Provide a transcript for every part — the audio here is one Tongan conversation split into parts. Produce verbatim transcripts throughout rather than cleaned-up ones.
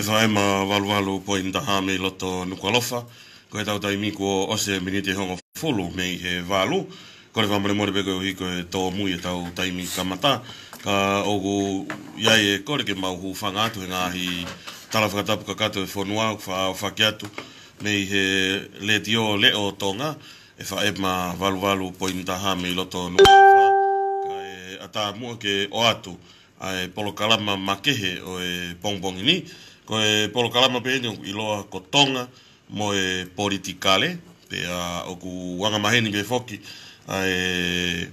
F M valu valu poini taha mei loto Nukuʻalofa. Ko ʻetau taimi kuo ʻosi e miniti ʻe hongofulu mei he valu. Kole fakamolemole pē koeʻuhi ko e tōmui ʻetau taimi kamata. Ka ʻoku ʻi ai e kole ke mau hūfanga atu he ngaahi tala fakatapu kakato e fonua ʻoku fa-, fake atu mei he Letiō Leʻo Tonga, F M valu valu poini taha mei loto Nukuʻalofa. Kae ʻatā muʻa ke ʻoatu ʻa e polokalama makehe ʻo e pongipongi ni. Ko e polokalama pē eni ʻoku ʻiloa ko Tonga mo e Politikale, pea ʻoku angamaheni pē foki ʻa e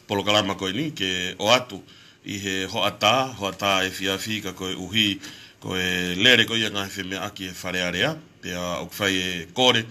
polokalama ko eni ke ʻoatu ʻi he hoʻatā, hoʻatā efiafi ka koeʻuhi ko e lele ko ia ngaahi femeʻaʻaki e Fale Alea, pea ʻoku fai e kole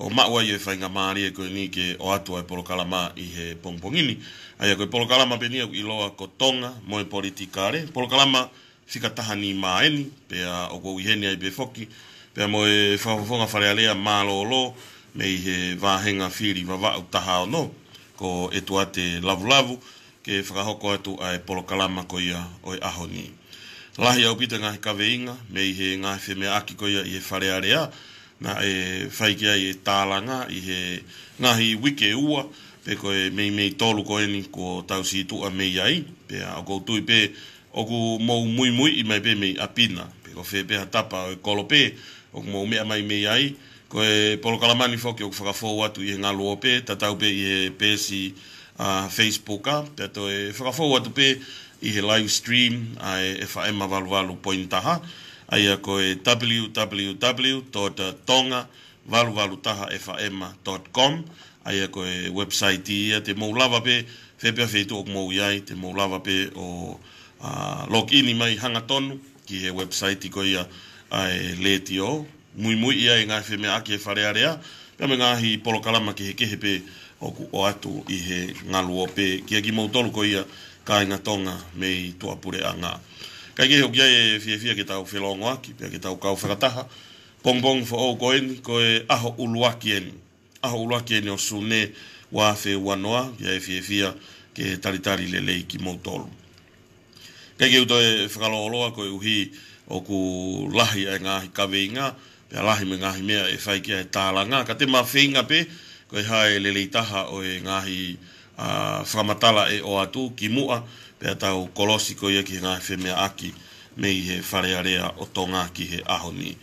ʻo maʻu ai e faingamālie ko eni ke ʻoatu ʻa e polokalama ʻi he pongipongi ni. ʻA ia ko e polokalama pē eni ʻoku ʻiloa ko Tonga mo e Politikale, polokalama fika taha nima eni, pea ʻoku ou ʻi heni ai pē foki, pea mo e Fakafofonga Fale Alea mālōlō mei he vāhenga fili Vavaʻu taha ono, ko ʻEtuate Lavulavu, ke fakahoko atu ʻa e polokalama ko ia ʻo e ʻaho ni. Lahi ʻaupito e ngaahi kaveinga mei he ngaahi femeʻaʻaki ko ia ʻi he Fale Alea, naʻe fai ki ai e tālanga ʻi he ngaahi uike ʻe ua, pe ko e meimei tolu ko eni kuo tau sītuʻa mei ai, pea ʻoku ou tui pē ʻoku mou muimuiʻi mai pē mei ʻapi na, pe ko fē pē ha tapa ʻo e kolo pē ʻoku mou meʻa mai mei ai. Ko e polokalama ni foki ʻoku fakafou atu ʻi he ngaluope, tatau pē ʻi he peesi, ʻa, Facebook, ʻa, pea toe fakafou atu pē ʻi he live stream ʻa e F M valu valu poini taha, ʻa ia ko e W W W dot tonga valu valu taha F M dot com, ʻa ia ko e website ia te mou lava pē, fē pē ha feituʻu ʻoku mou ʻi ai, te mou lava pē ʻo, ʻa, log in mai hangatonu ki he website ko ia ʻa e Letiō, muimuiʻi ai e ngaahi femeʻaʻaki e Fale Alea, pea mo e ngaahi polokalama kehekehe pē ʻoku ʻoatu ʻi he ngaluope, kiate kimoutolu ko ia kāinga Tonga mei tuʻapuleʻanga. Kae kehe ʻoku ʻi ai e fiefia ke tau felōngoaki, pea ke tau kau fakataha pongipongi foʻou ko eni, ko e ʻaho ʻuluaki eni. ʻAho ʻuluaki eni ʻo Sune ua afe ua noa, ʻoku ʻi ai e fiefia ke talitali lelei kimoutolu. Kae kehe ʻoku toe fakalōloa koeʻuhi ʻoku lahi ʻa e ngaahi kaveinga, pea lahi mo e ngaahi meʻa ʻe fai ki ai e tālanga. Ka te ma feinga pē, ko e hā e lelei taha ʻo e ngaahi, ʻa, fakamatala ʻe ʻoatu kimuʻa, pea tau kolosi ko ia ki he ngaahi femeʻaʻaki mei he Fale Alea ʻo Tonga ki he ʻaho ni.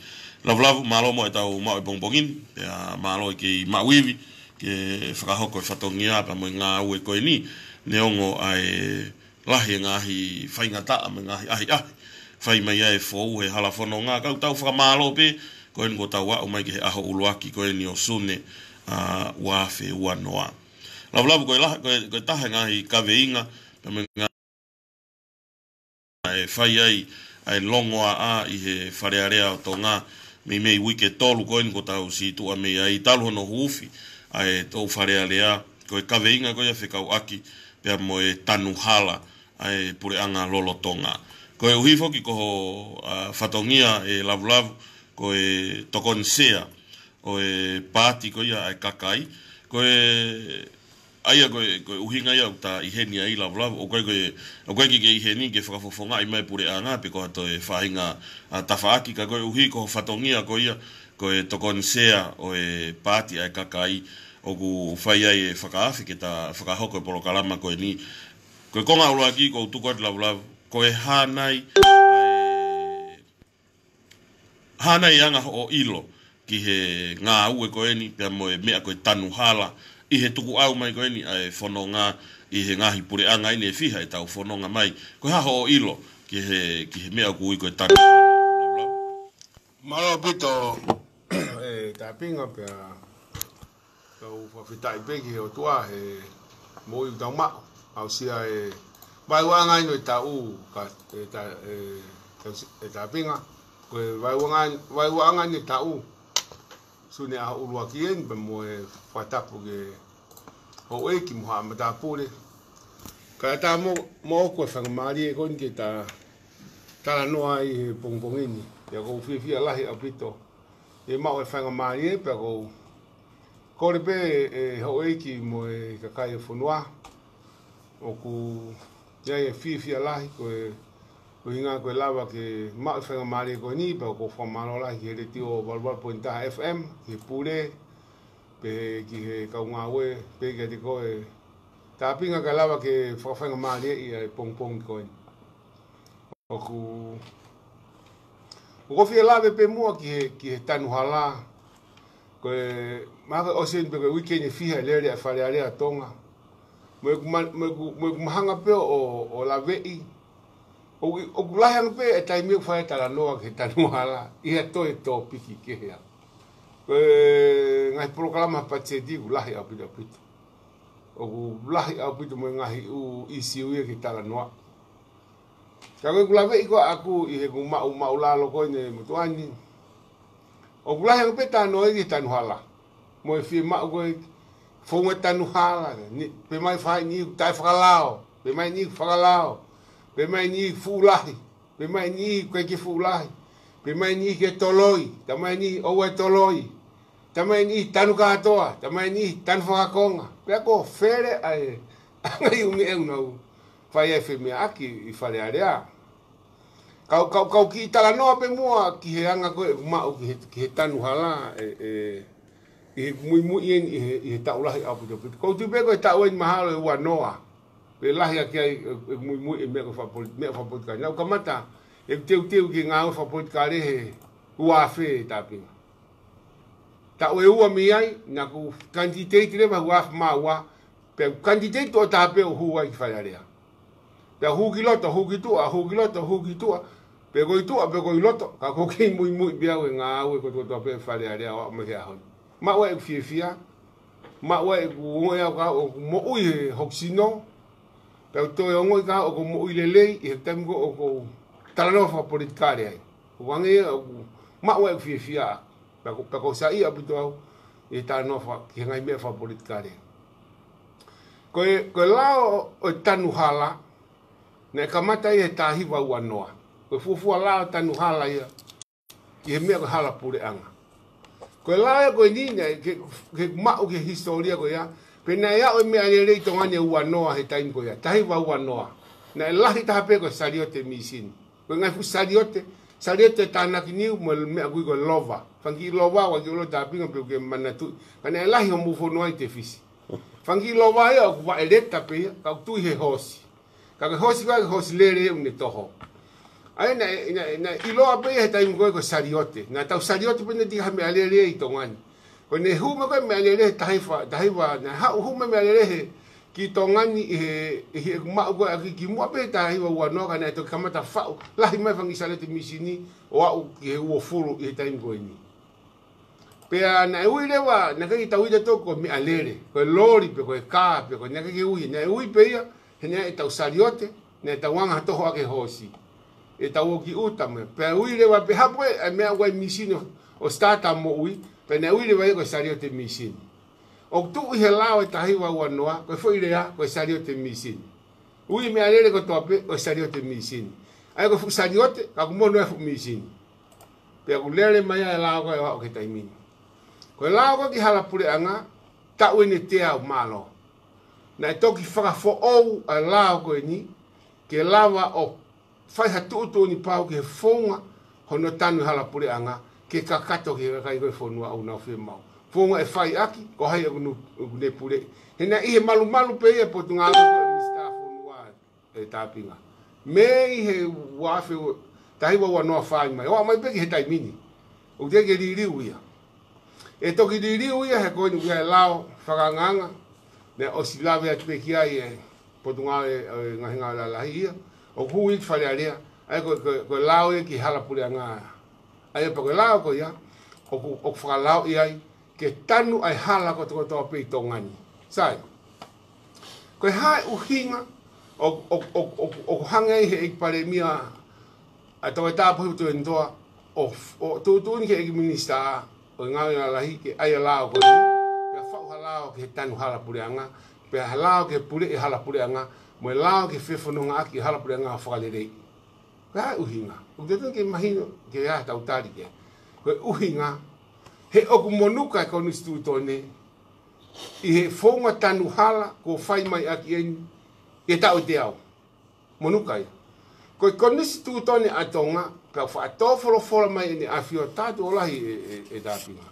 Lavulavu, mālō mo ʻetau maʻu e pongipongi ni, pea mālō e kei maʻu ivi ke fakahoko e fatongia pea mo e ngāue ko eni, neongo ʻa e lahi e ngaahi faingataʻa mo e ngaahi ʻahiʻahi fai mai ai e fou he hala fononga, ka ʻoku tau fakamālō pē ko eni kuo tau aʻu mai ki he ʻaho ʻuluaki ko eni ʻo Sune, ʻa, ua afe ua noa. Lavulavu, ko e lahi, ko e, ko e taha e ngaahi kaveinga pea mo e ngā- ʻe fai ai ʻa e longoaʻa ʻi he Fale Alea ʻo Tonga, meimei uike ʻe tolu ko eni kuo tau sītuʻa mei ai, talu hono huufi ʻa e toʻu Fale Alea, ko e kaveinga ko ia fekauʻaki pea mo e tanu hala ʻa e puleʻanga lolotonga. Koeʻuhi foki ko ho, ʻa, fatongia ʻe Lavulavu, ko e tokoni sea ʻo e paati ko ia ʻa e kakai, ko e ʻa ia ko e, ko e ʻuhinga ia ʻoku ta ʻi heni ai Lavulavu, ʻoku ʻikai ko e, ʻoku ʻikai ke ke ʻi heni ke fakafofongaʻi mai e puleʻanga pe ko ha toe faʻahinga, ʻa, tafaʻaki, ka koeʻuhi ko ho fatongia ko ia ko e tokoni sea ʻo e paati ʻa e kakai, ʻoku fai ai e fakaafe ke ta fakahoko e polokalama ko eni. Ko e konga ʻuluaki ʻoku ou tuku atu Lavulavu, ko e hā nai ʻa e hā nai e anga hoʻo ʻilo ki he ngāue ko eni pea mo e meʻa ko e tanu hala ʻi he tukuʻau mai ko eni ʻa e fononga ʻi he ngaahi puleʻanga eni ʻe fiha ʻe tau fononga mai. Ko e hā hoʻo ʻilo ki he, ki he meʻa ʻoku ui ko e tanu hala? Mālō ʻaupito, ʻe Tāpinga, pea tau fakafetaʻi pē ki he ʻOtua he moʻui ʻoku tau maʻu. Aʻusia e vaeuaʻanga eni ʻo e taʻu, ka, ʻe Ta-, ʻe, ʻe Tāpinga. Ko e vaeuaʻanga, vaeuaʻanga eni ʻo e taʻu. Sune ʻaho ʻuluaki eni pea mo e fakatapu ki he houʻeiki mo haʻa matāpule. Kae ʻatā mo, moʻoku e faingamālie ko eni ke ta talanoa ai he pongipongi ni. Pea ʻoku ou fiefia lahi ʻaupito ʻi he maʻu e faingamālie, pea ʻoku ou kole pē ʻe houʻeiki mo e kakai e fonua, ʻoku ʻi ai e fiefia lahi ko e ʻuhinga ko e lava ke maʻu e faingamālie ko eni, pea ʻoku ou fakamālō lahi ki he Letiō valu valu poini taha F M, ki he pule, pea ki he kau ngāue, pea kiate koe Tāpinga, kae lava ke fakafaingamālieʻi ʻa e pongipongi ko eni. ʻOku, ʻoku ou fie lave pē muʻa ki he, ki he tanu hala. Ko e, mahalo ko e ʻosi eni pe ko e uike ʻe fiha e lele ʻa e Fale Alea ʻa Tonga. Mo ʻeku ma-, mo ʻeku, mo ʻeku mahanga pē ʻo, ʻo laveʻi. ʻOku, ʻoku lahi ange pē e taimi ʻoku fai ai e talanoa ki he tanu hala ʻi ha toe tōpiki kehe ange. Ko e ngaahi polokalama patiseti ʻoku lahi ʻaupito ʻaupito. ʻOku lahi ʻaupito mo e ngaahi ʻū ʻīsiu ia ke talanoa. Ka ko ʻeku laveʻi ko ē ʻaʻaku ʻi heʻeku maʻu, maʻulalo ko eni ʻi he motuʻa ni, ʻoku lahi ange pē talanoa ia ki he tanu hala. Mo e fiemaʻu ko ē founga tanu hala, ni, pehē mai fai ni taʻe fakalao, pehē mai ni fakalao, pehē mai ni fuʻu lahi, pehē mai ni ko e ke fuʻu lahi, pehē mai ni ke toloi, talamai ni ʻoua ʻe toloi, talamai ni tanu kātoa, talamai ni tanu fakakonga. Pea ko e fele ʻa e, ʻa e ngaahi ʻū meʻa ʻoku nau fai ai e femeʻaʻaki ʻi Fale Alea. Kau, kau, kau kiʻi talanoa pē muʻa ki he anga ko ē ʻoku maʻu ki he, ki he tanu hala, ʻe, ʻe, ʻi heʻeku muimui eni ʻi he, ʻi he taʻu lahi ʻaupito ʻaupito. ʻOku ou tui pē ko e taʻu eni mahalo ʻe ua noa. Pea lahi ange ai e, e muimui e meʻa ko e fakapoli-, meʻa fakapolitikale. Naʻá ku kamata ʻeku teuteu ki he ngāue fakapolitikale he ua afe Tāpinga. Taʻu ʻe ua mei ai, naʻá ku kanititeiti leva he ua afe mā ua, pea kanititeiti ʻo tāpē ʻo hū ai ki Fale Alea. Pea hū ki loto, hū ki tuʻa, hū ki loto, hū ki tuʻa, pe ko e tuʻa, pe ko e loto, ka ʻoku ou kei muimui pē au he ngāue kotokotoa pē ʻa e Fale Alea ʻo aʻu mai ki he ʻaho ni. Maʻu ai ʻeku fiefia, maʻu ai ʻeku ongoʻi au ka ʻoku moʻui he hoku sino, pea u toe ongoʻi ka ʻoku ou moʻui lelei ʻi he taimi ko ē ʻoku ou talanoa fakapolitikale ai. ʻOku ou hangē ia ʻoku maʻu ai ʻeku fiefia, pea ʻoku, pea ʻoku ou saiʻia ʻaupito au ʻi he talanoa faka-, ki he ngaahi meʻa fakapolitikale. Ko e, ko e lao ʻo e tanu hala, naʻe kamata ia he taha hiva ua noa. Ko e fuofua lao tanu hala ia, ki he meʻa ko e hala puleʻanga. Ko e lao ia ko eni, naʻe ke, ke maʻu ki he hisitōlia ko ia, pea naʻe aʻu e meʻalele ʻi Tonga ni ʻi he ua noa he taimi ko ia, taha hiva ua noa. Naʻe lahi taha pē ko e saliote mīsini. Ko e ngaahi fuʻu saliote, saliote tānaki niu mo e meʻa ʻoku ui ko e lova. Fanga kiʻi lova, ʻoua ke ʻilo Tāpinga pe ʻoku ke manatuʻi. Ka naʻe lahi homou fonua ʻi Tefisi. Fanga kiʻi lova ia ʻoku vaʻe leta pē ia, ka ʻoku tui he hoosi. Ka ko e hoosi ko ē, ko e hoosi lele ʻoku ne toho. ʻA ia naʻe, naʻe, naʻe ʻiloa pē ia he taimi ko ē ko e saliote. Naʻa tau saliote pē naʻe ʻikai ha meʻalele ʻi Tonga ni. Ko ʻene hū mai ko ē meʻalele he taha hiva, taha hiva, naʻe haʻu hū mai meʻalele he ki Tonga ni ʻi he, ʻi heʻeku maʻu ko ē ʻaʻaku kimuʻa pē taha hiva ua noa ka naʻe toki kamata faʻu lahi mai fanga kiʻi saliote mīsini ʻo aʻu ki he uofulu ʻi he taimi ko eni. Pea naʻe ui leva, naʻe ʻikai ke tau ui tautolu ko e meʻalele, ko e loli pe ko e kā pe ko e, naʻe ʻikai ke ui, naʻe ui pē ia, he naʻe ʻetau saliote, naʻe tau anga ha toho ʻaki e hoosi. ʻEtau ō ki ʻuta mo e, pea ui leva pē hapo e, e meʻa ʻoku ʻi ai e mīsini ʻo, ʻo starter moʻui, pea naʻe ui leva ia ko e saliote mīsini. ʻOku tuʻu ʻi he lao e taha hiva ua noa, ko e foʻi lea, ko e saliote mīsini. Ui meʻalele kotoa pē, ko e saliote mīsini. ʻA ia ko e fuʻu saliote, ka ʻoku mono e fuʻu mīsini. Pea ʻoku lele mai ai e lao ko ē ʻo aʻu ki he taimi ni. Ko e lao ko ē ki hala puleʻanga, taʻu eni ʻe teau mālō. Naʻe toki fakafoʻou ʻa e lao ko eni, ke lava ʻo fai ha tuʻutuʻuni pau ki he founga hono tanu e hala puleʻanga, ke kakato ki he kakai ko ē fonua ʻoku nau fiemaʻu. Founga ʻe fai ʻaki, ko hai ʻoku nu-, ʻoku ne puleʻi. He naʻe ʻi he malumalu pē ia e potungāue ko ē ʻo e Minisitā Fonua ē Tāpinga. Mei he ua afe, taha hiva ua noa fai mai. ʻO aʻu mai pē ki he taimi ni. ʻOku teʻeki ke liliu ia. ʻE toki liliu ia he ko eni ʻoku ʻi ai e lao fakaangaanga. Naʻe ʻosi lave atu pē ki ai e potungāue ʻo e ngaahi ngāue lalahi ia. ʻOku hū ia ki Fale Alea. ʻA ia ko, ko, ko e lao ia ki hala puleʻanga. ʻA ia pea ko e lao ko ia, ʻoku, ʻoku fakalaoʻi ai, ke tanu ʻa e hala kotokotoa pē ʻi Tonga ni. Sai. Ko e hā e ʻuhinga ʻo, ʻo, ʻo, ʻo, ʻoku hanga ai he ʻEiki Palēmia ʻa Toketā Pōhiva Tūʻutoa ʻo, ʻo tuʻutuʻuni ki he ʻEiki Minisitā ʻo e Ngāue Lalahi ke ʻai e lao ko eni, pea faʻu ha lao ki he tanu hala puleʻanga, pea ha lao ke puleʻi e hala puleʻanga, mo e lao ke fefonongaʻaki e hala puleʻanga ʻo fakaleleiʻi. Ko e hā e ʻuhinga? ʻOku totonu ke mahino, ke ʻi ai ha tau tali ki ai. Ko e ʻuhinga, he ʻoku monuka e Konisitūtone ʻi he founga tanu hala kuo fai mai ʻaki eni ʻi he taʻu ʻe teau. Monuka ia. Ko e konisitūtone ʻa Tonga, ka faʻa tō folofola mai ʻEne ʻAfio, Tāutuʻo Lahi ē, ē, ē Tāpinga.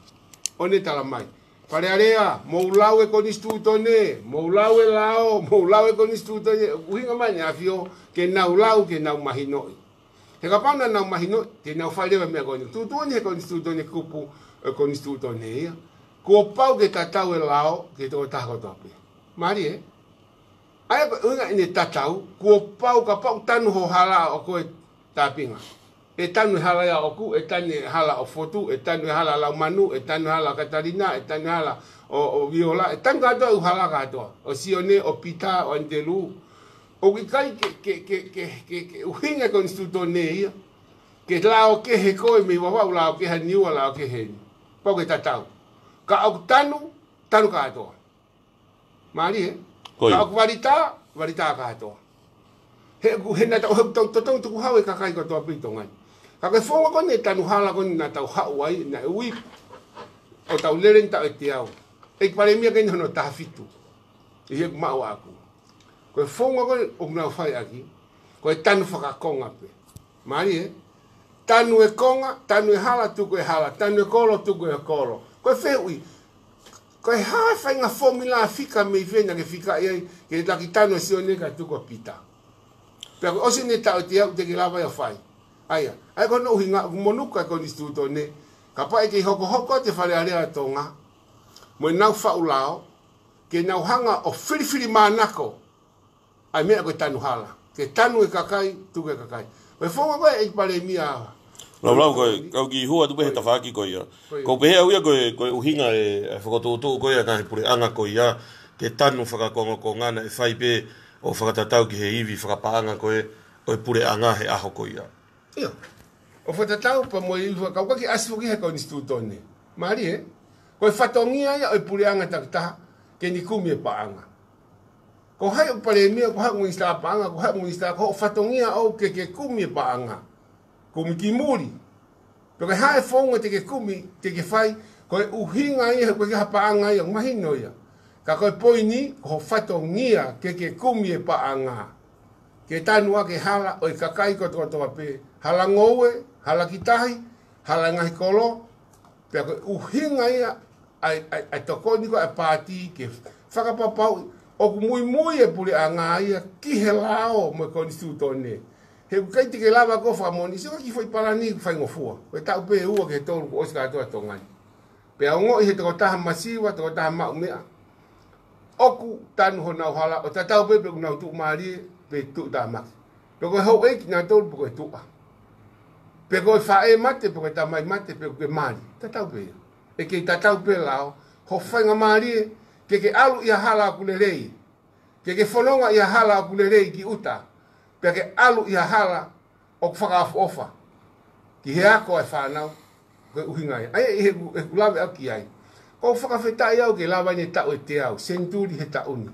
ʻO ne tala mai, Fale Alea, mou lau e konisitūtone, mou lau e lao, mou lau e konisitūtone, ʻuhinga mai ʻEne ʻAfio, ke nau lau, ke nau mahinoʻi. He kapau naʻa nau mahinoʻi, te nau fai leva e meʻa ko eni. Tuʻutuʻuni he konisitūtone kupu, e konisitūtone ia. Kuo pau ke tatau e lao, ki he tokotaha kotoa pē. Mālie, ē? ʻA ia ko e ʻuhinga ʻene tatau, kuo pau kapau tanu ho hala ʻoʻoku ē Tāpinga. ʻE tanu e hala ia ʻoʻoku, ʻe tanu e hala ʻo Fotu, ʻe tanu e hala ʻo Laumanu, ʻe tanu e hala ʻo Katalina, ʻe tanu e hala ʻo, ʻo Viola, ʻe tanu kātoa ʻū hala kātoa. ʻO Sione, ʻo Pita, ʻo ʻAnitelū. ʻOku ʻikai ke, ke, ke, ke, ke, ke ʻuhinga e konisitūtone ia. Ke lao kehe koe mei Vavaʻu, lao kehe ʻa Niua, lao kehe eni. Pau ke tatau. Ka ʻoku tanu, tanu kātoa. Mālie, ē? Ko ia. Ka ʻoku valitā, valitā kātoa. He ʻoku, he naʻa tau, he tau, tau, tau tukuhau e kakai kotoa pē ʻi Tonga ni. Ka ko e founga ko eni e tanu hala ko eni naʻa tau haʻu ai, naʻe ui ʻo tau lele ni taʻu ʻe teau. ʻEiki Palēmia ko eni hono taha fitu. ʻI heʻeku maʻu ʻaʻaku. Ko e founga ko ē ʻoku nau fai ʻaki, ko e tanu fakakonga pē. Mālie, ē? Tanu e konga, tanu e hala, tuku e hala, tanu e kolo, tuku e kolo. Ko e fehuʻi, ko e hā e faʻahinga fōmila fika mei fē naʻa ke fikaʻi ai, ke taki tanu ʻa Sione kae tuku ʻa Pita. Pea ko e ʻosi eni e taʻu ʻe teau te ke lava ia ʻo fai. ʻA ia, ʻa ia ko hono ʻuhinga, ʻoku monuka e konisitūtone, kapau ʻe kei hokohoko atu e Fale Alea ʻa Tonga, mo ʻenau faʻu lao, ke nau hanga ʻo filifilimānako ʻa e meʻa ko e tanu hala. Ke tanu e kakai, tuku e kakai. Ko e founga ko ē ʻEiki Palēmia. Laulau ko ē, kau kiʻi hū atu pē he tafaʻaki ko ia. Ko ia. Ko e pehē au ia ko e, ko e ʻuhinga e, e fokotuʻutuʻu ko ia ʻa e ngaahi puleʻanga ko ia, ke tanu fakakongokonga naʻe fai pē ʻo fakatatau ki he ivi fakapaʻanga ko ē, ʻo e puleʻanga he ʻaho ko ia. ʻIo. ʻO fakatatau pea mo e ivi fakakaukau ki ʻasi foki he konisitūtone. Mālie, ē? Ko e fatongia ia ʻo e puleʻanga takitaha, ke ne kumi e paʻanga. Ko hai ʻoku Palēmia, ko hai ʻoku Minisitā Paʻanga, ko hai ʻoku Minisitā, ko hoʻo fatongia ʻoʻou ke ke kumi e paʻanga. Kumi ki muli. Pea ko e hā e founga te ke kumi, te ke fai, ko e ʻuhinga ia, ko e hā e paʻanga ia, mahino ia. Ka ko e poini, ko hoʻo fatongia ke ke kumi e paʻanga. Ke tanu ʻaki e hala ʻo e kakai kotokotoa pē. Hala ngoue, hala ki tahi, hala ngaahi kolo. Pea ko e ʻuhinga ia ʻa e, ʻa e, ʻa e tokoni ko ē ʻa e paati ke fakapapauʻi ʻoku muimui e puleʻanga ia ki he lao mo e konisitūtone. He ʻoku ʻikai te ke lava koe ʻo fakamoʻoni, sio ki he foʻi palani ʻoku faingofua. Ko e taʻu pē ʻe ua ki he tolu kuo ʻosi kātoa ʻa Tonga ni. Pea ongoʻi he tokotaha masiva, tokotaha maʻu meʻa, ʻoku tanu honau hala, ʻo tatau pē pe ʻoku nau tuʻumālie pe tuʻutāmaki. Pe ko e houʻeiki nautolu pe ko e tuʻa. Pe ko e faʻē mate, pe ko e tamai mate, pe ko e mali. Tatau pē ia. ʻE kei tatau pē lao, hoʻo faingamālie, ke ke ʻalu ʻi ha hala ʻoku lelei. Ke ke fononga ʻi ha hala ʻoku lelei ki ʻuta. Pea ke ʻalu ʻi ha hala ʻoku fakaʻofoʻofa ki he ako ʻa e fānau, ko e ʻuhinga ia. ʻA ia ʻi heʻeku, ʻeku lave ʻaʻaku ki ai. ʻOku ou fakafetaʻi au ke lava eni e taʻu ʻe teau, senituli he taʻu ni.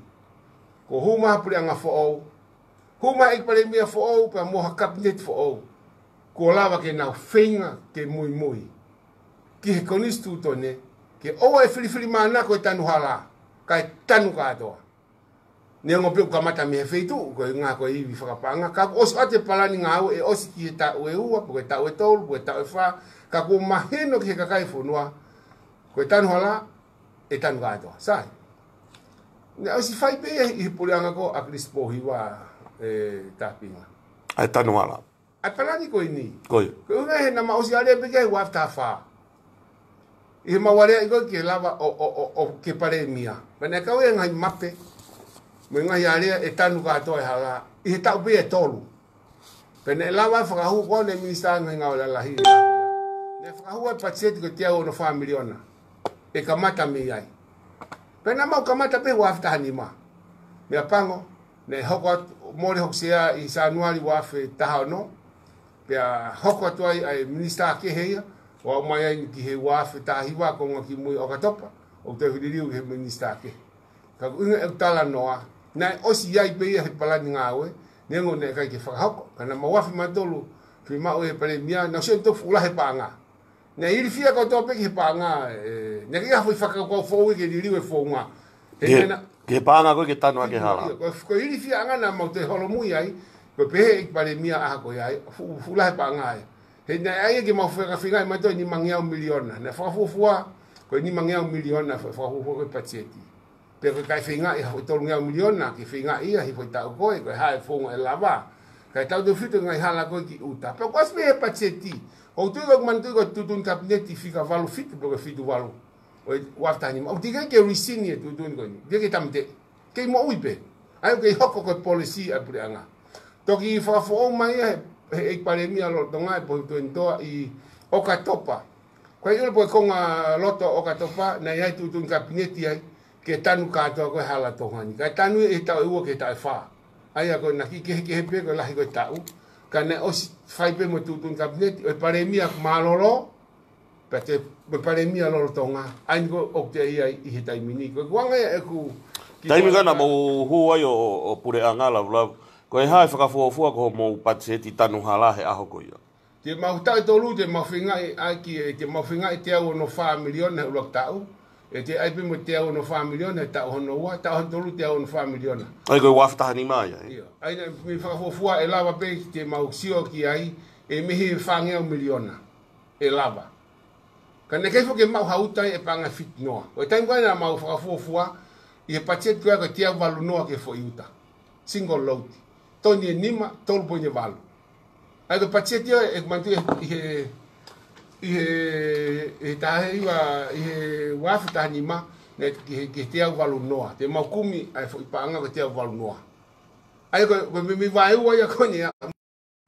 Kuo hū mai ha puleʻanga foʻou, hū mai ha ʻEiki Palēmia foʻou, pea mo ha kapineti foʻou. Kuo lava ke nau feinga ke muimui ki he konisitūtone, ke ʻoua ʻe filifilimānako e tanu hala, kae tanu kātoa. Neongo pē ʻoku kamata mei he feituʻu, ko e ngaahi ko e ivi fakapaʻanga, ka kuo ʻosi ʻoatu e palani ngāue ʻe ʻosi ki he taʻu ʻe ua, pe ko e taʻu ʻe tolu, pe ko e taʻu ʻe fā, ka kuo mahino ki he kakai e fonua, ko e tanu hala, ʻe tanu kātoa. Sai. Naʻe ʻosi fai pē ia ʻi he puleʻanga ko ʻAkilisi Pōhiva, ʻe Tāpinga. ʻA e tanu hala. ʻA e palani ko eni. Ko ia. Ko e ʻuhinga he naʻa ma ʻosi alea pē ki ai ua afe taha fā. ʻI heʻemau aleaʻi ko ē ke lava ʻo, ʻo, ʻo, ʻo ke Palēmia. Pea naʻe kau e ngaahi mape mo e ngaahi alea ʻe tanu kātoa e hala ʻi he taʻu pē ʻe tolu. Pea naʻe lava fakahū ko ē ʻe he Minisitā Ngaahi Ngāue Lalahi. Naʻe fakahū e patiseti ko e teau ono fā miliona. ʻE kamata mei ai. Pea naʻa mau kamata pē ua afe taha nima. Meʻapango, naʻe hoko atu, mole hoku sea ʻi Sānuali ua afe taha ono. Pea hoko atu ai ʻa e minisitā kehe ia, ʻo aʻu mai ai ki he ua afe taha hiva konga kimui ʻOkatopa, ʻo toe liliu ki he minisitā kehe. Ka ko e ʻuhinga ʻeku talanoa, naʻe ʻosi ʻi ai pē ia he palani ngāue, neongo naʻe ʻikai ke fakahoko, ka naʻa mau afe mautolu, fiemaʻu ʻe he Palēmia, naʻa ku sio ʻi he tofu ʻula he paʻanga. Naʻe ilifia kotoa pē ki he paʻanga, ē, naʻe ʻikai ha foʻi fakakaukau foʻou ke liliu e founga. He Ke, naʻa ki he paʻanga ko ē ke tanu ʻaki e hala. Ia, ko, ko e ilifiaʻanga naʻa mau toe holomui ai, Ko e pehē ʻe he Palēmia ʻaho ko ia ai, fuʻu, fuʻu lahi e paʻanga ia. He naʻe ʻai ke mau feka feinga ʻi mato e nimangeau miliona. Naʻe fakafuofua, ko e nimangeau miliona, fa-, fakafuofua ko e patiseti. Pea ko e kai feinga ʻi ha foʻi tolungeau miliona, ke feinga ia he foʻi taʻu ko ē, ko e hā e founga ʻe lava. Kae tautefito ngaahi hala ko ē ki ʻuta. Pea kuo ʻosi pē he patiseti. ʻOku ou tui ko e manatu ko e tuʻutuʻuni Kapineti fika valu fitu pe ko e fitu valu. ʻO e ua afe taha nima. ʻOku teʻeki ke lisini e tuʻutuʻuni ko eni. Teʻeki ke tāmateʻi. Kei moʻui pē. ʻA ia ʻoku kei hoko ko e policy ʻa e puleʻanga. Toki fakafoʻou mai ia he, he ʻEiki Palēmia Lolotonga ʻi he pō Tuʻanitoa ʻi ʻOkatopa. Ko e ʻilo pē ko e konga loto ʻOkatopa, naʻe ʻi ai e tuʻutuʻuni Kapineti ai, ke tanu kātoa ko ē hala Tonga ni. Kae tanu ia he taʻu ʻe ua ki he taʻu ʻe fā. ʻA ia ko e naʻe kiʻi kehekehe pē ko e lahi ko ē taʻu. Ka naʻe ʻosi fai pē mo e tuʻutuʻuni Kapineti, ʻo e Palēmia mālōlō, pea te, mo e Palēmia Lolotonga, ʻa eni ko ē ʻoku te ʻi ai ʻi he taimi ni. Ko e kuanga ia ʻeku ki Taimi ko ē naʻa mou hū ai ʻo, ʻo, ʻo puleʻanga Lavulavu. Ko e hā e fakafuofua ko hoʻomou patiseti tanu hala he ʻaho ko ia? Te mau taʻu ʻe tolu, te mau feingaʻi ʻaki, ʻe te mau feingaʻi teau ono fā miliona he ʻuluaki taʻu. ʻE te ʻai pē mo e teau ono fā miliona he taʻu hono ua, taʻu hono tolu teau ono fā miliona. ʻA ia ko e ua afe taha nima ia, ē? ʻIo. ʻA ia naʻe mei fakafuofua ʻe lava pē te mau sio ki ai, ʻe mei he fāngeau miliona. ʻE lava. Ka naʻe ʻikai foki ke maʻu ha uta ʻi he paʻanga ʻe fitu noa. Ko e taimi ko ē naʻa mau fakafuofua, ʻi he patiseti ko ē ko e teau valu noa ki he foʻi uta. Single load. Toni ʻe nima, tolu poini valu. ʻA ia ko e patiseti ia ʻeku manatu ʻi he, ʻi he, ʻi he taha hiva, ʻi he ua afe taha nima, naʻe ki he, ki he teau valu noa. Te mau kumi ʻa e foʻi paʻanga ko e teau valu noa. ʻA ia ko, ko e meimei vaeua ia ko eni ia,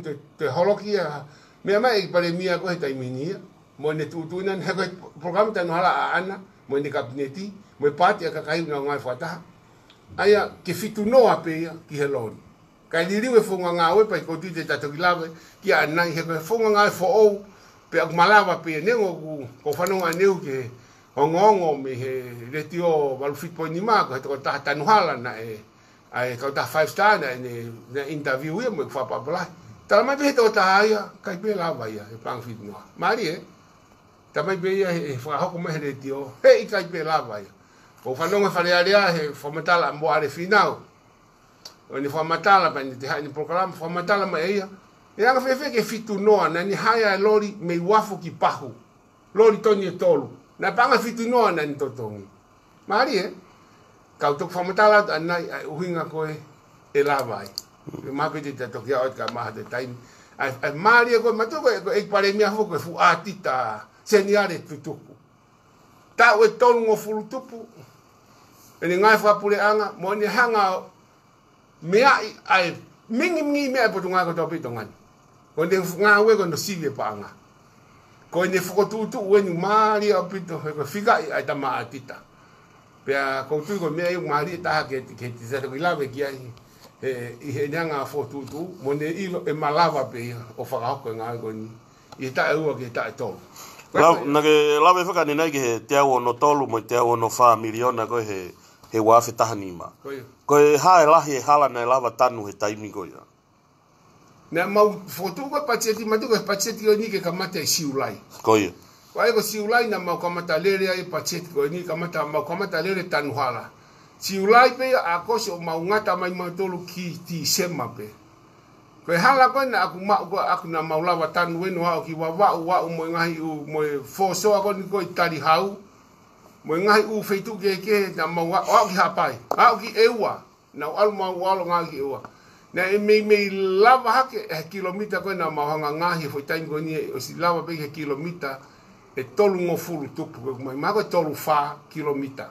te, te holoki ia, meʻa mai e Palēmia ko ē he taimi ni ia, mo ʻene tuʻutuʻuni ʻana, he ko e polokalama tanu hala ʻaʻana, mo ʻene Kapineti, mo e paati ʻa e kakai ʻoku nau ngāue fakataha. ʻA ia ke fitu noa pē ia ki he loli. Kae liliu e founga ngāue pea ʻoku ou tui te ta toki lave ki ai ʻanenai, he ko e founga ngāue foʻou, pea ʻoku malava pē ia, neongo ʻoku, ʻoku ou fanongo ʻanenai ki he ongoongo mei he Letiō valu fitu poini nima, ko e tokotaha tanu hala naʻe, ʻa e kautaha Five Star naʻe, naʻe, naʻe interview ia mo e fakapaʻapalahi. Tala mai pē he tokotaha ia, ʻikai pē lava ia, he paʻanga ʻe fitu noa. Mālie, ē? Tala mai pē ia he, he fakahoko mai he Letiō, he ʻikai pē lava ia. ʻOku ou fanongo he Fale Alea he fakamatala ʻa Moale Fīnau. ʻO ne fakamatala pea ne te haʻi ʻene polokalama, fakamatala mai ʻe ia. ʻE anga fēfē ke fitu noa, naʻa ne haea e loli mei Uafu ki Pahu. Loli toni ʻe tolu. Naʻe paʻanga ʻe fitu noa naʻa ne totongi. Mālie, ē? Kau toki fakamatala atu ʻanenai ʻa e ʻuhinga ko ē ʻe lava ai. ʻE mape te ta toki ʻai atu ka maha te taimi. ʻA e, ʻa e mālie ko ē, mātuʻa ko ē, ko e ʻEiki Palēmia foki ko e fuʻu ʻātita seniale tutuku. Taʻu ʻe tolungofulu tupu ʻene ngāue fakapuleʻanga, mo ʻene hanga ʻo meaʻi ʻa e mingimingi meʻa ʻa e Potungāue kotoa pē ʻi Tonga ni. Ko ʻene ngāue ko hono sivi e paʻanga. Ko ʻene fokotuʻutuʻu eni mālie ʻaupito, he ko e fikaʻi ʻa e tama ʻātita. Pea ʻoku ou tui ko e meʻa ia ʻoku mālie taha ke, ke te toki lave ki ai, he, ʻi heʻene anga fokotuʻutuʻu, mo ʻene ʻilo ʻe malava pē ia ʻo fakahoko e ngāue ko eni. ʻI he taʻu ʻe ua ki he taʻu ʻe tolu. Lau, naʻa ke lave fakaʻanenai ki he teau ono tolu mo e teau ono fā miliona ko ē he, he ua afe taha nima. Ko ia. Ko e hā e lahi e hala naʻe lava tanu he taimi ko ia? Naʻa mau fokotuʻu ko e patiseti, mātuʻa ko e patiseti ko eni ke kamata ʻi Siulai. Ko ia. Ko ia ko Siulai naʻa mau kamata lele ai patiseti ko eni, kamata, mau kamata lele tanu hala. Siulai pē ia ʻAokosi ʻo mau ngata mai mautolu ki Tīsema pē. Ko e hala ko ē naʻa ku maʻu ko ē ʻaku naʻa mau lava tanu eni ʻo aʻu ki Vavaʻu, aʻu mo e ngaahi ʻū, mo e fōsoa ko eni ko ē ʻi Talihau. Mo e ngaahi ʻū feituʻu kehekehe naʻa mau aʻu, aʻu ki Haʻapai, aʻu ki ʻEua. Naʻa ku ʻalu mau ʻalu ngāue ki ʻEua. Naʻe meimei lava hake e kilomita ko ē naʻa mau hanga ngāue he foʻi taimi ko eni ʻe ʻosi lava pē he kilomita ʻe tolungofulu tupu ko ē mai. Mahalo ko e tolu fā kilomita.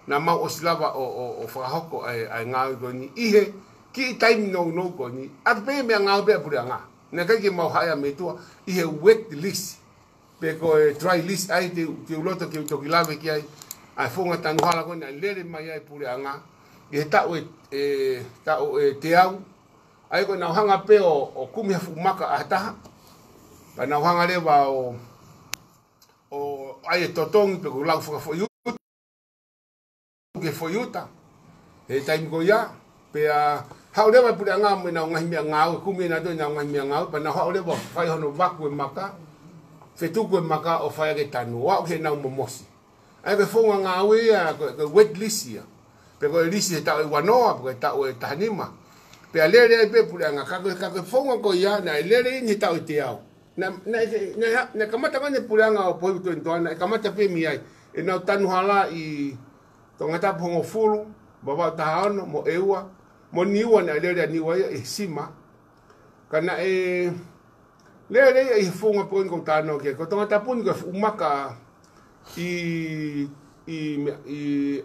Naʻa mau ʻosi lava ʻo, ʻo, ʻo fakahoko ʻa e, ʻa e ngāue ko eni ʻi he kiʻi taimi nounou ko eni. ʻAki pē meʻangāue pē ʻa e puleʻanga. Naʻe ʻikai ke mau haea metua ʻi he wet lease. Pe ko e dry lease ʻa ia te, te u loto ke u toki lave ki ai. ʻA e founga tanu hala ko ē naʻe lele mai ai e puleʻanga. ʻI he taʻu ʻe, ʻe, taʻu ʻe teau. ʻA ia ko ʻenau hanga pē ʻo, ʻo kumi ha fuʻu maka ʻa ha taha. Pea nau hanga leva ʻo, ʻo ʻai e totongi pe ko e lau fakafoʻi utu ke foʻi uta. He taimi ko ia, pea haʻu leva e puleʻanga mo ʻenau ngaahi meʻangāue, kumi ʻenautolu ʻenau ngaahi meʻangāue, pea nau haʻu leva fai hono vaku e maka, fetuku e maka ʻo fai ʻaki e tanu, ʻo aʻu ki heʻenau momosi. ʻA ia ko e founga ngāue ia, ko e, ko e wet lease ia. Pe ko e lisi he taʻu ʻe ua noa, pe ko e taʻu ʻe taha nima. Pea lele ai pē puleʻanga, ka ko e, ka ko e founga ko ia, naʻe lele ʻi he taʻu ʻe teau. Naʻe, naʻe, naʻe, naʻe kamata ko eni puleʻanga ʻo Pohiʻi Tuʻanitoa, naʻe kamata pē mei ai ʻenau tanu hala ʻi Tongatapu hongofulu, Vavaʻu taha ono, mo ʻEua, mo Niua, naʻe lele ʻa Niua ia ʻi he sima. Ka naʻe lele ia ʻi he founga ko eni ʻoku ou talanoa ki ai. Ko Tongatapu ni ko e fuʻu maka ʻi, ʻi, ʻi,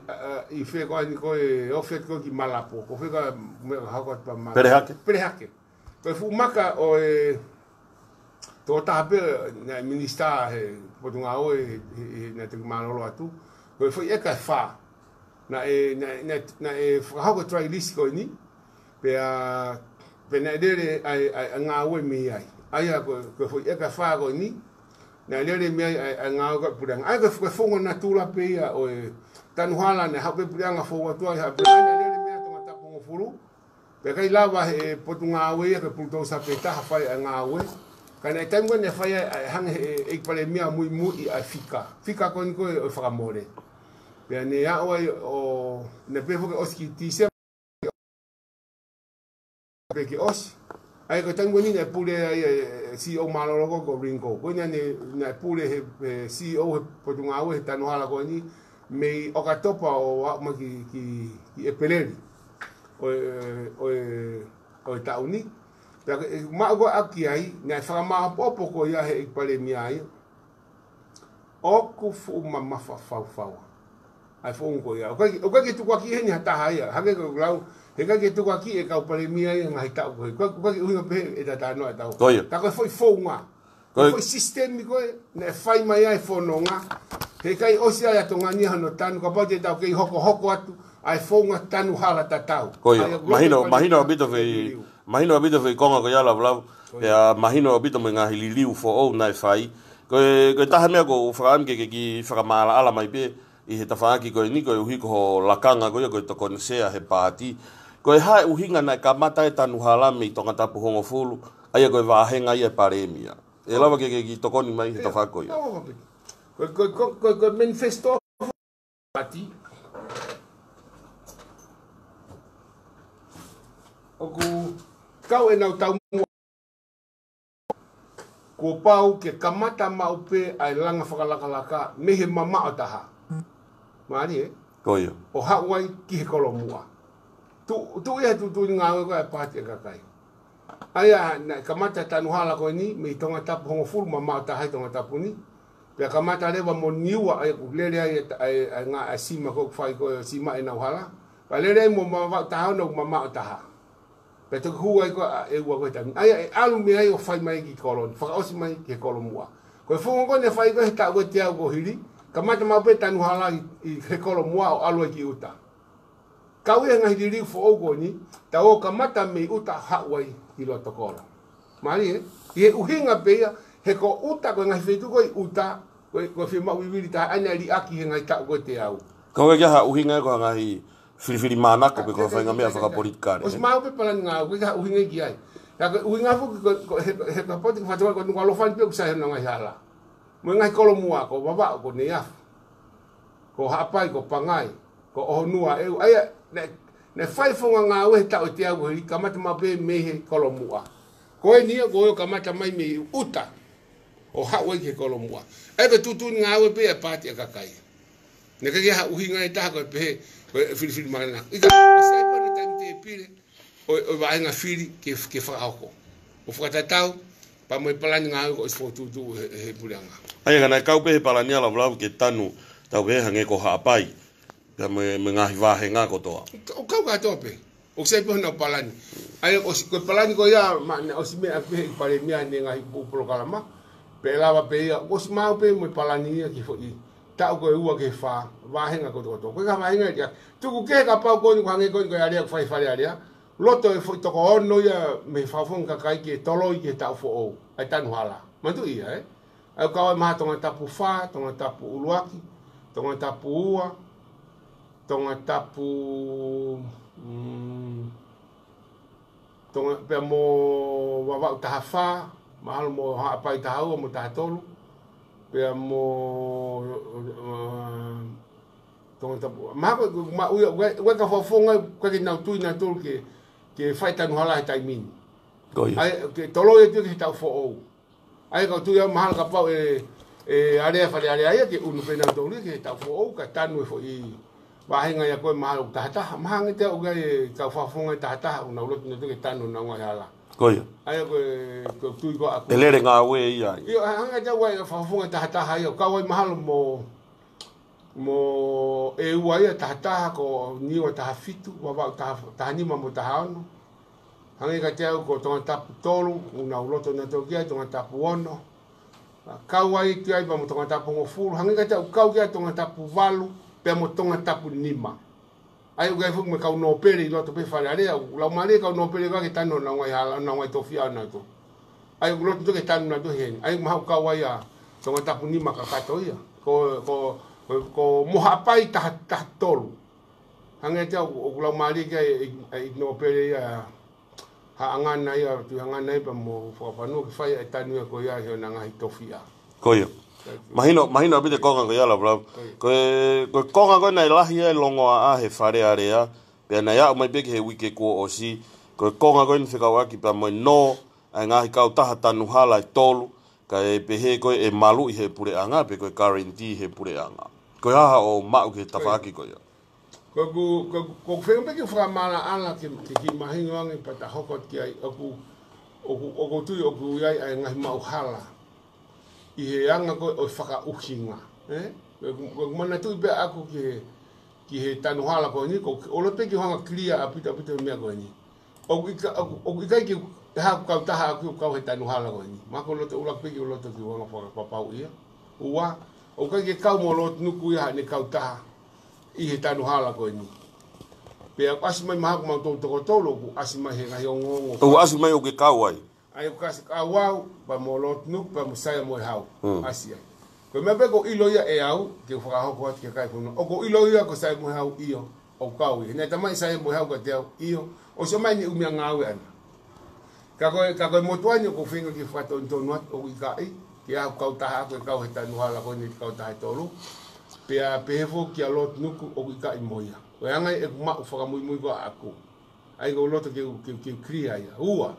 ʻa, ʻa, ʻi fē ko eni ko e ʻo fē ko ē ki Malapo. Ko fē ko ē meʻa hoko atu pea Malapo. Pelehake. Pelehake. Ko e fuʻu maka ʻo e tokotaha pē naʻe minisitā he Potungāue he, he, he naʻe toki mālōlō atu. Ko e foʻi ʻeka ʻe fā. Naʻe, naʻe, naʻe, naʻe fakahoko e dry lease ko eni. Pea, pea naʻe lele ai, ai, ʻa e ngāue mei ai. ʻA ia ko, ko e foʻi ʻeka ʻe fā ko eni. Naʻe lele mei ai, ʻa e, ʻa e ngāue ko ē puleʻanga. ʻA ia ko e, ko e founga natula pē ia ʻo e tanu hala naʻe haʻu pē puleʻanga fou atu ai, haʻu pē naʻe lele mei ai Tongatapu hongofulu. Pea ʻikai lava he Potungāue ia ke pulutousa pē taha fai ʻa e ngāue. Ka naʻe taimi ko ē naʻe fai ai, ʻa e hanga he ʻEiki Palēmia muimui ʻa e fika. Fika ko eni ko e ʻo e fakamole. Pea naʻe aʻu ai ʻo, naʻe pehē foki ʻosi ki Tīsema pē ke ʻosi. ʻA ia ko e taimi ko eni naʻe pule ai e, e, C E O mālōlō ko, ko Ringo. Ko ena naʻe, naʻe pule he, he C E O he Potungāue he tanu hala ko eni, mei ʻOkatopa ʻo aʻu mai ki, ki, ki ʻEpeleli ʻo e, ʻo e, ʻo e taʻu ni. Pea ke, ʻe, maʻu ko ē ʻaki ai, naʻe fakamāʻopoʻopo ko ia he ʻEiki Palēmia ia. ʻOku fuʻu mamafa fau fau. ʻA e founga ko ia. ʻOku ʻikai, ʻoku ʻikai ke tukuakiʻi heni ha taha ia. Hangē ko e lau, heʻikai ke tukuakiʻi ʻe kau Palēmia ia ngaahi taʻu ko ē. ʻOku ʻikai, ʻoku ʻikai ke ʻuhinga pehē ʻeta talanoa ʻe tau. Ko ia. Ka ko e foʻi founga. Ko e foʻi sisitemi ko ē, naʻe fai mai ai e fononga. Heʻikai ʻosi ai ʻa Tonga ni hono tanu, kapau te tau kei hokohoko atu, ʻa e founga tanu hala tatau. Ko ia, ʻa ia, mahino, mahino ʻaupito foʻi, mahino ʻaupito foʻi konga ko ia Lavulavu. Ko ia. Pea mahino ʻaupito mo e ngaahi liliu foʻou naʻe fai. Ko e, ko e taha meʻa ʻoku ou fakaʻamu ke, ke kiʻi fakamaʻalaʻala mai pē, ʻi he tafaʻaki ko eni koeʻuhi ko hoʻo lakanga ko ia ko e tokoni sea he paati. Ko e hā e ʻuhinga naʻe kamata e tanu hala mei Tongatapu hongofulu, ʻa ia ko e vāhenga ia e Palēmia. ʻE lava ke, ke, ke tokoni mai he tafaʻaki ko ia. Ko, ko, ko, ko, ko e manifesto paati. ʻOku kau ʻenau taumuʻa kuo pau ke kamata maʻu pē ʻa e langa fakalakalaka mei he mamaʻo taha. Mālie, ē? Ko ia. ʻO haʻu ai ki he kolomuʻa. Tu, tu ia he tuʻutuʻuni ngāue ko ē ʻa e Paati ʻa e Kakai. ʻA ia, naʻe kamata tanu hala ko eni, mei Tongatapu hongofulu mamaʻo taha ʻi Tongatapu ni. Pea kamata leva mo Niua ʻa ia ʻoku lele ai ʻa e, ʻa e, ʻa e ngaahi sima ko ē ʻoku fai ko ē sima ʻenau hala. Pea lele ai mo Vavaʻu taha ono mamaʻo taha. Pea toki hū ai ko ē ʻa ʻEua ko e taimi. ʻA ia ʻe ʻalu mei ai ʻo fai mai ki kolo ni, fakaʻosi mai ki he kolomuʻa. Ko e founga ko ē naʻe fai ko ē he taʻu ko ē teau kuo hili, kamata maʻu pē tanu hala ʻi, ʻi he kolomuʻa ʻo ʻalu ai ki ʻuta. Kau ia he ngaahi liliu foʻou ko eni, tau ō kamata mei ʻuta haʻu ai ki loto kolo. Mālie, ē? ʻI he ʻuhinga pē ia, he ko ʻuta ko e ngaahi feituʻu ko ē ʻi ʻuta, ko e, ko e fiemaʻu vivili taha ʻa ena liʻaki he ngaahi taʻu ko ē teau. Ka ʻoku ʻikai ha ʻuhinga ia ko e ngaahi filifilimānako pe ko ha faʻahinga meʻa fakapolitikale. ʻOsi maʻu pē palani ngāue, ʻoku ʻikai ha ʻuhinga ia ki ai. Ka ko e ʻuhinga foki ko, ko, he, he kapau te ke fakatokangaʻi ko Nukuʻalofa ni pē ʻoku sai hono ngaahi hala. Mo e ngaahi kolomuʻa ko Vavaʻu, ko Neiafu, ko Haʻapai, ko Pangai, ko ʻOhonua, ʻEua, ʻa ia, naʻe, naʻe fai founga ngāue he taʻu ʻe teau kuo hili kamata maʻu pē mei he kolomuʻa. Ko eni ia, ko e ō kamata mai mei ʻuta ʻo haʻu ai ki he kolomuʻa. ʻA ia ko e tuʻutuʻuni ngāue pē ʻa e Paati ʻa e Kakai. Naʻe ʻikai ke ʻi ai ha ʻuhinga ʻe taha ko e pehē, ko e filifilimānako. ʻIkai, ʻosi ʻi ai pē ʻa e taimi tēpile ʻo, ʻo e vāhenga fili ke, ke fakahoko. ʻO fakatatau pea mo e palani ngāue kuo ʻosi fokotuʻutuʻu he, he puleʻanga. ʻA ia ka naʻe kau pē he palani ia Lavulavu ke tanu, tau pehē hangē ko Haʻapai. Pea mo e, mo e ngaahi vāhenga kotoa. ʻOku kau kātoa pē. ʻOku sai pē honau palani. ʻA ia ʻosi, ko e palani ko ia, ma, naʻe ʻosi meʻa pē he Palēmia ʻene ngaahi pō polokalama. Pea lava pē ia, ʻosi maʻu pē mo e palani ia ki he foʻi taʻu ko ē ʻe ua ki he fā, vāhenga kotokotoa. Ko e ka vāhenga ia, tuku kehe kapau ko eni ko e hangē ko eni ko e alea ko e fai Fale Alea. Loto e foʻi toko ono ia mei he Fakafofonga Kakai ke toloi ki he taʻu foʻou, ʻa e tanu hala. Manatuʻi ia, ē? ʻA ia ʻoku kau ai mahalo Tongatapu fā, Tongatapu ʻuluaki, Tongatapu ua, Tongatapu, mm, Tonga, pea mo Vavaʻu taha fā, mahalo mo Haʻapai taha ua mo taha tolu, pea mo, eh, Tongatapu. Mahalo ko e, ko e maʻu ia, ʻoku ʻikai, ʻoku ʻikai ke fakafofonga, ʻoku ʻikai ke nau tui nautolu ke, ke fai tanu hala he taimi ni. Ko ia. ʻA ia, ke toloi atu ki he taʻu foʻou. ʻA ia, ka ʻoku ou tui au mahalo kapau ʻe, ʻe alea Fale Alea ia ke ʻunu pē nautolu ia ki he taʻu foʻou, ka tanu e foʻi vāhenga ia ko ē mahalo ʻoku taha taha. Mahalo ange ʻoku ʻi ai e kau fakafofonga ʻe taha taha, ʻoku nau loto nautolu ke tanu honau ngaahi hala. Ko ia. ʻA ia, ko e, ko e tui ko ē ʻaʻaku. ʻE lele ngāue ia. ʻIo, hangē ʻoku ʻi ai e fakafofonga ʻe taha taha ia, ʻoku kau ai mahalo mo mo e ua ia taha taha, ko Niua taha fitu, Vavaʻu taha, taha nima mo taha ono. Hangē kiate au ko Tongatapu tolu, ʻoku nau loto nautolu ki ai, Tongatapu ono. Kau ai ki ai pea mo Tongatapu hongofulu. Hangē kiate au kau ki ai Tongatapu valu, pea mo Tongatapu nima. ʻA ia ʻoku ʻi ai foki mo e kau nōpele ʻi loto pē Fale Alea, ʻoku laumālie e kau nōpele ʻoku ʻikai ke tanu honau ngaahi hala, honau ngaahi tofiʻa ʻanautolu. ʻA ia ʻoku loto nautolu ke tanu nautolu heni. ʻA ia mahalo ʻoku kau ai ʻa Tongatapu nima kakato ia. Ko, ko, ko, ko Mohaʻapai taha, taha tolu. Hangē ʻoku ʻi ai ʻoku laumālie ki ai e, e, e nōpele ia Haʻangana ia, Tuʻi Haʻangana ia pea mo Fakafanua ke fai e tanu ia ko ia he ʻenau ngaahi tofiʻa. Ko ia. Mahino, mahino ʻaupito e konga ko ia, Lavulavu. Ko ia. Ko e, ko e konga ko ē naʻe lahi ai e longoaʻa he Fale Alea, pea naʻe aʻu mai pē ki he uike kuo ʻosi, ko e konga ko eni fekauʻaki pea mo e nō ʻa e ngaahi kautaha tanu hala ʻe tolu, kae pehē ko ē ʻe maluʻi he puleʻanga, pe ko e guarantee he puleʻanga. Ko e hā haʻo maʻu ki he tafaʻaki ko ia? Ko ʻeku, ko ʻeku, ko ʻeku feinga pē ke fakamaʻalaʻala ke, ke, ke mahino ange pea ta hoko atu ki ai, ʻoku, ʻoku, ʻoku ou tui ʻoku ʻi ai ʻa e ngaahi maʻu hala ʻi he anga ko ē ʻo e fakaʻuhinga, ē? Ko ʻeku, ko ʻeku manatuʻi pē ʻaʻaku ki he, ki he tanu hala ko eni, ko, ʻoku ou loto pē ke u hanga ʻo clear ʻaupito, ʻaupito e meʻa ko eni. ʻOku ʻika-, ʻoku, ʻoku ʻikai ke u, ʻe haʻaku kautaha ʻaʻaku ke u kau he tanu hala ko eni. Mahalo ʻoku ou loto ʻuluaki pē ke u loto ke u hanga ʻo fakapapauʻi ia. Ua, ʻoku ʻikai ke kau mo Lord Nuku ia haʻane kautaha ʻi he tanu hala ko eni. Pea ʻoku ʻasi mai mahalo ko mautolu toko tolu, ʻoku ʻasi mai he ngaahi ongoongo. ʻOku ʻasi mai ʻoku ke kau ai. ʻA ia ʻoku ʻasi kau au, pea mo Lord Nuku, pea mo Saia Moehau. Hmm. ʻAsi ai. Ko e meʻa pē ʻoku ou ʻilo ia ʻe au, ke u fakahoko atu ki he kai fonua. ʻOku ou ʻilo ia ko Saia Moehau ʻio, ʻoku kau ia. Naʻe talamai ʻe Saia Moehau kiate au ʻio, ʻosi ʻomai ʻene ʻū meʻangāue ʻana. Ka ko e, ka ko e motuʻa ni ʻoku ou feinga ke fakatonutonu atu, ʻoku ʻikai ke ʻi ai haku kautaha ʻaʻaku ʻe kau he tanu hala ko eni, kautaha ʻe tolu. Pea pehē foki kia Lord Nuku ʻoku ʻikai mo ia. Ko e anga ia ʻeku maʻu fakamuimui ko ē ʻaʻaku. ʻA ia ʻoku ou loto ke u, ke, ke u clear ia. Ua.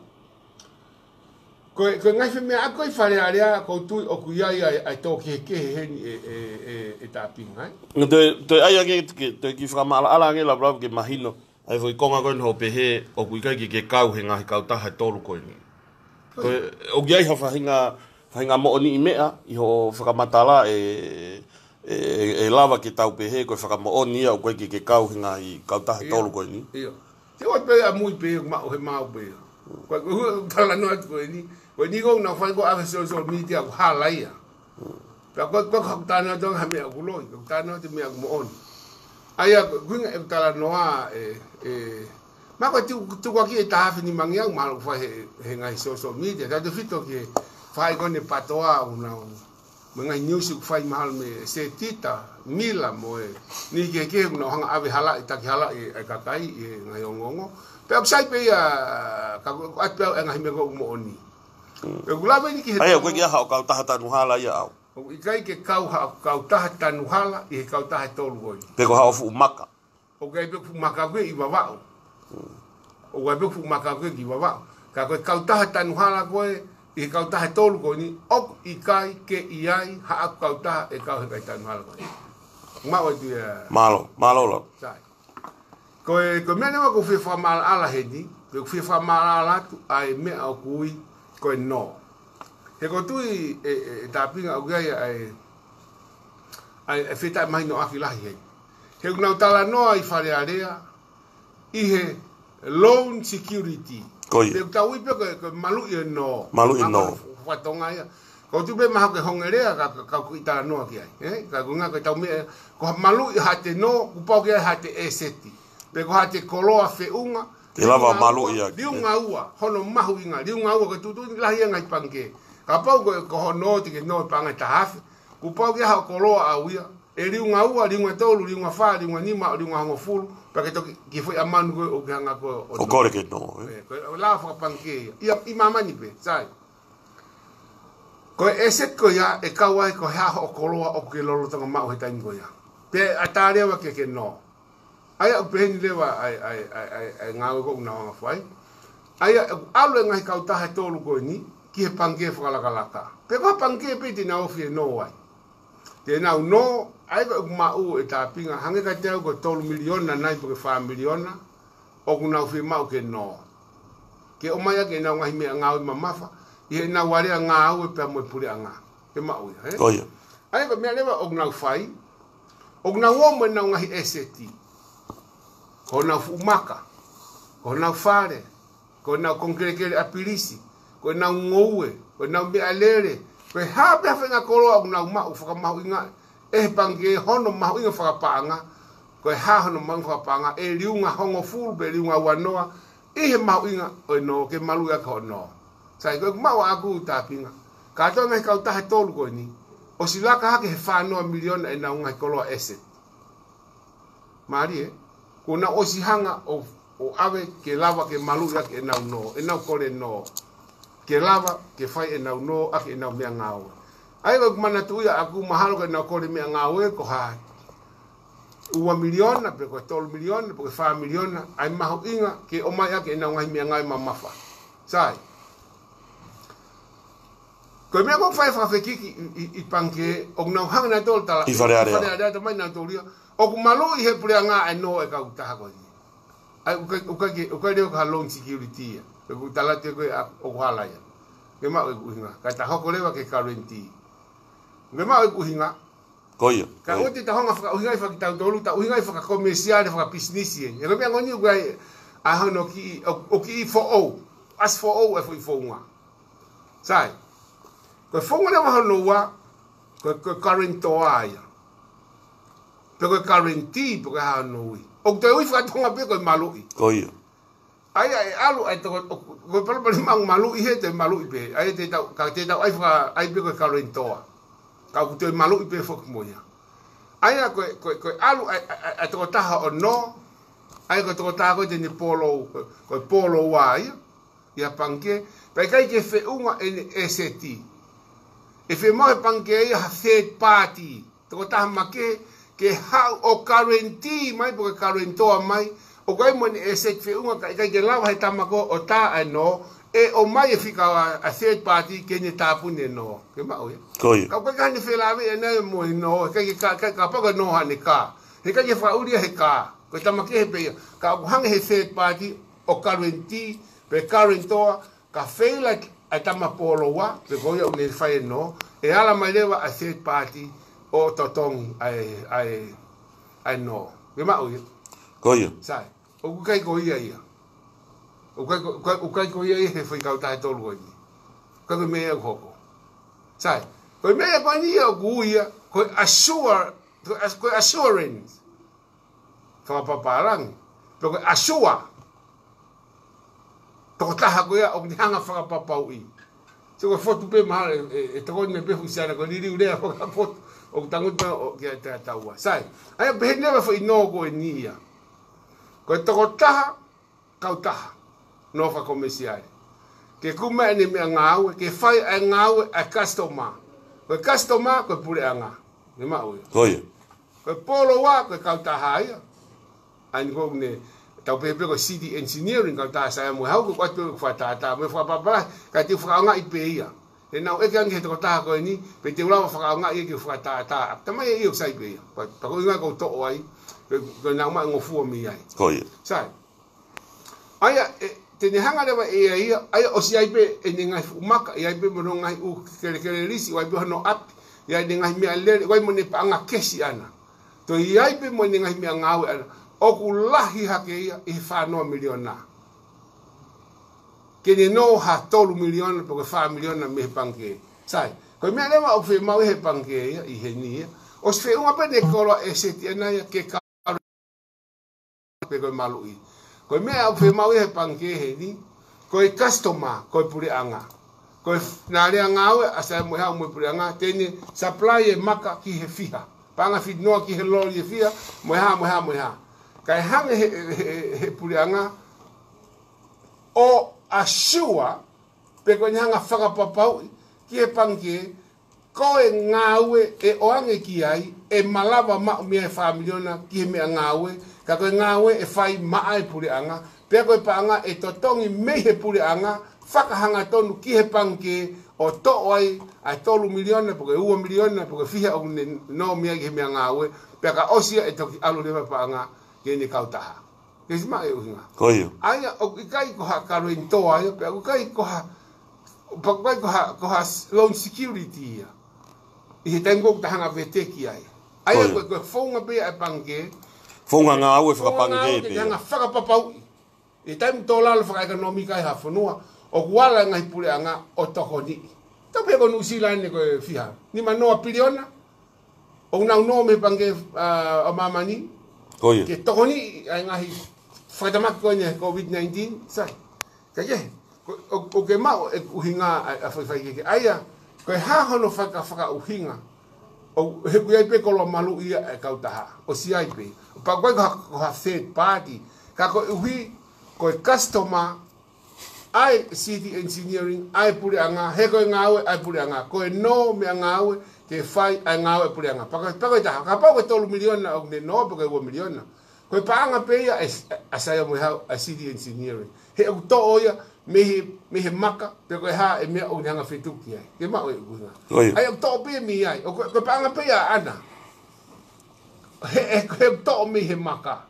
Ko e, ko e ngaahi femeʻaʻaki ko ē ʻi Fale Alea, ʻoku ou tui ʻoku ʻi ai ʻa e, ʻa e tō kehekehe heni ʻe, ʻe, ʻe, ʻe Tāpinga, ē? Toe, toe ʻai ange, ke, toe kiʻi fakamaʻalaʻala ange, Lavulavu, ke mahino ʻa e foʻi konga ko eni hoʻo pehē ʻoku ʻikai ke ke kau he ngaahi kautaha ʻe tolu ko eni. Ko e, ʻoku ʻi ai ha faʻahinga, faʻahinga moʻoniʻi meʻa ʻi hoʻo fakamatala ē, ʻe, ʻe, ʻe lava ke tau pehē ko e fakamoʻoni ia ʻoku ʻikai ke ke kau he ngaahi kautaha ʻe tolu ko eni. ʻIo. Te u ʻoatu pē ʻa mui pē, maʻu he maʻu pē. Ko e, ko e ʻuhi ʻeku talanoa atu ko eni. Ko eni ʻoku nau fai ko ē ʻave he social media ʻoku hala ia. Pea ko e, ko e, ko e talanoa atu ha meʻa ʻoku loi, ko e talanoa atu meʻa ʻoku moʻoni. ʻA ia, ko e ʻuhinga ʻeku talanoa ē, ē, mahalo ko e tuku, tukuakiʻi ʻe taha afe nimangeau, mahalo ʻoku fai he, he ngaahi social media. Tautefito ki he fai ko eni e PATOA ʻoku nau mo e ngaahi news ʻoku fai mahalo mei Setita, Mila mo e niʻihi kehekehe ʻoku nau hanga ʻo ʻave halaʻi, taki halaʻi e kakai ʻi he ngaahi ongoongo. Pea ʻoku sai pē ia, ka ʻoku ʻoatu pē ʻe au e ngaahi meʻa ko ē ʻoku moʻoni. Pea ʻoku lave eni ki he ʻA ia, ʻoku ʻikai ke ʻi ai haʻo kautaha tanu hala ia ʻaʻau. ʻOku ʻikai ke kau haʻaku kautaha tanu hala ʻi he kautaha ʻe tolu ko eni. Pe ko haʻo fuʻu maka. ʻOku ʻi ai pē fuʻu maka ko ē ʻi Vavaʻu. ʻOku ʻi ai pē fuʻu maka ko ē ki Vavaʻu. Ka ko e kautaha tanu hala ko ē ʻi he kautaha ʻe tolu ko eni, ʻoku ʻikai ke ʻi ai haʻaku kautaha ʻe kau he ngaahi tanu hala ko ē. Maʻu atu ia. Mālō, mālō Lau. Sai. Ko e, ko e meʻa naʻa ku fie fakamaʻalaʻala heni, ko e fie fakamaʻalaʻala atu ʻa e meʻa ʻoku ui ko e nō. He ʻoku ou tui ē, ē, ē Tāpinga ʻoku ʻi ai ʻa e, ʻa e, ʻa e fetaʻemahinoʻaki lahi heni. He ʻoku nau talanoa ʻi Fale Alea, ʻi he loan security. Ko ia. Pea ʻoku tau ui pē ko e, ko e maluʻi e nō. Maluʻi e nō. Ako fakatonga ia. ʻOku ou tui pē mahalo ko e honge lea ka, ka, ka ʻoku ʻi talanoa ki ai. Ē? Ka ko e ʻuhinga ko e tau meʻa, ko ha maluʻi haʻate nō, kuo pau ke ʻi ai haʻate ʻēseti. Pe ko haʻate koloa feʻunga. Ke lava maluʻi ʻaki. Liunga ua, hono mahuʻinga, liunga ua ko e tuʻutuʻuni lahi ia ngaahi pangikē. Kapau ko e, ko hoʻo nō te ke nō paʻanga ʻe taha afe. Kuo pau ke ʻi ai haʻo koloa ʻau ia. ʻE liunga ua, liunga tolu, liunga fā, liunga nima, liunga hongofulu, pea ke toki, ki he foʻi ʻamanu ko ē ʻoku ke hanga ko ē ʻo nō. ʻO kole ke nō, ē? Ē, ko e lava fakapangikē ia. ʻI, ʻi māmani pē, sai. Ko e ʻēseti ko ia, ʻe kau ai ko e hā hoʻo koloa ʻoku ke lolotonga maʻu he taimi ko ia. Pea ʻatā leva ke ke nō. ʻA ia ʻoku pehē ni leva ʻa e, ʻa e, ʻa e, ʻa e, ʻa e ngāue ko ē ʻoku nau hanga ʻo fai. ʻA ia ʻoku ʻalu e ngaahi kautaha ʻe tolu ko eni ki he pangikē fakalakalaka. Pe ko ha pangikē pē te nau ofi ʻo nō ai. Te nau nō, ʻa ia ko ʻeku maʻu ʻe Tāpinga, hangē kiate au ko e tolu miliona nai pe ko e fā miliona, ʻoku nau fiemaʻu ke nō. Ke ʻomai ʻaki ʻenau ngaahi meʻangāue mamafa, ʻi heʻenau alea ngāue pea mo e puleʻanga. Ke maʻu ia, ē? Ko ia. ʻA ia ko e meʻa leva ʻoku nau fai, ʻoku nau ō mo ʻenau ngaahi ʻēseti. Ko honau fuʻu maka, ko honau fale, ko ʻenau konga kelekele ʻapilisi, ko ʻenau ngoue, ko ʻenau meʻalele, ko e hā pē ha faʻahinga koloa ʻoku nau maʻu fakamahuʻinga ʻe he pangikē hono mahuʻinga fakapaʻanga, ko e hā hono mahuʻinga fakapaʻanga, ʻe liunga hongofulu pe liunga uanoa, ʻi he mahuʻinga ʻo e nō ke maluʻi ʻaki hoʻo nō. Sai, ko ʻeku maʻu ʻaʻaku Tāpinga, kātoa e ngaahi kautaha ʻe tolu ko eni, ʻosi laka hake he fā noa miliona ʻenau ngaahi koloa ʻēseti. Mālie, kuo nau ʻosi hanga ʻo, ʻo ʻave ke lava ke maluʻi ʻaki ʻenau nō, ʻenau kole nō. Ke lava ke fai ʻenau nō ʻaki ʻenau meʻangāue. ʻA ia ko ʻeku manatuʻi ʻaʻaku mahalo ko ʻenau kole meʻangāue ko ha ua miliona, pe ko e tolu miliona, pe ko e fā miliona, ʻa e mahuʻinga ke ʻomai ʻaki ʻenau ngaahi meʻangāue mamafa. Sai. Ko e meʻa ko ē ʻoku fai fakafekiki ʻi, ʻi, ʻi pangikē, ʻoku nau hanga nautolu tala. ʻI Fale Alea. Fale Alea, tamai nautolu ia. ʻOku maluʻi he puleʻanga ʻa e nō ʻa e kautaha ko eni. ʻA ia, ʻoku ʻikai, ʻoku ʻikai ke, ʻoku ʻikai leva ko ha loan security ia. ʻOku tala atu ko ē ʻa, ʻoku hala ia. Ke maʻu ʻeku ʻuhinga. Kae ta hoko leva ke guarantee. Ke maʻu ʻeku ʻuhinga. Ko ia, ka ko ia. ʻOua te ta hanga ʻo fakaʻuhingaʻi fakitautolu, ta ʻuhingaʻi fakakomēsiale, fakapisinisi ē. He ko e meʻa ko eni ʻoku ʻi ai ʻa hono kiʻi, ʻo, ʻo kiʻi foʻou, ʻasi foʻou e foʻi founga. Sai, ko e founga leva hono ua, ko e, ko e guarantor ia. Pe ko e guarantee, pe ko e hā hono ui. ʻOku te ui fakatonga pē ko e maluʻi. Ko ia. ʻA ia ʻe ʻalu, ʻa e toko, ko e palopalema ʻoku maluʻi he te maluʻi pē. ʻA ia te tau, ka te tau ʻai faka, ʻai pē ko e guarantor. Ka ʻoku te maluʻi pē foki mo ia. ʻA ia ko e, ko e, ko e ʻalu, ʻa e, ʻa e, ʻa e tokotaha ʻo nō, ʻa ia ko e tokotaha ko ē te ne polo, ko e, ko e polo ua ia, ʻia pangikē, pea ʻikai ke feʻunga ʻene ʻēseti. ʻE fiemaʻu he pangikē ia ha third party. Tokotaha makehe, ke haʻu ʻo guarantee mai pe ko e guarantor mai, ʻoku ʻi ai mo ʻene ʻēseti feʻunga ka ʻikai ke lava he tama ko ē ʻo tā ʻa e nō, ʻe ʻomai e fika ʻa, ʻa third party ke ne tāpuni e nō. Ke maʻu ia. Ko ia. Ka ʻoku ʻikai ke hane felāveʻi ʻa e nō mo e nō, ʻikai ke ka, ka, kapau ko e nō haʻane kā. He ʻikai ke fakaʻuli ia he kā. Ko e tama kehe pē ia. Ka ʻoku hanga he third party ʻo guarantee, pe guarantor, ka feila ʻa e tama polo ua, pe ko ia ʻoku ne fai e nō, ʻe ala mai leva ʻa e third party ʻo totongi ʻa e, ʻa e, ʻa e nō. Ke maʻu ia. Ko ia. Sai, ʻoku ʻikai ko ia ia. ʻOku ʻikai ko, ʻoku ʻikai, ʻoku ʻikai ko ia ia he foʻi kautaha ʻe tolu ko eni. ʻIkai ko e meʻa ia ʻoku hoko. Sai, ko e meʻa ia ko eni ia ʻoku ui ia, ko e assure, ko e ass-, ko e assurance. Fakapapālangi. Pe ko e ʻasua. Tokotaha ko ia ʻoku ne hanga ʻo fakapapauʻi. Sai, ko e fotu pē mahalo ʻe, ʻe, ʻe tokoni pē fuʻu siana ko e liliu lea fakafotu. ʻOku tangutu ʻo kia te taua. Sai. ʻA ia pehē ni leva foʻi nō ko eni ia. Ko e tokotaha, kautaha. Nō fakakomēsiale. Ke kumi ʻene meʻangāue, ke fai ʻa e ngāue ʻa e customer. Ko e customer, ko e puleʻanga. Ke maʻu ia. Ko ia. Ko e polo ua, ko e kautaha ia. ʻA eni ko ʻene, tau pehē pē ko e city engineering, kautaha Saia mo e Hau, ko e ʻoatu pē fakatātā, mo e fakapapālangi, ka te u fakaʻaongaʻi pē ia. Te nau ʻeke ange he tokotaha ko eni, pe te u lava fakaʻaongaʻi ia ke fakatātā. Tamai ia ʻoku sai pē ia. Pea, pea ko e ʻuhinga ko u toʻo ai, pe, ko e nau maʻu ngofua mei ai. Ko ia. Sai. ʻA ia, ʻe, te ne hanga leva ʻe ia ia, ʻa ia ʻosi ʻi ai pē ʻene ngaahi fuʻu maka, ʻi ai pē mo hono ngaahi ʻū kelekele lisi, ʻi ai pē hono ʻapi, ʻi ai ʻene ngaahi meʻalele, ʻi ai mo ʻene paʻanga kesi ʻana. Toe ʻi ai pē mo ʻene ngaahi meʻangāue ʻana. ʻOku lahi hake ia ʻi he fā noa miliona. Ke ne nō ha tolu miliona, pe ko e fā miliona mei he pangikē. Sai, ko e meʻa leva ʻoku fiemaʻu ʻe he pangikē ia, ʻi heni ia. ʻOsi feʻunga pē ʻene koloa ʻēseti ʻana ia ke ka pe ko e maluʻi. Ko e meʻa ʻoku fiemaʻu ia he pangikē heni, ko e customer, ko e puleʻanga. Ko e f-, naʻa lea ngāue ʻa Saia mo e Hau mo e puleʻanga, te ne supply e maka ki he fiha. Paʻanga fitinoa ki he loli ʻe fiha, mo e hā, mo e hā, mo e hā. Kae hanga he, he, he, he puleʻanga ʻo assure, pe ko ʻene hanga ʻo fakapapauʻi ki he pangikē, ko e ngāue ʻe ʻoange ki ai, ʻe malava maʻu mei ai e fā miliona ki he meʻangāue, Ka ko e ngāue ʻe fai maʻa e puleʻanga, pea ko e paʻanga ʻe totongi mei he puleʻanga, fakahangatonu ki he pangikē ʻo toʻo ai ʻa e tolu miliona, pe ko e ua miliona, pe ko e fiha ʻoku ne nō mei ai ki he meʻangāue, pea ka ʻosi ia ʻe toki ʻalu leva paʻanga ki heʻene kautaha. Ke si maʻu e ʻuhinga. Ko ia. ʻA ia, ʻoku ʻikai ko ha kalenitoa ia, pea ʻoku ʻikai ko ha, pea ʻoku ʻikai ko ha, ko ha loan security ia. ʻI he taimi ko ē ʻoku ta hanga ʻo veteki ai. ʻA ia, Ko ia. ko e, ko e founga pē ia e pangikē. Founga ngāue Founga fakapangikē ngāue ke pē. te hanga ʻo fakapapauʻi. ʻI he taimi tō lalo fakaʻekonōmika ai ha fonua, ʻoku ala e ngaahi puleʻanga ʻo tokoniʻi. Tau pehē ko Nuʻusila eni ko e fiha. Nima noa piliona. ʻOku nau nō mei he pangikē, ʻa, ʻo māmani. Ko ia. Ke tokoniʻi ʻa e ngaahi fakatamaki ko eni he COVID nineteen. Sai. Ka ke, ko, ʻo, ʻoku ke maʻu e ʻuhinga ʻa, ʻa faifai ke ke. ʻA ia, ko e hā hono faka, fakaʻuhinga. ʻO, he ʻoku ʻi ai pē koloa maluʻi ia e kautaha. ʻOsi ai pē. Pea ʻoku ʻikai ko ha, ko ha third party. Ka koeʻuhi, ko e customer, ʻa e City Engineering, ʻa e puleʻanga, he ko e ngāue, ʻa e puleʻanga. Ko e nō meʻangāue, ke fai ʻa e ngāue e puleʻanga. Pea ko, pea ko e taha, kapau ko e tolu miliona ʻoku ne nō, pe ko e ua miliona. Ko e paʻanga pē ia ʻa e, ʻa Saia mo e Hau, ʻa e City Engineering. He ʻoku toʻo ia mei he, mei he maka, pe ko e hā e meʻa ʻoku ne hanga ʻo fetuki ai. Ke maʻu e ʻuhinga. Ko ia. ʻA ia ʻoku toʻo pē mei ai, ʻo ko, ko e paʻanga pē ia ʻaʻana. He, he, he ʻoku toʻo mei he maka.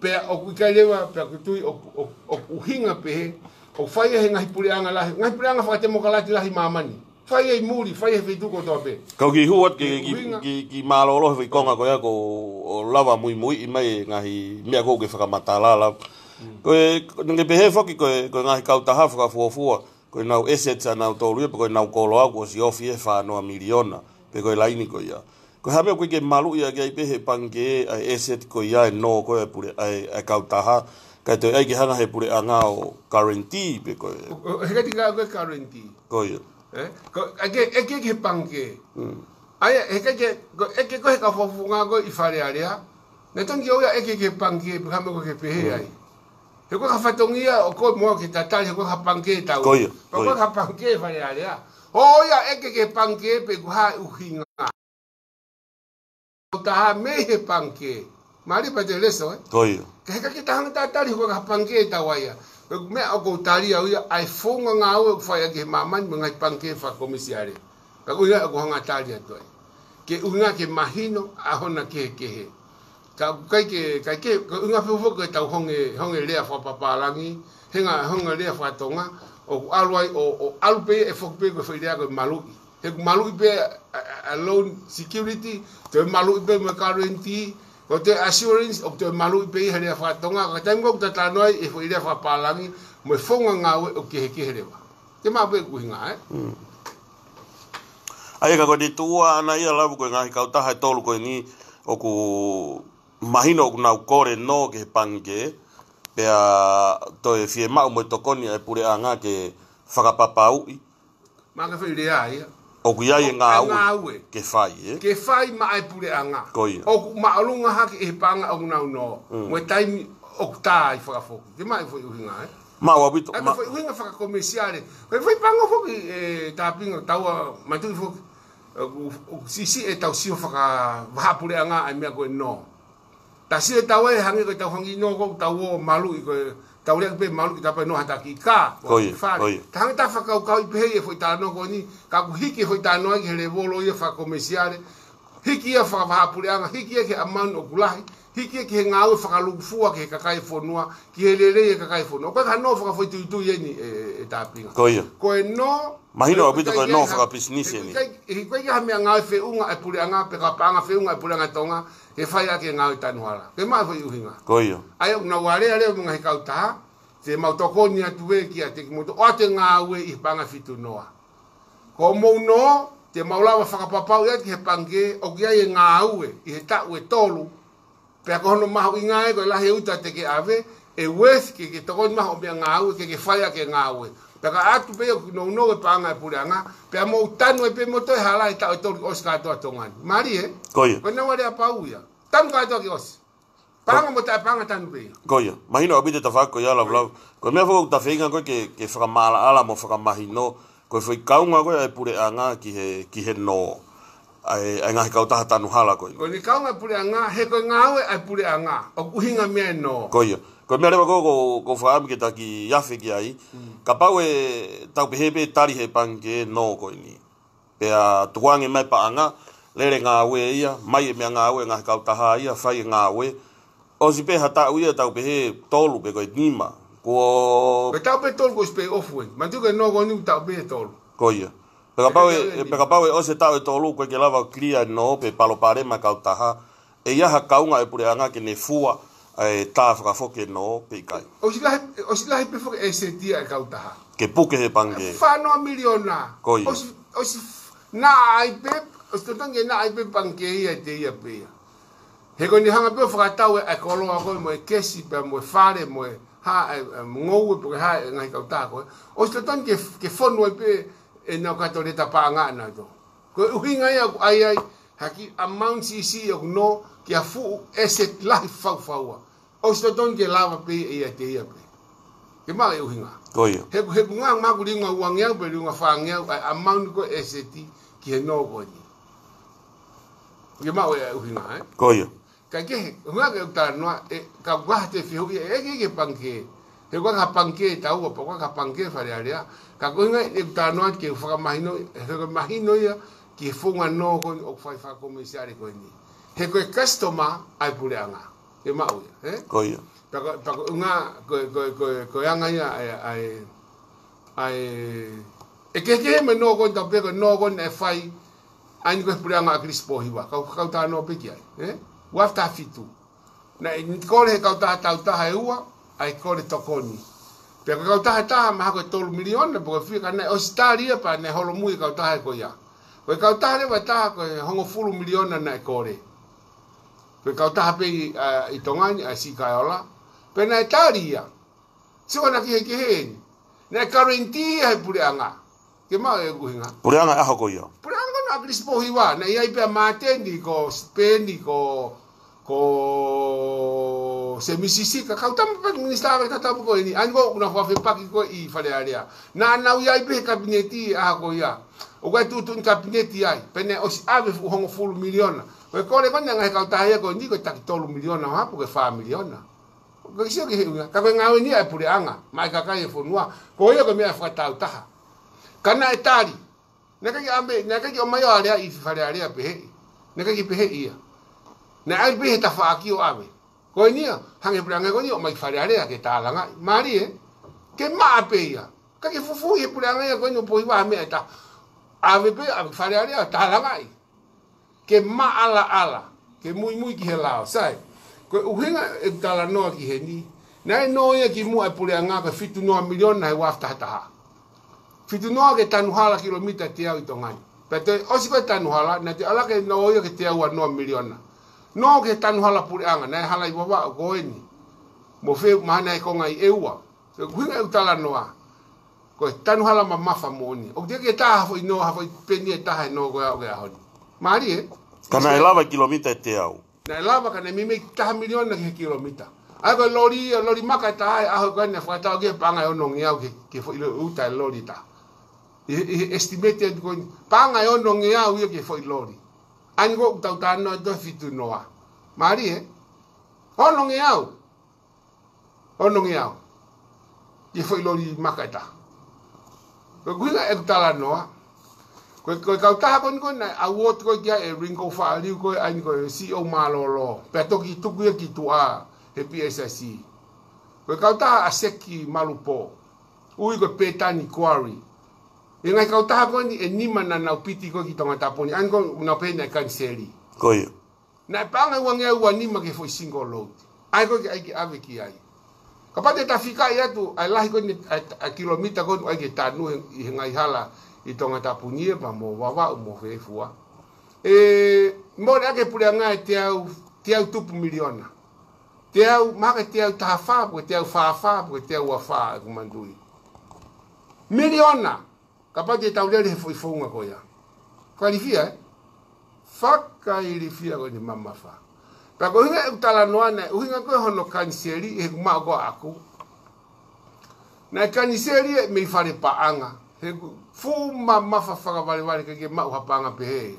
Pea ʻoku ʻikai leva, pea ʻoku tui ʻoku, ʻoku, ʻoku ʻuhinga pehē, ʻoku fai ia he ngaahi puleʻanga lahi, ngaahi puleʻanga fakatemokalati lahi māmani. Fai ia ʻi muli, fai ia he feituʻu kotoa pē. Kau kiʻi hū atu ki, Ke ki, ʻuhinga. ki, ki mālōlō he foʻi konga ko ia ko ʻo lava muimuiʻi mai e ngaahi meʻa ko ē ʻoku ke fakamatala lava. Ko e, naʻa ke pehē foki ko e, ko e ngaahi kautaha fakafuofua, ko e nau assets ʻa nautolu ia, pe ko e nau koloa kuo ʻosi ofi e fā noa miliona, pe ko e laini ko ia. Ko e hā e meʻa ʻoku ʻikai ke maluʻi ʻaki ai pē he pangikē ʻa e asset ko ia e nō ko ē e pule, ʻa e, ʻa e kautaha, kae toe ʻai ke hanga he puleʻanga ʻo guarantee pe ko e. ʻO, ʻo, he ka tika ko e guarantee. Ko ia. Eh? Ko, ʻa ke, ʻeke ki he pangikē. Mm. ʻA ia, he ka ke, ko, ʻeke ko ē he kau fakafofonga ko ē ʻi Fale Alea. Naʻe tonu ke ʻoua ʻeke ki he pangikē, pe ko e hā e meʻa ʻoku ke pehē Mm. ai. He ko e ka fatongia ʻo ko e mo ke tatali, he ko e ka pangikē tau. Ko ia, Pea ko ko ia. e ka pangikē Fale Alea. ʻOua ʻeke ki he pangikē, pe ko e hā e ʻuhinga. Kautaha mei he pangikē. Mālie pē ʻa e leso, eh? Ko ia. Ka he ka ke ta hanga ʻo tatali, he ko e ka pangikē tau ai ia. Ko e meʻa ʻoku ou tali au ia, ʻa e founga ngāue ʻoku fai ʻaki he māmani mo e ngaahi pangikē fakakomesiale. Ka ko ia ʻoku ou hanga ʻo tali atu ai. Ke ʻuhinga ke mahino ʻa hona kehekehe. Ka ʻoku ʻikai ke, ʻikai ke, ka ʻuhinga fefo ke tau honge, honge lea fakapapālangi, he ngaahi honge lea fakatonga, ʻoku ʻalu ai, ʻo, ʻo ʻalu pē ʻe foki pē ko e foʻi lea ko e maluʻi. He ʻoku maluʻi pē ʻa, ʻa, ʻa loan security, toe maluʻi pē mo e guarantee, ko e toe assurance, ʻoku toe maluʻi pē ʻi he lea fakatonga, ka taimi ko ē ʻoku ta talanoa ai e foʻi lea fakapālangi, mo e founga ngāue ʻoku kehekehe leva. Ke maʻu pē ʻuhinga, eh? Mm. ʻA ia ka ko e tuʻu ʻana ia Lavu ko e ngaahi kautaha ʻe tolu ko eni ʻoku mahino ʻoku nau kole nō ki he pangikē, pea toe fiemaʻu mo e tokoni ʻa e puleʻanga ke fakapapauʻi. Maʻa ke fai lea ia. ʻOku ʻi ai e ʻOku ʻi ai ngāue ngāue. ke fai, eh? Ke fai maʻa e puleʻanga. Ko ia. ʻOku māʻolunga hake ʻi he paʻanga ʻoku nau nō. Mm. Mo e taimi ʻoku tā ai fakafoki. Ke maʻu e foʻi ʻuhinga, eh? Maʻu ʻaupito, ʻA e ma- foʻi ʻuhinga fakakomesiale. Ko e foʻi paʻanga foki, eh, Tāpinga, taua matuʻi foki. ʻOku, ʻoku siʻisiʻi ʻetau sio fakavahaʻapuleʻanga ʻa e meʻa ko e nō. Ta sio ʻetau ʻai hangē ko ʻetau hangi nō ko ʻetau ō maluʻi ko ʻetau lea pē maluʻi ta pē nō hata ki ka, Ko ia, fale. ko ia. Ta hanga ʻo fakakaukauʻi pehē e foʻi talanoa ko eni, ka ʻoku hiki e foʻi talanoa ki he levolo ia fakakomesiale, hiki ia fakavahaʻapuleʻanga, hiki ia ki he amount ʻoku lahi, hiki ia ki he ngāue fakalūkufua ki he kakai e fonua, ki he lelei e kakai e fonua. Ko e ka nō fakafoʻituitui eni e, e, e Tāpinga. Ko ia. Ko e nō, Mahino ko e ʻaupito ko e ʻikai nō ha, fakapisinisi he eni. ʻikai, he ʻikai ha meʻangāue feʻunga e puleʻanga, pe ko ha paʻanga feʻunga e puleʻanga Tonga, he fai ʻaki e ngāue tanu hala. Ke maʻu e foʻi ʻuhinga. Ko ia. ʻA ia ʻoku nau alea leva mo e ngaahi kautaha, te mau tokoni atu ē kiate kimoutolu, ʻoatu e ngāue ʻi he paʻanga fitu noa. Ko hoʻomou nō, te mau lava fakapapauʻi atu ki he pangikē, ʻoku ʻi ai e ngāue, ʻi he taʻu ʻe tolu, pea ko hono mahuʻinga ē, ko e lahi e uta te ke ʻave, ʻe worth ke, ke tokoni mai hoʻo meʻangāue, ke, ke fai ʻaki e ngāue. Pea ka ʻatu pē ʻoku nounou e paʻanga e puleʻanga, pea mou tanu ai pē mo toe hala e taʻu ʻe tolu ke ʻosi kātoa Tonga ni. Mālie, eh? Ko ia. Ko e nau aleapau ia. Tanu kātoa ke ʻosi. Paʻanga mo taʻepaʻanga tanu pē ia. Ko ia. Mahino ʻaupito e tafaʻaki ko ia Lavu Lavu. Ko e meʻa foki ʻoku ta feinga ko ē ke, ke fakamaʻalaʻala mo fakamahino. Ko e foʻi kaunga ko ē ʻa e puleʻanga ki he, ki he nō. ʻa e, ʻa e ngaahi kautaha tanu hala ko ē. Ko eni kaunga puleʻanga, he ko e ngāue ʻa e puleʻanga, ʻoku ʻuhinga mei ai e nō. Ko ia. Ko e meʻa leva ko ē ʻoku ou fakaʻamu ke ta kiʻi afe ki ai. Kapau ʻe tau pehē pē tali he pangikē e nō ko eni. Pea tukuange mai paʻanga, lele ngāue ia, mai e meʻangāue ngaahi kautaha ia, fai e ngāue. ʻOsi pē ha taʻu ia tau pehē tolu pe ko e nima. Kuo Pe tau pē tolu ko ʻosi pē ʻofu eni. Manatu ko e nō ko eni tau pē tolu. Ko ia. Pe kapau ʻe, Pea pe kapau ʻe ʻosi e taʻu ʻe tolu ko ē ke lava clear e nō pe palopalema kautaha. ʻE ʻi ai ha kaunga e puleʻanga ke ne fua e tā fakafoki e nō pe ʻikai. ʻOsi lahi, ʻosi lahi pē foki e ʻeseti ʻa e kautaha. Ke puke he pangikē. Fā noa miliona. Ko ia. ʻOsi, ʻosi naʻa ai pē, ʻosi totonu ke naʻa ai pē pangikē ia ʻiate ia pē ia. He ko eni hanga pē ʻo fakatau e, e koloa ko ē mo e kesi pea mo e fale mo e hā e, e ngoue pe ko e hā e ngaahi kautaha ko ē. ʻOsi totonu ke, ke fonu ai pē ʻenau kato leta paʻanga ʻanautolu. Ko e ʻuhinga ia ʻoku ʻai ai, ha kiʻi amount siʻisiʻi ʻoku nō ki ha fuʻu ʻeseti lahi faufaua. ʻOsi totonu ke lava pē ia ʻiate ia pē. Ke maʻu e ʻuhinga. Ko ia. He, he ʻoku ngā maku liunga uangeau pe liunga fāngeau, ʻa e amount ko ē ʻeseti ki he nō ko eni. Ke maʻu e ʻuhinga, ē? Ko ia. Ka ke he, ʻuhinga ke u talanoa, ʻe, ka ʻoku ʻi ai ha toe fehuʻi, ʻe, ʻe, ke, ke pangikē. He ʻoku ʻikai ha pangikē ʻe taua, pe ʻoku ʻikai ha pangikē Fale Alea. Ka ko e ʻuhinga ʻeku talanoa ke u fakamahino, he ko e mahino ia, ki he founga nō ko eni ʻoku fai fakakomesiale ko eni. He ko e customer ʻa e puleʻanga. Ke maʻu ia, ē? Ko ia. Pea ko, pea ko e ʻuhinga, ko, ko, ko, ko e anga ia, ʻa e, ʻa e, ʻa e, ʻe kehekehe mo e nō ko eni tau pehē ko e nō ko eni ʻe fai, ʻa eni ko e puleʻanga ʻa Kilisi Pōhiva, kau, kau talanoa pē ki ai, ē? Ua afe taha fitu. Naʻe kole he kautaha tautaha ʻe ua, ʻa e kole tokoni. Pea ko e kautaha ʻe taha, mahalo ko e tolu miliona, pe ko e fiha ka naʻe ʻosi tali ia pea naʻe holomui e kautaha ko ia. Ko e kautaha leva ʻe taha, ko e hongofulu miliona naʻe kole. Ko e kautaha pē ʻi, ʻa, ʻi Tonga ni, ʻa Sikaiola. Pea naʻe tali ia. Sio ʻana ki he, ki he eni. Naʻe guarantee ia he puleʻanga. Ke maʻu e ʻuhinga. Puleʻanga ʻaho ko ia. Puleʻanga ko ena ʻa Kilisi Pōhiva. Naʻe ʻi ai pē ʻa Māteni ko Sipeni ko, ko Semisi Sika. Kau tama pē minisitā ʻa e tatapu ko eni. ʻA eni ko ʻoku nau fakafepaki ko ē ʻi Fale Alea. Naʻa nau ʻi ai pē he kapineti ʻaho ko ia. ʻOku ʻi ai tuʻutuʻuni kapineti ai. Pea naʻe ʻosi ʻave fuʻu hongofulu miliona. Ko e kole ko ena ngaahi kautaha ia ko eni ko e taki tolu miliona ʻo hapo ko e fā miliona. Ko e sio ki he ʻuhinga, ka ko e ngāue eni ia ʻa e puleʻanga, maʻa e kakai e fonua, ko ia ko e meʻa fakatāutaha. Ka naʻe tali, naʻe ʻikai ke ʻave, naʻe ʻikai ke ʻomai ʻo aleaʻi ʻi Fale Alea peheʻi, naʻe ʻikai ke peheʻi ia. Naʻe ʻai pē he tafaʻaki ʻo ʻave. Ko eni ia, hangē puleʻanga ko eni ʻomai ki Fale Alea ke tālangaʻi. Mālie, ke maʻa pē ia. ʻIkai ke fufuuʻi he puleʻanga ia ko eni ʻo Pōhiva ha meʻa ʻe taha. ʻAve pē, ʻave ki Fale Alea, tālangaʻi. Ke maʻalaʻala, ke muimui ki he lao. Sai, ko e ʻuhinga ʻeku talanoa ki heni, naʻe nō ia kimuʻa e puleʻanga ko e fitu noa miliona he ua afe taha taha. Fitu noa ke tanu hala kilomita ʻe teau ʻi Tonga ni. Pea toe ʻosi ko e tanu hala, naʻe toe ʻalu hake nō ia ki he teau ua noa miliona. Nō ki he tanu hala puleʻanga, naʻe hala ʻi Vavaʻu ko eni. Mo Feu, mahalo naʻe konga ʻi ʻEua. Ko e ʻuhinga ʻeku talanoa, ko e tanu hala mamafa moʻoni. ʻOku teʻeki ke tā ha foʻi nō, ha foʻi peni ʻe taha he nō ko ia ʻo e ʻaho ni. Mālie, ē? Ka naʻe lava kilomita ʻe teau. Naʻe lava ka naʻe meimei taha miliona ki he kilomita. ʻA ia ko e loli, loli maka ʻe taha he ʻaho ko ē naʻe fakatau ki he paʻanga ʻe onongeau ki he, ki he foʻi loli uta e loli ʻe taha. ʻI he, ʻi he estimate atu ko eni, paʻanga ʻe onongeau ia ki he foʻi loli. ʻA eni ko ʻoku tau talanoa atu he fitu noa. Mālie, ē? Onongeau. Onongeau. Ki he foʻi loli maka ʻe taha. Ko e ʻuhinga ʻeku talanoa. Ko e, ko e kautaha ko eni ko ē naʻe award ko ē ki ai ʻe Ringo Faʻaliu ko ē ʻa eni ko e C E O mālōlō. Pea toki tuku ia ki tuʻa he P S S E. Ko e kautaha ʻa Seki Malupō. ʻUi ko e Pētani Quarry. ʻI he ngaahi kautaha ko eni ʻe nima naʻa nau piti ko ē ki Tongatapu ni. ʻA eni ko ē naʻa nau pehē naʻe kaniseli. Ko ia. Naʻe paʻanga ʻe uangeau ua nima ki he foʻi single load. ʻA ia ko ē ke ʻai ke ʻave ki ai. Kapau te ta fikaʻi atu, ʻa e lahi ko eni, ʻa e, ʻa e kilomita ko eni ʻoku ʻai ke tanu he, ʻi he ngaahi hala ʻi Tongatapu ni ia pea mo Vavaʻu mo Fefua. ʻE, mole ʻaki e puleʻanga e teau, teau tupu miliona. Teau, mahalo ko e teau taha fā, pe ko e teau fā fā, pe ko e teau ua fā, ʻeku manatuʻi. Miliona! Kapau te tau lele he foʻi founga ko ia. Fakailifia, ē? Fakailifia ko eni mamafa. Pea ko e ʻuhinga ʻeku talanoa naʻe, ʻuhinga ko ē hono kaniseli ʻi heʻeku maʻu ko ē ʻaʻaku. Naʻe kaniseli ia mei fale paʻanga. He ʻoku fuʻu mamafa fakavalevale ke ke maʻu ha paʻanga pehē.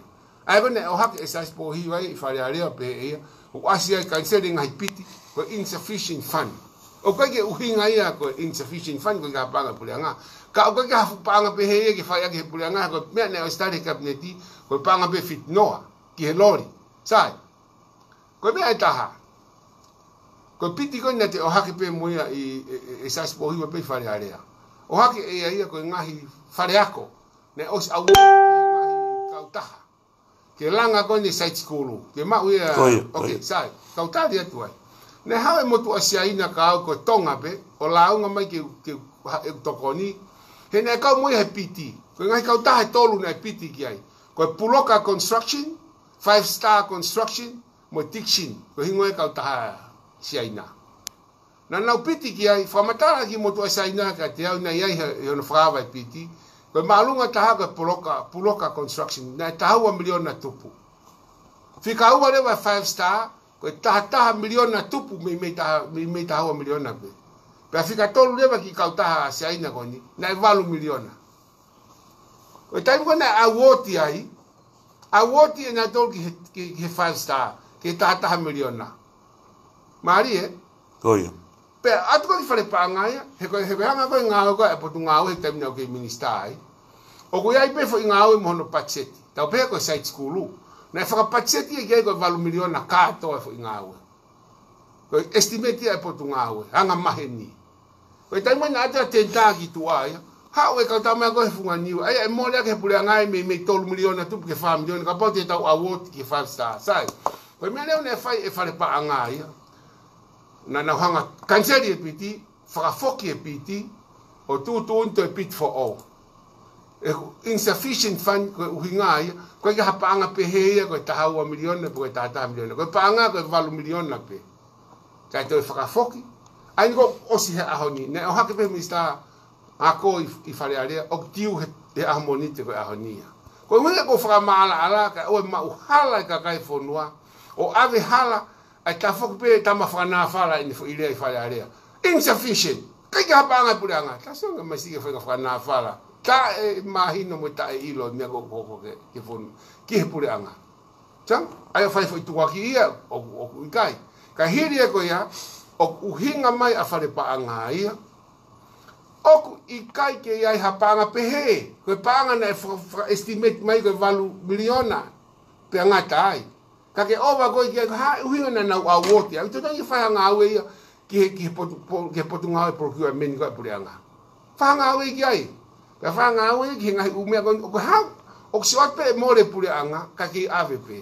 ʻA ia ko ē naʻe ʻohake ʻe Siaosi Pōhiva ia ʻi Fale Alea pehē ʻe ia, ʻoku ʻasi ai e kaniseli e ngaahi piti, ko e insufficient fund. ʻOku ʻikai ke ʻuhinga ia ko e insufficient fund ko e ʻikai ha paʻanga ʻa e puleʻanga. Ka ʻoku ʻikai ke ha fuʻu paʻanga pehē ia ke fai ʻaki ʻe he puleʻanga, ko e meʻa naʻe ʻosi tali ʻe he Kapineti, ko e paʻanga pē fiti noa ki he loli. Sai. Ko e meʻa ʻe taha. Ko e piti ko ē naʻe ʻohake pē mo ia ʻe, ʻe, ʻe, ʻe Siaosi Pōhiva pē ʻi Fale Alea. ʻOhake ʻe ia ia ko e ngaahi fale ako. Naʻe ʻosi award ki he ngaahi kautaha ke langa ko eni e side school, ke maʻu ia. Ko ia, ko ia. Ok, sai, kau tali atu ai. Naʻe haʻu e motuʻa Siaina kae ʻoua ko Tonga pē, ʻo lāunga mai ke, ke ha, ʻeku tokoni. He naʻe kau mo ia he piti. Ko e ngaahi kautaha ʻe tolu naʻe piti ki ai. Ko e Puloka Construction, Five Star Construction, mo e Dickson. Ko e hingoa e kautaha Siaina. Naʻa nau piti ki ai, fakamatala ki he motuʻa Siaina kiate au naʻe ʻi ai he, he hono fakaava e piti. Ko e māʻolunga taha ko e Puloka, Puloka Construction, naʻe taha ua miliona tupu. Fika ua leva Five Star, ko e taha taha miliona tupu mei, mei taha, mei, mei taha ua miliona pē. Pea fika tolu leva ki he kautaha Siaina ko eni, naʻe valu miliona. Ko e taimi ko ē naʻe award ai, award ʻe nautolu ki he, ki, ki he Five Star, ki he taha taha miliona. Mālie, ē? Ko ia. Pea ʻatu ko ē ki fale paʻanga ia, he ko e, he ko e anga ko ē ngāue ko ē ʻa e Potungāue he taimi naʻa ku kei minisitā ai. ʻOku ʻi ai pē foʻi ngāue mo hono patiseti. Tau pehē ko e side school. Naʻe fakapatiseti ia ki ai ko e valu miliona kātoa e foʻi ngāue. Ko e estimate ia ʻa e Potungāue, anga maheni. Ko e taimi naʻe ʻatu ai e tender ki tuʻa ia, haʻu e kau tama ko ē he Funga Niua, ʻa ia ʻe mole ʻaki he puleʻanga ia mei, mei tolu miliona tupu ki he fā miliona, kapau te tau award ki he Five Star, sai. Ko e meʻa leva naʻe fai ʻe fale paʻanga ia. Naʻa nau hanga kaniseli e piti, fakafoki e piti, ʻo tuʻutuʻuni toe piti foʻou. E insufficient fund ko e ʻuhinga ia, ko e ʻikai ha paʻanga pehē ia ko e taha ua miliona, pe ko e taha taha miliona. Ko e paʻanga ko e valu miliona pē. Kae toe fakafoki. ʻA ia ko ē ʻosi he ʻaho ni, naʻe ʻohake pē he minisitā ako ʻi, ʻi Fale Alea, ʻoku tiu he, he ʻaho Mōnite ko e ʻaho ni ia. Ko e ʻuhinga ko e fakamaʻalaʻala, kae ʻoua ʻe maʻu hala e kakai e fonua, ʻo ʻave hala, ʻa e tafoki pē tama fakanāfala ʻene foʻi lea ʻi Fale Alea. Insufficient. ʻIkai ke ha paʻanga ʻa e puleʻanga. Taʻe sio ange mai siʻi ke fai ha fakanāfala. Taʻemahino mo taʻeʻilo e meʻa ko ē ʻoku hoko ki he, ki he fonu, ki he puleʻanga. Sai, ʻa ia ʻoku fai foʻi tukuakiʻi ia, ʻoku, ʻoku ʻikai. Ka hili ia ko ia, ʻoku ʻuhinga mai ʻa fale paʻanga ia. ʻOku ʻikai ke ʻi ai ha paʻanga pehē. Ko e paʻanga naʻe faka, faka estimate mai ko e valu miliona. Pea ngata ai. Ka ke ova ko ē ki ai, ko e hā e ʻuhinga naʻa nau award ai. ʻOku totonu ke fai ha ngāue ia ki he, ki he potu, po, ki he Potungāue Procurement ko ē ʻa e puleʻanga. Fai ha ngāue ki ai. Pea fai ha ngāue ki he ngaahi ʻū meʻa ko ē, ʻoku hau, ʻoku sio atu pē ʻe mole e puleʻanga, ka ke ʻave pē.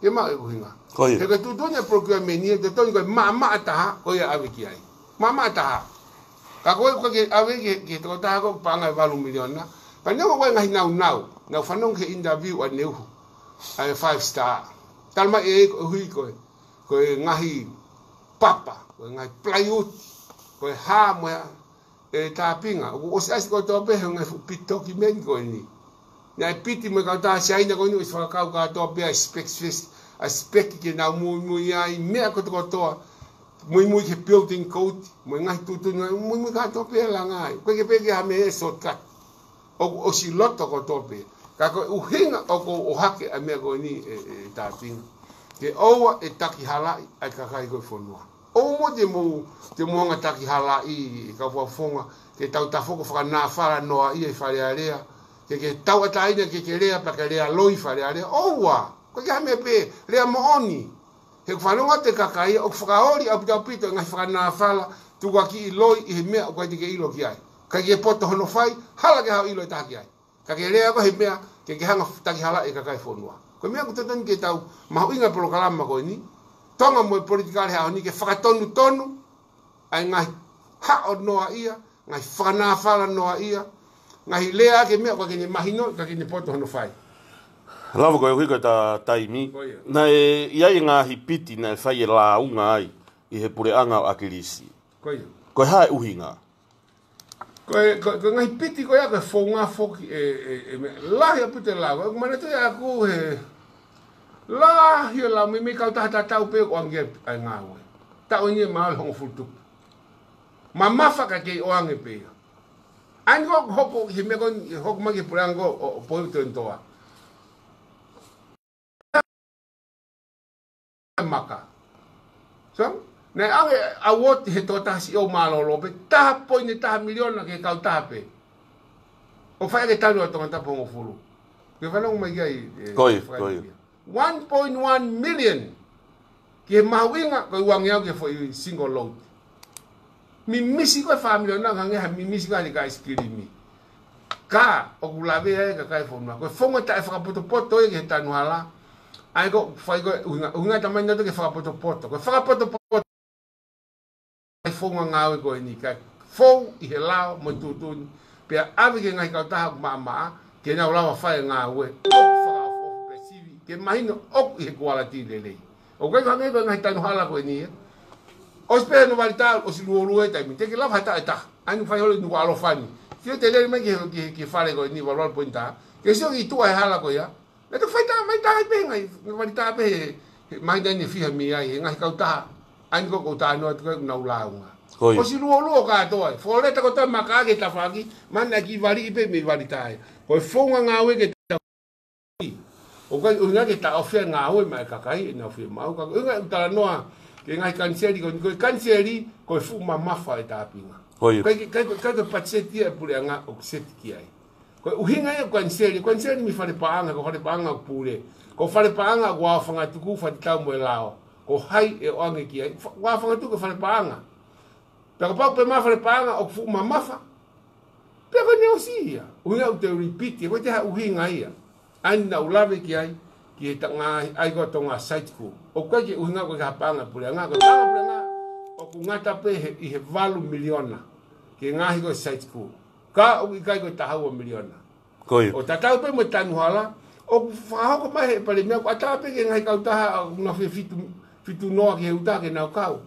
Ke maʻu e ʻuhinga. Ko ia. He ko e tuʻutuʻuni ʻa e procurement ia, totonu ko e maʻamaʻa taha, ko ia ʻave ki ai. Maʻamaʻa taha. Ka ko ē ʻoku ke ʻave ki he, ki he tokotaha ko ē paʻanga ʻe valu miliona. Pea neongo ko e ngaahi naunau, naʻa ku fanongo ki he interview ʻa Neuhu, ʻa e Five Star. Tala mai ʻe ia koeʻuhi ko e, ko e ngaahi papa, ko e ngaahi plywood, ko e hā mo e, ʻe Tāpinga, ʻoku ʻosi ʻasi kotoa pē he ngaahi fuʻu piti tokimeni ko eni. Naʻe piti mo e kautaha Siaina ko eni, ʻosi fakakau kātoa pē ʻa e spec, ʻa e spec ke nau muimui ai, meʻa kotokotoa, muimui ki he building code, mo e ngaahi tuʻutuʻuni, muimui kātoa pē langa ai. ʻOku ʻikai ke pehē ke ha meʻa ʻe shortcut. ʻOku ʻosi loto kotoa pē. Ka ko e ʻuhinga ʻoku ou ʻohake ʻa e meʻa ko eni ʻe, ʻe, ʻe Tāpinga. Ke ʻoua ʻe takihalaʻi ʻa e kakai ko ē fonua. ʻOua muʻa te mou, te mou hanga takihalaʻi e kau fakafofonga, ke tau tafoki ʻo fakanāfala noaʻia ʻi Fale Alea, ke, ke tauʻatāina ke, ke lea pea ke lea loi ʻi Fale Alea. ʻOua, ʻoku ʻikai ke ha meʻa pē, lea moʻoni. He ʻoku fanongo atu e kakai, ʻoku fakaoli ʻaupito ʻaupito e ngaahi fakanāfala, tukuakiʻi loi ʻi he meʻa ʻoku ʻikai te ke ʻilo ki ai. ʻIkai ke poto hono fai, hala ke haʻu ʻilo e taha ki ai. Ka ke lea ko ē he meʻa, ke, ke hanga takihalaʻi e kakai fonua. Ko e meʻa ʻoku totonu ke tau mahuʻingaʻi e polokalama ko eni, Tonga mo e politikale he ʻaho ni ke fakatonutonu, ʻa e ngaahi haʻo noaʻia, ngaahi fakanāfala noaʻia, ngaahi lea ke meʻa ʻoku ʻikai ke ne mahino, ʻikai ke ne poto hono fai. Lava koeʻuhi ko e ta taimi. Ko ia. Naʻe ʻi ai e ngaahi piti naʻe fai e lāunga ai ʻi he puleʻanga ʻo ʻAkilisi. Ko ia. Ko e hā e ʻuhinga? Ko e, ko, ko e ngaahi piti ko ia ko e founga foki e, e, e meʻa. Lahi ʻaupito e lau. ʻOku manatu ʻaʻaku he lahi e lau mei, mei he kautaha tatau pē ʻoku ʻoange ʻa e ngāue. Taʻu eni ʻe maʻu hongofulu tupu. Mamafa ka kei ʻoange pē ia. ʻA ia ko e hoko he meʻa ko eni, hoko mai ki he puleʻanga ko ē ʻo, ʻo Pōhiva Tony Toa. So, naʻe ʻave award he tokotaha CEO mālōlō pē, taha poini taha miliona ki he kautaha pē. ʻO fai ʻaki e tanu ʻa Tongatapu hongofulu. Ke fanongo mai ki ai, ē, Ko ia, fai ko ia. One point one million. Ki he mahuʻinga, ko e uangeau ki he foʻi single load. Mimisi ko e fā miliona, hangē ha mimisi ko e hali ka isikilimi. Ka, ʻoku lave ai e kakai fonua. Ko e founga taʻefakapotopoto ia ki he tanu hala. ʻA ia ko e fai ko e ʻuhinga, ʻuhinga tamai nato ke fakapotopoto. Ko e fakapotopoto e founga ngāue ko eni, kae fou ʻi he lao mo e tuʻutuʻuni. Pea ʻave ki he ngaahi kautaha ʻoku maʻamaʻa, ke nau lava fai e ngāue. ʻOku fakaʻofoʻofa pea sivi, ke mahino ʻoku ʻi he kualiti lelei. ʻOku ʻikai ko e hangē ko e ngaahi tanu hala ko eni, ē. ʻOsi pē hono valita, ʻosi luolua e taimi, te ke lava ha taʻu ʻe taha. ʻAi nu fai holo nu alo fani. Sio te lele mai ki he, ki he, ki he fale ko eni, valu valu poini taha. Ke sio ki tuʻa he hala ko ia. Naʻe toki fai tā mai tā pē ngaahi, valita pē he, he mai nani fiha mei ai, he ngaahi kautaha. ʻAi nu ko e kautaha noa tuku ʻoku nau lāunga. Ko ia. ʻOsi luolua kātoa. Foleta kotoa maka ke tafaki, mana ki vali pē mei valita ai. Ko e founga ngāue ke ʻOku ʻikai ʻuhinga ke taʻofi e ngāue maʻa e kakai ʻenau fiemaʻu. Ka ko e ʻuhinga ʻeku talanoa ki he ngaahi kaniseli, ko, ko e kaniseli, ko e fuʻu mamafa e tāpinga. Ko ia. ʻIkai, ʻikai, ʻikai ko e patiseti ia e puleʻanga ʻoku seti ki ai. Ko e ʻuhinga ia ʻo e kaniseli, kaniseli mei fale paʻanga, ko fale paʻanga ʻoku pule. Ko fale paʻanga ʻoku aofangatuku, fati tau mo e lao. Ko hai ʻe ʻoange ki ai, fa-, ʻoku aofangatuku ko fale paʻanga. Pea kapau pē mā fale paʻanga ʻoku fuʻu mamafa. Pea ko ʻene ʻosi ia. ʻUhinga ʻoku te repeat ia, ko e te ha ʻuhinga ia. ʻAi nu naʻa ku lave ki ai, ki he ta-, ngaahi ʻai ko e Tonga Site School. ʻOku ʻikai ke ʻuhinga ko e ha paʻanga puleʻanga, ko e paʻanga puleʻanga, ʻoku ngata pē he, ʻi he valu miliona. Ki he ngaahi ko e Site School. Ka ʻoku ʻikai ko e taha ua miliona. Ko ia. ʻO tatau pē mo e tanu hala, ʻoku fakahoko mai he palēmia, ʻoku ʻatā pē ki he ngaahi kautaha, ʻoku nau fie fitu, fitu noa ki he uta ke nau kau.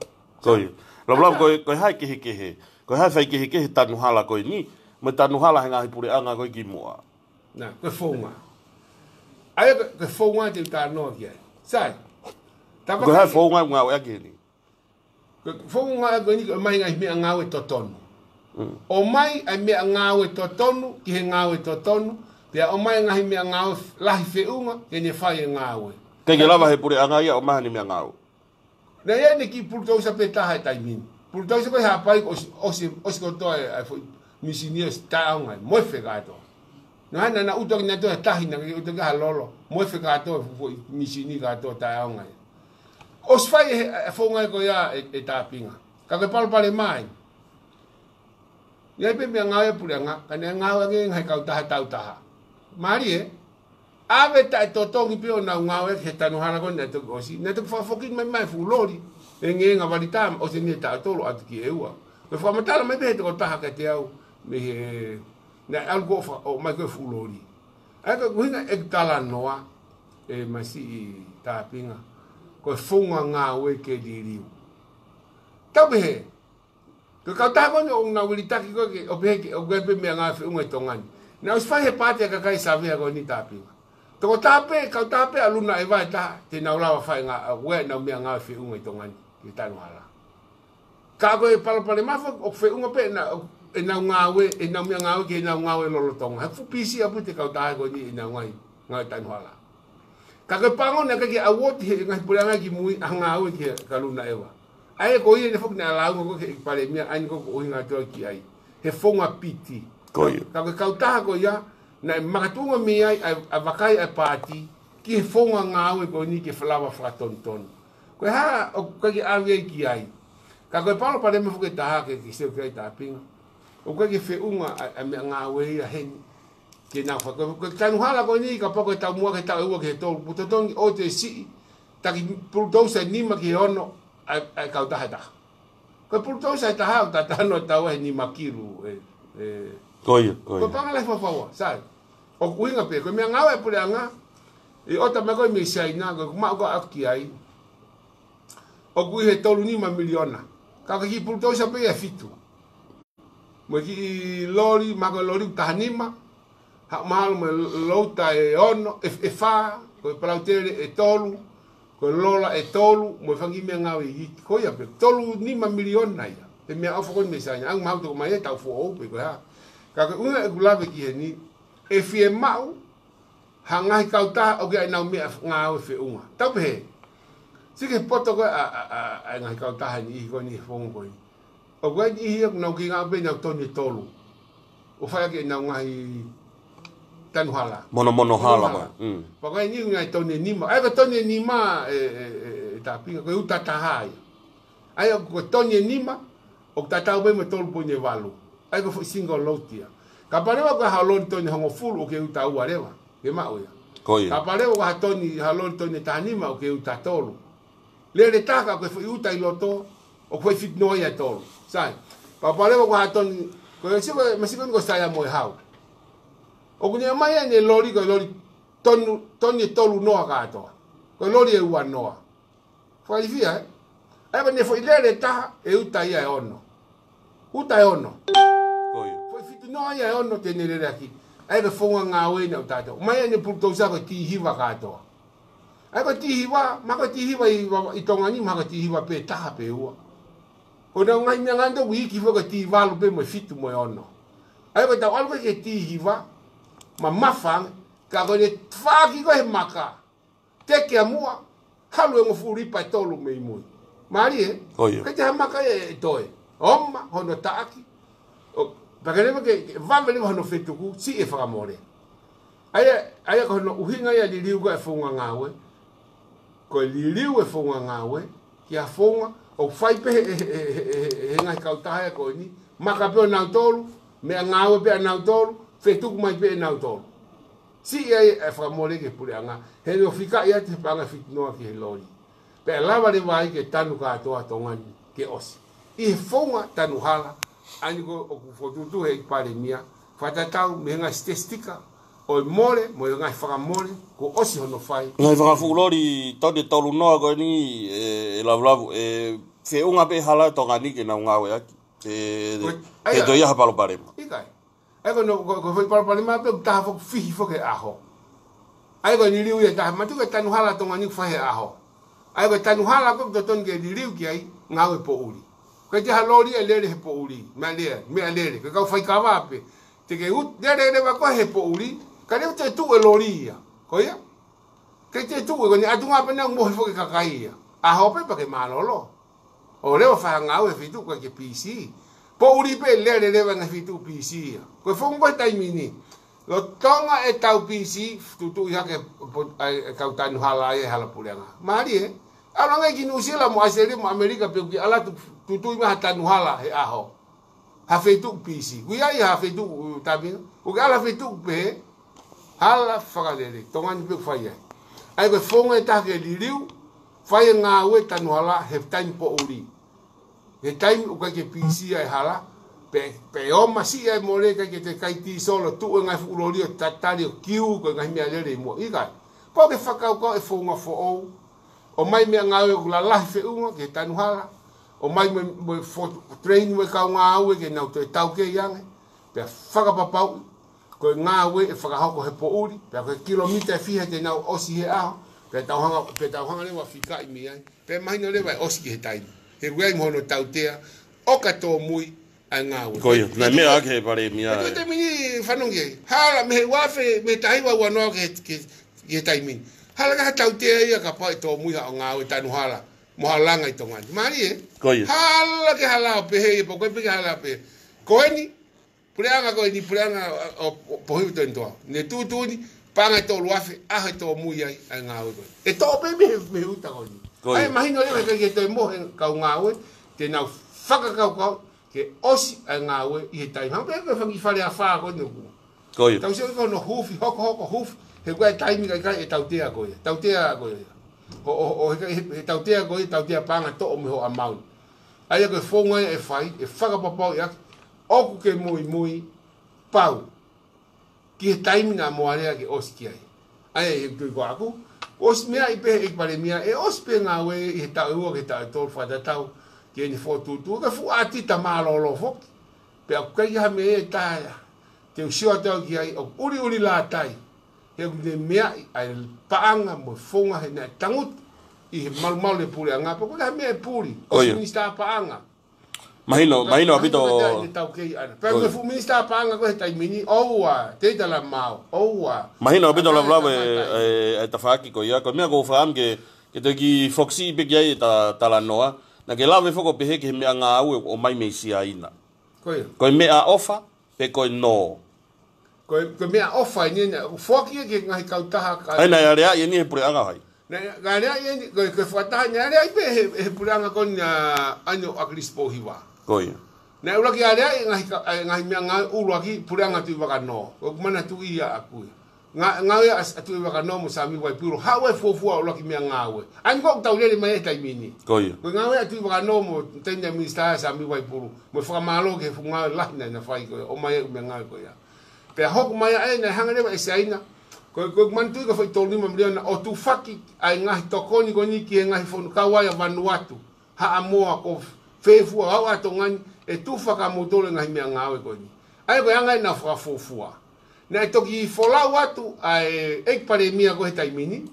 Ko ia. Lava lava ko e, ko e hā e kehekehe. Ko e hā e faikehekehe tanu hala ko eni, mo e tanu hala he ngaahi puleʻanga ko ē kimuʻa. Nā, ko e founga. ʻA ia ko e, ko e founga te u talanoa ki ai. Sai. Tapa Ko e hā e kai- founga ʻoku ngāueʻaki heni? Ko e founga ko eni ko e ʻomai ngaahi meʻangāue totonu. Mm. ʻOmai e meʻangāue totonu, ki he ngāue totonu, pea ʻomai ngaahi meʻangāue lahi feʻunga, ke ne fai e ngāue. ʻIkai ke lava he puleʻanga ia ʻo ʻomai haʻane meʻangāue. Naʻe ʻi ai ʻene kiʻi pulutousa pē taha he taimi ni. Pulutousa ko ē Haʻapai ko ē ʻosi, ʻosi, ʻosi kotoa e, ʻa e foʻi misini ʻosi taʻeʻaonga, moefe kātoa. Naʻe hanga ʻo ʻuta kinautolu he tahi, naʻe ʻuta ki ai ha lolo, moefe kātoa, foʻi misini kātoa taʻeʻaonga. ʻOsi fai e, e founga ko ia ʻe, ʻe Tāpinga. Ka ko e palopalema ē. ʻI ai pē meʻangāue puleʻanga, ka naʻe ngāueʻaki ʻe he ngaahi kautaha tautaha. Mālie, ʻave taʻetotongi pē ʻo nau ngāueʻaki he tanu hala ko ē naʻe toki ʻosi. Naʻe toki fakafoki mai mai e fuʻu loli. ʻE ngē ngā valita, ʻosi eni e taʻu tolu atu ki ʻEua. Ko e fakamatala mai pē he tokotaha kiate au, mei he, naʻe ʻalu ko ē ʻo fa-, ʻomai ko ē fuʻu loli. ʻA ia ko e ʻuhinga ʻeku talanoa, ʻe Masiʻi Tāpinga. Ko e founga ngāue ke liliu. Tau pehē, ko e kautaha ko eni ʻoku nau vilitaki ko ē ke, ʻo pehē ke, ʻoku ʻi ai pē meʻangāue feʻunga ʻi Tonga ni. Naʻe ʻosi fai he paati ʻa e kakai Savea ko eni Tāpinga. Tokotaha pē, kautaha pē ʻa Luna ʻEva ʻe taha, te nau lava fai ngā, ʻa, ʻoku ʻi ai ʻenau meʻangāue feʻunga ʻi Tonga ni, ki he tanu hala. Ka ko e palopalema foki, ʻoku feʻunga pē ʻena, ʻenau ngāue, ʻenau meʻangāue ki heʻenau ngāue lolotonga. He fuʻu pisi ʻaupito e kautaha ko eni ʻenau ngaahi, ngaahi tanu hala. Ka ko e pango naʻe ʻikai ke award he ngaahi puleʻanga kimui ʻa e ngāue kia Luna ʻEva. ʻA ia ko ia eni foki naʻe lāunga ko ē ki he palēmia, ʻa eni ko ē ʻoku ʻuhinga atu au ki ai. He founga piti. Ko ia. Ka ko e kautaha ko ia, naʻe makatuʻunga mei ai, ʻa e, ʻa e vakai ʻa e paati, ki he founga ngāue ko eni ke fa-, lava fakatonutonu. Ko e hā, ʻoku ʻikai ke ʻave ai ki ai. Ka ko e palopalema foki ʻe taha ke, ke sio ki ai Tāpinga. ʻOku ʻikai ke feʻunga ʻa, ʻa e meʻangāue ia heni. Ke nau fa-, ko, ko e tanu hala ko eni, kapau ko e taumuʻa ki he taʻu ʻe ua ki he tolu, pulutousa ʻoku te siʻi, taki pulutousa ʻe nima ki he ono, ʻa e, ʻa e kautaha ʻe taha. Ko e pulutousa ʻe taha, ʻoku tatano tau he nima kilu, ē, ē. Ko ia, ko ia. Ko e paʻanga lahi fakafaua, sai. ʻOku ʻuhinga pē, ko e meʻangāue ʻa e puleʻanga, ʻi he ʻota mai ko ē mei Siaina, ko ʻeku maʻu ko ē ʻaku ki ai. ʻOku ʻi he tolu nima miliona. Ka ko e kiʻi pulutousa pē ia ʻe fitu. Mo e kiʻi loli, mahalo ko e loli ʻe taha nima. Haʻu mahalo mo e louta ʻe ono, ʻe, ʻe fā, ko e palautele ʻe tolu, ko e lola ʻe tolu, mo e fanga kiʻi meʻangāue iiki. Ko ia pē, tolu nima miliona ia. He meʻaʻofa ko eni mei Siaina, ʻoku mahalo toki ʻomai he taʻu foʻou pē ko e hā. Ka ko e ʻuhinga ʻeku lave ki heni, ʻe fiemaʻu, ha ngaahi kautaha ʻoku ʻi ai ʻenau meʻangāue feʻunga. Tau pehē, Sio ki he poto ko ē ʻa, ʻa, ʻa, ʻa e ngaahi kautaha ʻe niʻihi ko eni he founga ko ē. ʻOku ʻi ai e niʻihi ia ʻoku nau kei ngāue pē ʻenau toni ʻe tolu. ʻO fai ʻaki ʻenau ngaahi tanu hala. Monomono hala. Monomono hala. Pea ko e niʻihi ngaahi toni ʻe nima. ʻA ia ko e toni ʻe nima ē, ē, ē, ē, Tāpinga, ko e uta taha ia. ʻA ia ko e toni ʻe nima, ʻoku tatau pē mo e tolu poini ʻe valu. ʻA ia ko e foʻi single load ia. Kapau leva ko ha loli toni ʻe hongofulu ʻoku kei uta ua leva. Ke maʻu ia. Ko ia. Kapau leva ko ha toni, ha loli toni ʻe taha nima ʻoku kei uta tolu. Lele taha ka ko e foʻi uta ʻi loto, ʻoku foʻi fitu noa ia ʻe tolu. Sai. Kapau leva ko ha toni, ko e sio ko e, masiva ko Saia mo e Hau. ʻOku ne ʻomai ʻene loli, ko e loli tonu, toni ʻe tolu noa kātoa. Ko e loli ʻe ua noa. Fakailifia, ē? ʻA ia ko ʻene foʻi lele taha, ʻe uta ia ʻe ono. Uta ʻe ono. Ko ia. Foʻi fitu noa ia ʻe ono te ne lele ʻaki. ʻA ia ko e founga ngāue naʻa ʻoku taʻeto. ʻOmai ʻene pulutousa ko e T hiva kātoa. ʻA ia ko e T hiva, mahalo ko e T hiva ʻi, ʻi Tonga ni, mahalo ko e T hiva pē taha pe ua. Ko ʻenau ngaahi meʻangāue ʻoku iiki foki ko e T valu pē mo e fitu mo e ono. ʻA ia ko ʻetau ʻalu ko ē ki he T hiva, mamafa ange, ka ko ʻene faaki ko ē he maka. Teke ʻa muʻa, halu ʻe hongofulu lipa ʻe tolu mei mui. Mālie, ē? Ko ia. ʻIkai ke ʻi ai ha maka ʻe toe. ʻOma, hono taʻaki. ʻO, pea ke leva ke, ke vave leva hono fetuku, siʻi e fakamole. ʻA ia, ʻa ia ko hono ʻuhinga ia e liliu ko ē e founga ngāue. Ko e liliu e founga ngāue, ki ha founga, ʻoku fai pē he, he, he ngaahi kautaha ia ko eni, maka pē ʻo nautolu, meʻangāue pē ʻa nautolu, fetuku mai pē ʻe nautolu. Siʻi ai e fakamole ki he puleʻanga, he ʻoku fika ia ʻi he paʻanga ʻe fitu noa ki he loli. Pea lava leva ai ke tanu kātoa Tonga ni ke ʻosi. ʻI he founga tanu hala, ʻa eni ko ē ʻoku fokotuʻutuʻu he ʻEiki Palēmia, fakatatau mei he ngaahi sitesitika, ʻo e mole, mo e ngaahi fakamole, kuo ʻosi hono fai. Ngaahi fanga fuʻu loli toni ʻe tolu noa ko eni, ē, ʻe Lavulavu, ē, feʻunga pē hala Tonga ni ke nau ngāueʻaki. Ē, ko e, ʻa ia. He toe ʻi ai ha palopalema. ʻIkai. ʻA ia ko hono, ko, ko e foʻi palopalema pē ʻoku taha foki fihi foki he ʻaho. ʻA ia ko e liliu ia ʻe taha, mātuʻaki ko e tanu hala Tonga ni ʻoku fai he ʻaho. ʻA ia ko e tanu hala ko ē ʻoku totonu ke liliu ki ai, ngāue poʻuli. ʻIkai ke ʻi ai ha loli ʻe lele he poʻuli, meʻalele, meʻalele. Ko e kau faikava pē. Te ke utu, lele leva koe he poʻuli, ka leva te tuʻu e loli ia. Ko ia? ʻIkai te tuʻu, ko ʻene ʻatu ngā pena mohe foki e kakai ia. ʻAho pē pea ke mālōlō. ʻO leva fai ha ngāue he feituʻu ʻoku ʻikai ke P C. Poʻuli pē lele leva ngaahi feituʻu P C ia. Ko e founga ko ē he taimi ni. Lolotonga e tau P C, tutuʻi hake po-, ʻa e, e kau tanu hala ia he hala puleʻanga. Mālie, ē? ʻAlu ange ki Nuʻusila mo ʻAositelēlia mo ʻAmelika pe ʻoku ke ʻalu atu tutuʻi mai ha tanu hala he ʻaho. Ha feituʻu P C. ʻOku ʻi ai ha feituʻu Tāpinga. ʻOku ke ʻalu ha feituʻu pē he hala fakalele. Tonga ni pē ʻoku fai ai. ʻA ia ko e founga ʻe taha ke liliu, fai e ngāue tanu hala he taimi poʻuli. He taimi ʻoku ʻikai ke P C ai e hala, pea, pea ʻomai siʻi ai e mole ʻikai ke toe kai tīsolo, tuʻu e ngaahi fuʻu loli ʻo tatali ʻo kiu ko e ngaahi meʻalele ʻi muʻa. ʻIkai. Pau ke fakakaukau e founga foʻou, ʻomai meʻangāue ʻoku lalahi feʻunga ki he tanu hala, ʻomai mo, mo e fo-, train mo e kau ngāue ke nau toe taukei ange, pea fakapapauʻi, ko e ngāue ʻe fakahoko he poʻuli, pea ko e kilomita ʻe fiha te nau ʻosi he ʻaho, pea tau hanga, pea tau hanga leva ʻo fikaʻi mei ai. Pea mahino leva ʻe ʻosi ki he taimi. He ʻoku ʻi ai mo hono tautea, ʻo ka tōmui ʻa e ngāue. Ko ia, naʻe meʻa ʻaki he Palēmia. Ko e taimi ni fanongo ki ai. Hala mei he uafe, mei he taha hiva ua noa ki he, ki he, ki he taimi ni. Hala ke ha tautea ia kapau ʻe tōmui haʻo ngāue tanu hala. Mo ha langa ʻi Tonga ni. Mālie, ē? Ko ia. Hala ke hala ʻo pehē, ʻe poko pē ke hala ʻo pehē. Ko eni, puleʻanga ko eni, puleʻanga ʻo, ʻo, ʻo Pohiva Tony Toa. Ne tuʻutuʻuni, paʻanga ʻe tolu afe, ʻaho ʻe tōmui ai, ʻa e ngāue ko ē. ʻE toʻo pē mei he, mei he uta ko eni. Ko ia. ʻA ia mahino leva ʻikai ke toe mohe e kau ngāue, te nau fakakaukau, ke ʻosi ʻa e ngāue ʻi he taimi. Hangē pē ko e fanga kiʻi fale afā ko eni ʻoku. Ko ia. Tau sio ko hono hufi, hokohoko hufi, he ko e taimi ʻikai ke tautea ko ia. Tautea ko ia. ʻO, ʻo, ʻo, he, he, he tautea ko ia, tautea paʻanga toʻo mei hoʻo amount. ʻA ia ko e founga ia ʻe fai, ʻe fakapapauʻi ʻaki, ʻoku ke muimui, pau. Ki he taimi naʻa mou alea ke ʻosi ki ai. ʻA ia, ʻe tui ko ʻaku, ʻosi meʻa ʻi pē he ʻEiki Palēmia, ʻe ʻosi pē ngāue ʻi he taʻu ʻe ua ki he taʻu ʻe tolu fakatatau, ki heʻene fokotuʻutuʻu, ko e fuʻu ʻātita mālōlō foki. Pea ʻoku ʻikai ha meʻa ʻe taha, te u sio atu au ki ai, ʻoku ʻuliʻuli lātai. He ʻoku ne meaʻi ʻa e paʻanga mo e founga he naʻe tangutu ʻi he malumalu e puleʻanga, pea ʻoku ʻikai ha meʻa ʻe puli, ʻosi minisitā paʻanga. Mahino, mahino ʻaupito. Mahino ʻaupito. Pea ko e fuʻu minisitā paʻanga ko ē he taimi ni, ʻoua, te u tala maʻau, ʻoua. Mahino ʻaupito Lavulavu e, e, e tafaʻaki ko ia, ko e meʻa ʻoku ou fakaʻamu ke, Ke toki foki pē ki ai e ta-, talanoa. Naʻa ke lave foki ʻo pehē ki he meʻangāue ʻoku ʻomai mei Siaina. Ko ia. Ko e meʻaʻofa, pe ko e nō? Ko e, ko e meʻaʻofa eni, naʻe foaki ia ki he ngaahi kautaha ka- ʻA ia naʻe aleaʻi eni he puleʻanga hai? Naʻe aleaʻi eni, ko e, ko e fakataha naʻe aleaʻi pē he, he puleʻanga ko eni ʻa, ʻa eni ʻo ʻAkilisi Pōhiva. Ko ia. Naʻe ʻuluaki aleaʻi e ngaahi ka-, e ngaahi meʻangāue ʻuluaki puleʻanga Tuʻivakanō. Ko ʻeku manatuʻi ia ʻaʻaku ia. Ngā-, ngāue ʻa, ʻa Tuʻivakanō mo Sami Vaipulu. Haʻu e fuofua ʻuluaki meʻangāue. ʻA eni ko ʻoku tau lele mai he taimi ni. Ko ia. Ko e ngāue ʻa Tuʻivakanō mo taimi naʻe minisitā ai Sami Vaipulu. Mo e fakamālō ki he fuʻu ngāue lahi naʻa na fai ko ia. ʻOmai e ʻū meʻangāue ko ia. Pea hoko mai ai naʻe hanga leva ʻe Siaina. Ko, ko ʻeku manatuʻi ko e foʻi tolu nima miliona ʻo tufaki ʻa e ngaahi tokoni ko eni ki he ngaahi fonua kau ai ʻa Vanuatu. Haʻamoa, ko Fefua, ʻa Tonga ni, ʻe tufa kia moutolu e ngaahi meʻangāue ko eni. ʻA ia ko e anga ia naʻa fakafuofua. Naʻe toki folau atu ʻa e ʻEiki Palēmia ko ē he taimi ni,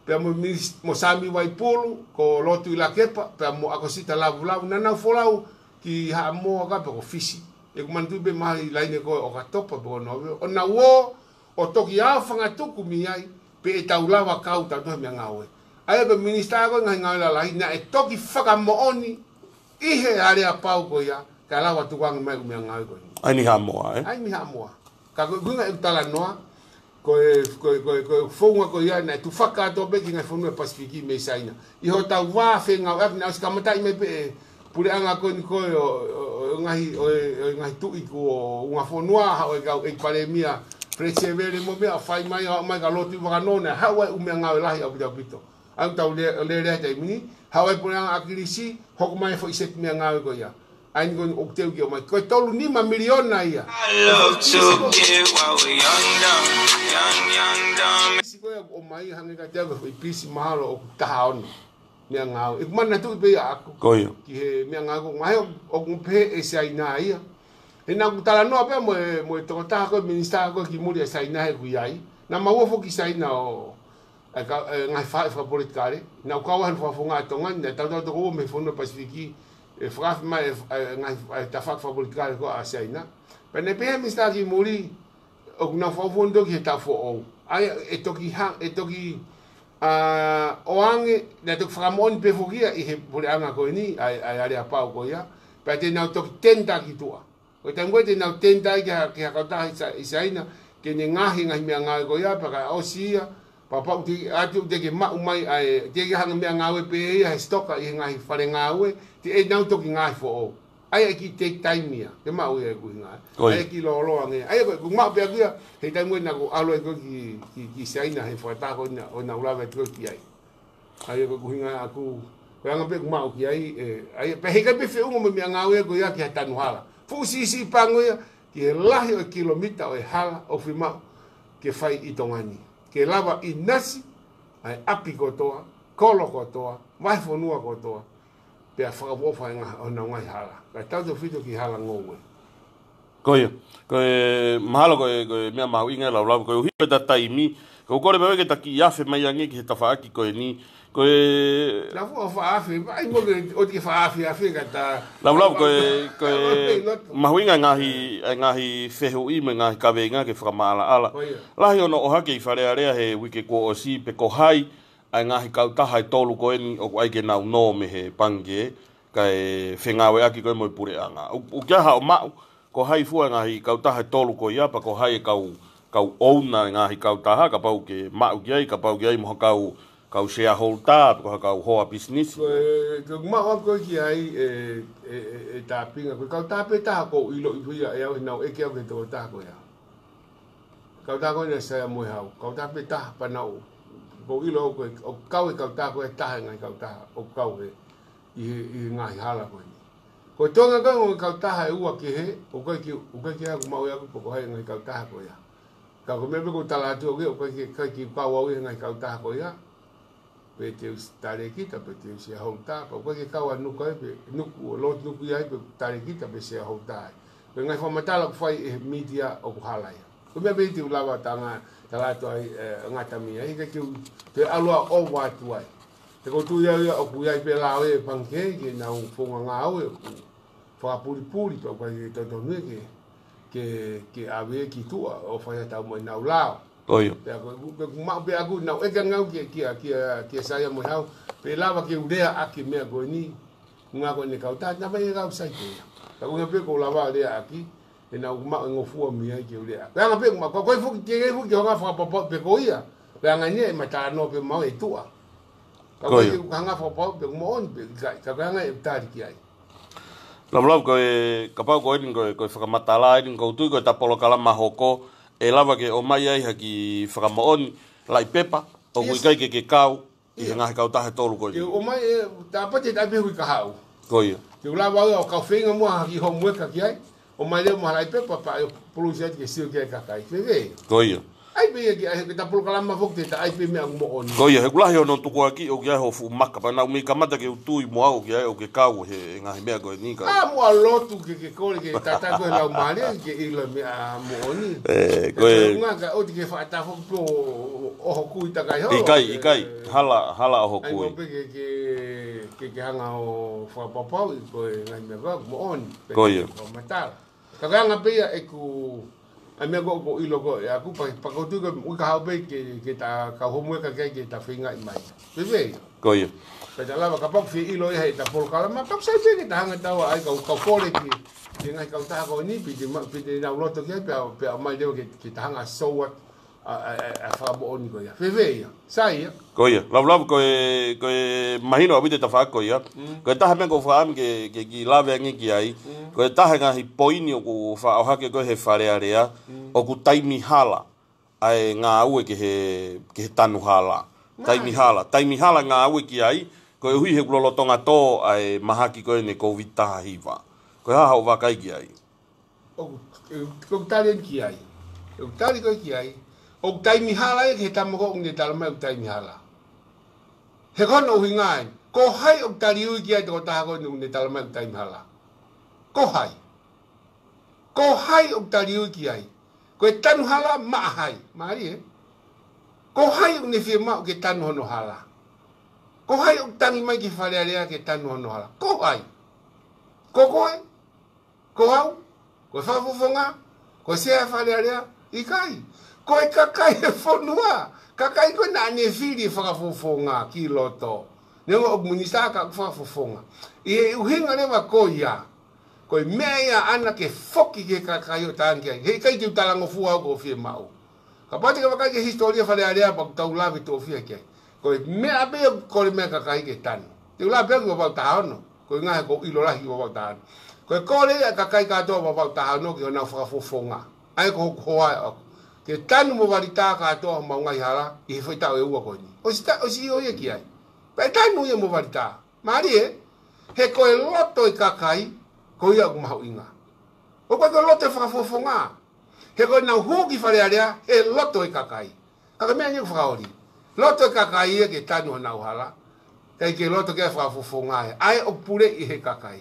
pea mo Minis-, mo Sami Vaipulu, ko Lotu ʻIlakepa, pea mo ʻAkosita Lavulavu, naʻa nau folau ki Haʻamoa ka pe ko Fisi. ʻEku manatuʻi pē mahalo ʻi laine ko ē ʻo ʻOkatopa pe ko Nōvema. ʻO nau ō ʻo toki ʻā fangatuku mei ai, pe ʻe tau lava kau tautolu he meʻangāue. ʻA ia ko e minisitā ko ē ngaahi ngāue lalahi, naʻe toki fakamoʻoni ʻi he aleapau ko ia, kae lava tukuange mai ʻū meʻangāue ko eni. ʻA eni Haʻamoa, ē? ʻA eni Haʻamoa. Ka ko e ʻuhinga ʻeku talanoa, ko e, ko e, ko e, ko e founga ko ia, naʻe tufaki atu pē ki he ngaahi fonua Pasifiki mei Siaina. ʻI hotau vā fengāueʻaki naʻe ʻosi kamataʻi mai pē ʻe he puleʻanga ko eni ko ē ʻo, ʻo, ʻo, ʻo e ngaahi, ʻo e, ʻo e ngaahi tuʻi kuo ungafonua, haʻu e kau ʻEiki Palēmia Fred Sevele mo meʻa ʻo fai mai, haʻu mai kia Lotu Vakanō naʻe haʻu ai ʻū meʻangāue lahi ʻaupito ʻaupito. ʻA ia ʻoku tau le-, lele he taimi ni, haʻu ai puleʻanga ʻAkilisi, hoko mai e foʻi seti meʻangāue ko ia. ʻA eni ko eni ʻoku teu ke ʻomai. Ko e tolu nima miliona ia. I love to get while we young, dumb, young, young, dumb. Pisi ko ia ʻoku ʻomai hangē kiate au ko e foʻi pisi mahalo ʻoku taha ono. Meʻangāue. ʻEku manatuʻi pē ia ʻaʻaku. Ko ia. Ki he meʻangāue ko ē ngaahi ʻo, ʻoku pehē ʻe Siaina ia. He naʻa ku talanoa pē mo e, mo e tokotaha ko e minisitā ko ē ki muli ʻa Siaina he ʻeku ʻi ai. Naʻa mau ō foki ki Siaina ʻo, ʻa e ka-, ʻa e ngaahi faʻahi fakapolitikale. Naʻa ku kau ai he fakafofonga ʻa Tonga ni, naʻe tautau toko ua mei he fonua Pasifiki, ʻe fakafi mai e, ʻa e ngaahi, ʻa e tafaʻaki fakapolitikale ko ē ʻa Siaina. Pea naʻe pehē ʻe he minisitā ki muli, ʻoku nau fakafofonga ki he taʻu foʻou. ʻA ia, ʻe toki ha-, ʻe toki, ʻa, ʻoange, naʻe toki fakamoʻoni pē foki ia ʻi he puleʻanga ko eni, ʻa e, ʻa e aleapau ko ia. Pea te nau toki tender ki tuʻa. Ko e taimi ko ē te nau tender ai ki ha, ki ha kautaha ʻi Sa-, ʻi Siaina, ke ne ngaahi ngaahi meʻangāue ko ia, pea ka ʻosi ia, pea kapau te, ʻa ia te ke maʻu mai ʻa e, te ke hanga meʻangāue pē ia he sitoka ʻi he ngaahi fale ngāue, te ʻe nau toki ngaahi foʻou. ʻA ia ʻe kiʻi take time ia, ke maʻu ia ʻeku ʻuhinga. Ko ia. ʻA ia kiʻi lōloa ange. ʻA ia ko e, ʻeku maʻu pē ʻaku ia, he taimi ko ē naʻa ku ʻalu ai ko ē ki, ki, ki Siaina, he fakataha ko ē naʻa, ʻo naʻa ku lave atu ko ē ki ai. ʻA ia ko ʻeku ʻuhinga ʻaku, ko e anga pē ʻeku maʻu ki ai, ē, ʻa ia, pea heʻikai pē feʻunga mo e meʻangāue ko ia ki ha tanu hala. Fuʻu siʻisiʻi pango ia, ki he lahi ʻo e kilomita ʻo e hala ʻoku fiemaʻu ke fai ʻi Tonga ni. Ke lava ʻinasi ʻa e ʻapi kotoa, kolo kotoa, vahefonua kotoa, pea fakaʻofoʻofa e ngaahi, ʻo honau ngaahi hala. Kae tautefito ki he hala ngoue. Ko ia, ko e mahalo ko e, ko e meʻa mahuʻinga e laulava, koeʻuhi ko ʻeta taimi, ko u kole pē ke ta kiʻi afe mai ange ki he tafaʻaki ko eni, ko e Naʻa fuʻu faʻa afe, ai mo ke, ʻoua te ke faʻa afe afe ka ta Laulava, ko e, ko e Ua pē loto. Mahuʻinga e ngaahi, e ngaahi fehuʻi mo e ngaahi kaveinga ke fakamaʻalaʻala. Ko ia. Lahi hono ʻohake ʻi Fale Alea he uike kuo ʻosi pe ko hai ʻa e ngaahi kautaha ʻe tolu ko eni ʻoku ʻai ke nau nō mei he pangikē, kae fengāueʻaki ko ē mo e puleʻanga. ʻOku, ʻoku ʻi ai haʻo maʻu, ko hai fua e ngaahi kautaha ʻe tolu ko ia, pea ko hai e kau, kau ʻouna e ngaahi kautaha, kapau ke maʻu ki ai, kapau ke ʻi ai mo ha kau, kau shareholder, pe ko ha kau hoa pisinisi. Ko e, ko e maʻu ʻaku ko ē ki ai e, e, e, e Tāpinga, ko e kautaha pē taha ʻoku ou ʻiloʻi pē ia ʻe au he naʻa ku ʻeke au ki he tokotaha ko ia. Kautaha ko ē naʻe Saia Moehau. Kautaha pē taha pea naʻa ku, ʻoku ou ʻilo ko e, ʻoku kau e kautaha ko ē taha e ngaahi kautaha, ʻoku kau he, ʻi he, ʻi he ngaahi hala ko eni. Ko e toenga ko ē ngaahi kautaha ʻe ua kehe, ʻoku ʻikai ke, ʻoku ʻikai ke ʻaku maʻu ʻe au pe ko hai e ngaahi kautaha ko ia. Ka ko e meʻa pē ʻoku ou tala atu au ki ai, ʻoku ʻikai ke, ʻikai ke kau au ʻi he ngaahi kautaha ko ia. Pe te u talēkita, pe te u shareholder, pea ʻoku ʻikai ke kau ʻa Nuku ai, pe Nuku, ʻo Lord Nuku ia ai, pe talēkita, pe shareholder ai. Ko e ngaahi fakamatala ʻoku fai ʻe he media ʻoku hala ia. Ko e meʻa pē te u lava tanga, tala atu ai, ē, ngata mei ai, ʻikai ke u toe ʻalu ʻo ʻova atu ai. He ʻoku ou tui au ia ʻoku ʻi ai pē lao e pangikē, ke nau founga ngāue, ʻoku fakapulipuli, pea ʻoku ʻikai ke totonu ia ke, ke, ke ʻave ki tuʻa, ʻo fai ha tau mo ʻenau lao. Ko ia. Pea ko, ko, ko maʻu pē ʻaku, naʻu ʻeke ange au kia, kia, kia, kia Saia mo e hau, pe lava ke u leaʻaki e meʻa ko eni, ngā ko eni kautaha, naʻa mai e kau sai pē ia. Ka ko e ʻuhinga pē ʻoku ou lava leaʻaki, he naʻa ku maʻu e ngofua mei ai ke u leaʻaki. Pea anga pē, ma, ko, ko e fuki, ke, ke fuki, hanga fakapapau pē ko ia. Pea anga eni e matānoa pē maʻu e tuʻa. Ka ko ia. Ke u hanga fakapapau pē moʻoni pē, ka, ka ko e anga e tali ki ai. Laulava ko e, kapau ko eni ko e, ko e fakamatala eni, ʻoku ou tui ko e ta polokalama hoko, ʻe lava ke ʻomai ai ha kiʻi fakamoʻoni, laʻi pepa, ʻoku Yes. ʻikai ke ke kau, ʻi he Ia. ngaahi kautaha ʻe tolu ko eni. Ke ʻomai e, tāpati e taʻi pē hui kahaʻu. Ko ia. Ke u lava au ʻo kau feinga muʻa ha kiʻi homework ki ai, ʻomai leva mo ha laʻi pepa pea ʻe pulusi atu ke sio ki ai e kakai. Fēfē? Ko ia. ʻAi pē ia ki ai, he ko e ta polokalama foki te ta ʻai pē meʻa moʻoni. Ko ia, he ʻoku lahi hono tukuakiʻi ʻoku ʻi ai hoʻo fuʻu maka, pea naʻa mou kamata ke u tui mo au ʻoku ʻi ai ʻoku ke kau he ngaahi meʻa ko eni ka. ʻA, muʻa lotu ke, ke kole ke tata ko e laumālie ke ʻilo e meʻa moʻoni. ʻE, ko e. Ka ʻoku ʻikai ke ʻoua te ke faʻa tafo pē ʻo, ʻo, ʻohokui takai holo. ʻIkai, ʻikai. ʻE. Hala, hala ʻohokui. ʻAi mo pē ke, ke, ke, ke hanga ʻo fakapapauʻi ko e ngaahi meʻa ko ē moʻoni. Ko ia. Ko e matala. Ka ko e anga pē ia ʻeku, ʻa e meʻa ko ē ʻoku ou ʻilo ko ē ʻaku, pea, pea ʻoku ou tui ko e hui kahaʻu pē ke, ke ta kau homework ki ai ke ta feingaʻi mai. Fēfē ia? Ko ia. Pea ta lava kapau ʻoku fie ʻilo ia he ta polokalama, pea ʻoku sai pē ke ta hanga ʻo tau ai kau, kau kole ki, ki he ngaahi kautaha ko eni, pea te ma, pea te nau loto ki ai, pea, pea ʻomai leva ke, ke ta hanga ʻo sou atu ʻa, ʻa, ʻa, ʻa e fakamoʻoni ko ia. Fēfē ia? Sai ia. Ko ia. Laulava ko e, ko e mahino ʻaupito e tafaʻaki ko ia. Mm. Ko e taha e meʻa ʻoku ou fakaʻamu ke, ke kiʻi lave ange ki ai. Mm. Ko e taha e ngaahi poini ʻoku faʻa ʻohake ko ē he Fale Alea. Mm. ʻOku taimi hala ʻa e ngāue ki he, ki he tanu hala. Mālie. Taimi hala. Taimi hala ngāue ki ai. Koeʻuhi he ʻoku lolotonga tō ʻa e mahaki ko eni Covid taha hiva. Ko e hā haʻo vakai ki ai? ʻOku, ʻoku tali eni ki ai. ʻOku tali ko ē ki ai. ʻOku taimi hala ia ki he tama ko ē ʻoku ne talamai ʻoku taimi hala. He ko hono ʻuhinga eni. Ko hai ʻoku taliui ki ai e tokotaha ko eni ʻoku ne talamai ʻoku taimi hala? Ko hai? Ko hai ʻoku taliui ki ai? Ko e tanu hala maʻa hai? Mālie, ē? Ko hai ʻoku ne fiemaʻu ke tanu hono hala? Ko hai ʻoku tangi mai ki Fale Alea ke tanu hono hala? Ko hai? Ko koe? Ko au? Ko e fakafofonga? Ko e sea Fale Alea? ʻIkai. Ko e kakai e fonua. Kakai ko ē naʻa ne fili e fakafofonga ki loto. Neongo ʻoku minisitā ka ʻoku fakafofonga. ʻI he ʻuhinga leva ko ia, ko e meʻa ia ʻaʻana ke foki ki he kakai ʻo tangi ai. Heʻikai ke u talangofua au ko e fiemaʻu. Kapau te ke vakai ki he hisitōlia Fale Alea pea ʻoku tau lave toʻofia ki ai. Ko e meʻa pē ʻoku kole mai e kakai ke tanu. Te u lave pē ki Vavaʻu taha ono. Ko e ʻuhinga he ʻoku ou ʻilo lahi ki Vavaʻu taha ono. Ko e kole ia e kakai kātoa Vavaʻu taha ono ki honau fakafofonga. ʻA ia ko hoku hoa ʻaʻaku. Ke tanu mo Valita kātoa homau ngaahi hala ʻi he faʻahitaʻu ʻe ua ko eni. ʻOsi ta, ʻosi ʻio ia ki ai. Pea tanu ia mo Valita. Mālie, ē? He ko e loto e kakai, ko ia ʻoku mahuʻinga. ʻOku ʻikai ko e loto e fakafofonga. He ko ʻenau hū ki Fale Alea, he loto e kakai. Ka ko e meʻa eni ʻoku fakaoli. Loto e kakai ia ke tanu honau hala. ʻIkai ke loto ki ai e fakafofonga ia. ʻA ia ʻoku puleʻi ʻe he kakai.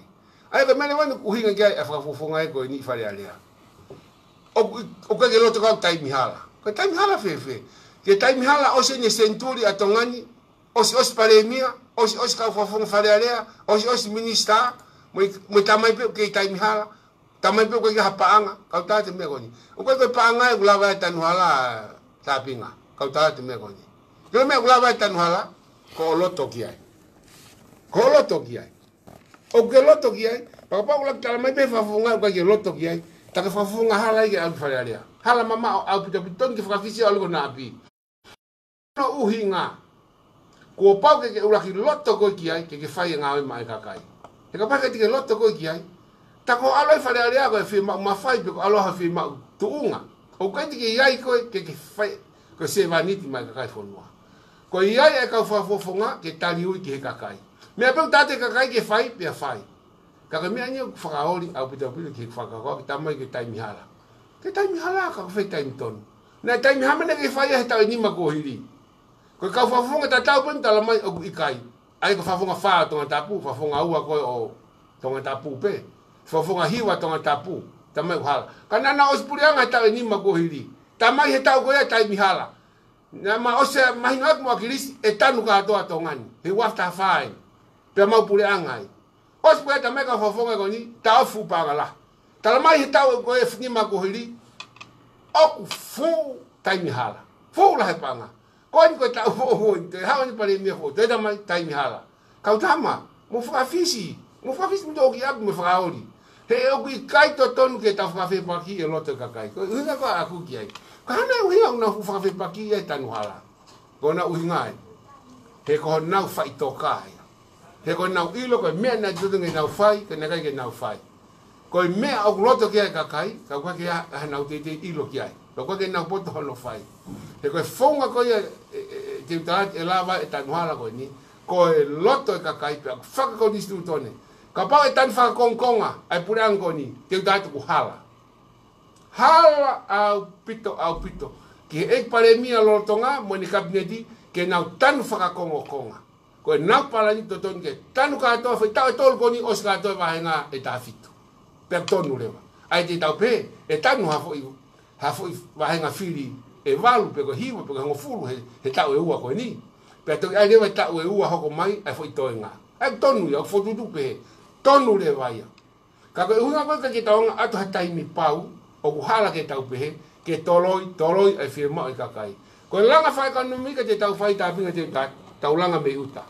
ʻA ia ko e meʻa leva eni ʻoku ʻuhinga ki ai e fakafofonga ia ko eni ʻi Fale Alea. ʻOku, ʻoku ʻikai ke loto ki ai e taimi hala. Ko e taimi hala fēfē? Ko e taimi hala ʻosi eni e senituli ʻa Tonga ni, ʻosiʻosi palēmia, ʻosiʻosi kau fakafofonga Fale Alea, ʻosiʻosi minisitā, mo e, mo e tamai pē ʻoku kei taimi hala, tamai pē ʻoku ʻikai ha paʻanga, kau tā atu e meʻa ko eni. ʻOku ʻikai ko e paʻanga ia ʻoku lava ai e tanu hala, Tāpinga, kau tā atu e meʻa ko eni. Ko e meʻa ʻoku lava ai e tanu hala, ko hoʻo loto ki ai. Ko hoʻo loto ki ai. ʻOku ke loto ki ai, pea kapau ʻoku lava ke talamai pē ʻe he fakafofonga ʻoku ʻikai ke loto ki ai, tā ke fakafofonga hala ia ke ʻalu ki Fale Alea. Hala mamaʻo ʻaupito ʻaupito, tonu ke fakafisi ʻo ʻalu ki hono ʻapi. Ko hono ʻuhinga, kuo pau ke ke ʻuluaki loto koe ki ai, ke ke fai e ngāue maʻá e kakai. He kapau ʻe ʻikai te ke loto koe ki ai, tā ko hoʻo ʻalu ai ki Fale Alea ko e fiemaʻu mafai pe ko e ʻalu ha fiemaʻu tuʻunga. ʻOku ʻikai te ke ʻi ai koe ke ke fai, ko e sevāniti maʻá e kakai e fonua. Ko e ʻi ai e kau fakafofonga ke taliui ki he kakai. Meʻa pē ʻoku tala atu ʻe he kakai ke fai, pea fai. Ka ko e meʻa eni ʻoku fakaoli ʻaupito ʻaupito ki he fakakaukau ke tamai ki he taimi hala. Ki he taimi hala ka ko fē taimi tonu? Naʻe taimi hā mai naʻa ke fai ai he taʻu ʻe nima kuo hili? Ko e kau fakafofonga tatau pē ʻoku talamai ʻoku ʻikai. ʻA ia ko e fakafofonga fā ʻo Tongatapu, fakafofonga ua ko ē ʻo Tongatapu pē. Fakafofonga hiva ʻo Tongatapu, talamai ʻoku hala. Ka naʻa nau ʻosi puleʻanga he taʻu ʻe nima kuo hili. Tamai he taʻu ko ia taimi hala. Naʻa ma ʻosi mahino atu mo ʻAkilisi, ʻe tanu kātoa Tonga ni. He ua afe taha fā eni. Pea mau puleʻanga ai. ʻOsi pē tamai e kau fakafofonga ko eni, taʻofi fuʻu paʻanga lahi. Talamai he taʻu ko ē ʻe nima kuo hili, ʻoku fuʻu taimi hala. Foʻou lahi e paʻanga. Ko eni ko e taʻu foʻou eni, toe haʻu eni palēmia foʻou, toe tamai taimi hala. Kau tama, mou fakafisi, mou fakafisi mou toki ʻapi mo fakaoli. He ʻoku ʻikai totonu ke tau fakafepaki e loto e kakai. Ko e ʻuhinga ko ē ʻaku ki ai. Ko e hā nai e ʻuhinga ʻoku nau fakafepaki ai e tanu hala? Ko hono ʻuhinga ia. He ko honau faʻitoka ia. He ko ʻenau ʻilo ko e meʻa naʻe totonu ke nau fai, ko e naʻe ʻikai ke nau fai. Ko e meʻa ʻoku loto ki ai e kakai, ka ʻoku ʻikai ke ʻi ai hanau teitei ʻilo ki ai. Ka ʻoku ʻikai ke nau poto hono fai. He ko e founga ko ia e, e, e, te u tala atu ʻe lava e tanu hala ko eni, ko e loto e kakai pea ʻoku fakakonisitūtone. Kapau ʻe tanu fakakongokonga ʻa e puleʻanga ko eni, te u tala atu ʻoku hala. Hala ʻaupito, ʻaupito ki he ʻEiki Palēmia lolotonga mo ʻene kapineti ke nau tanu fakakongokonga. Ko ʻenau palani totonu ke tanu kātoa, foʻi taʻu ʻe tolu ko eni ʻosi kātoa e vāhenga ʻe taha fitu. Pea tonu leva. ʻA ia te tau pehē, ʻe tanu ha foʻi, ha foʻi vāhenga fili ʻe valu pe ko e hiva pe ko e hongofulu he, he taʻu ʻe ua ko eni. Pea toki ʻai leva e taʻu ʻe ua hoko mai ʻa e foʻi toenga. ʻA ia tonu ia, ʻoku fokotuʻutuʻu pehē. Tonu leva ia. Ka ko e ʻuhinga ko ē ʻikai ke tau hanga ʻo ʻoatu ha taimi pau, ʻoku hala ke tau pehē, ke toloi, toloi ʻa e fiemaʻu e kakai. Ko e langa fakaʻekonōmika te tau fai, Tāpinga, te ta-, tau langa mei ʻuta.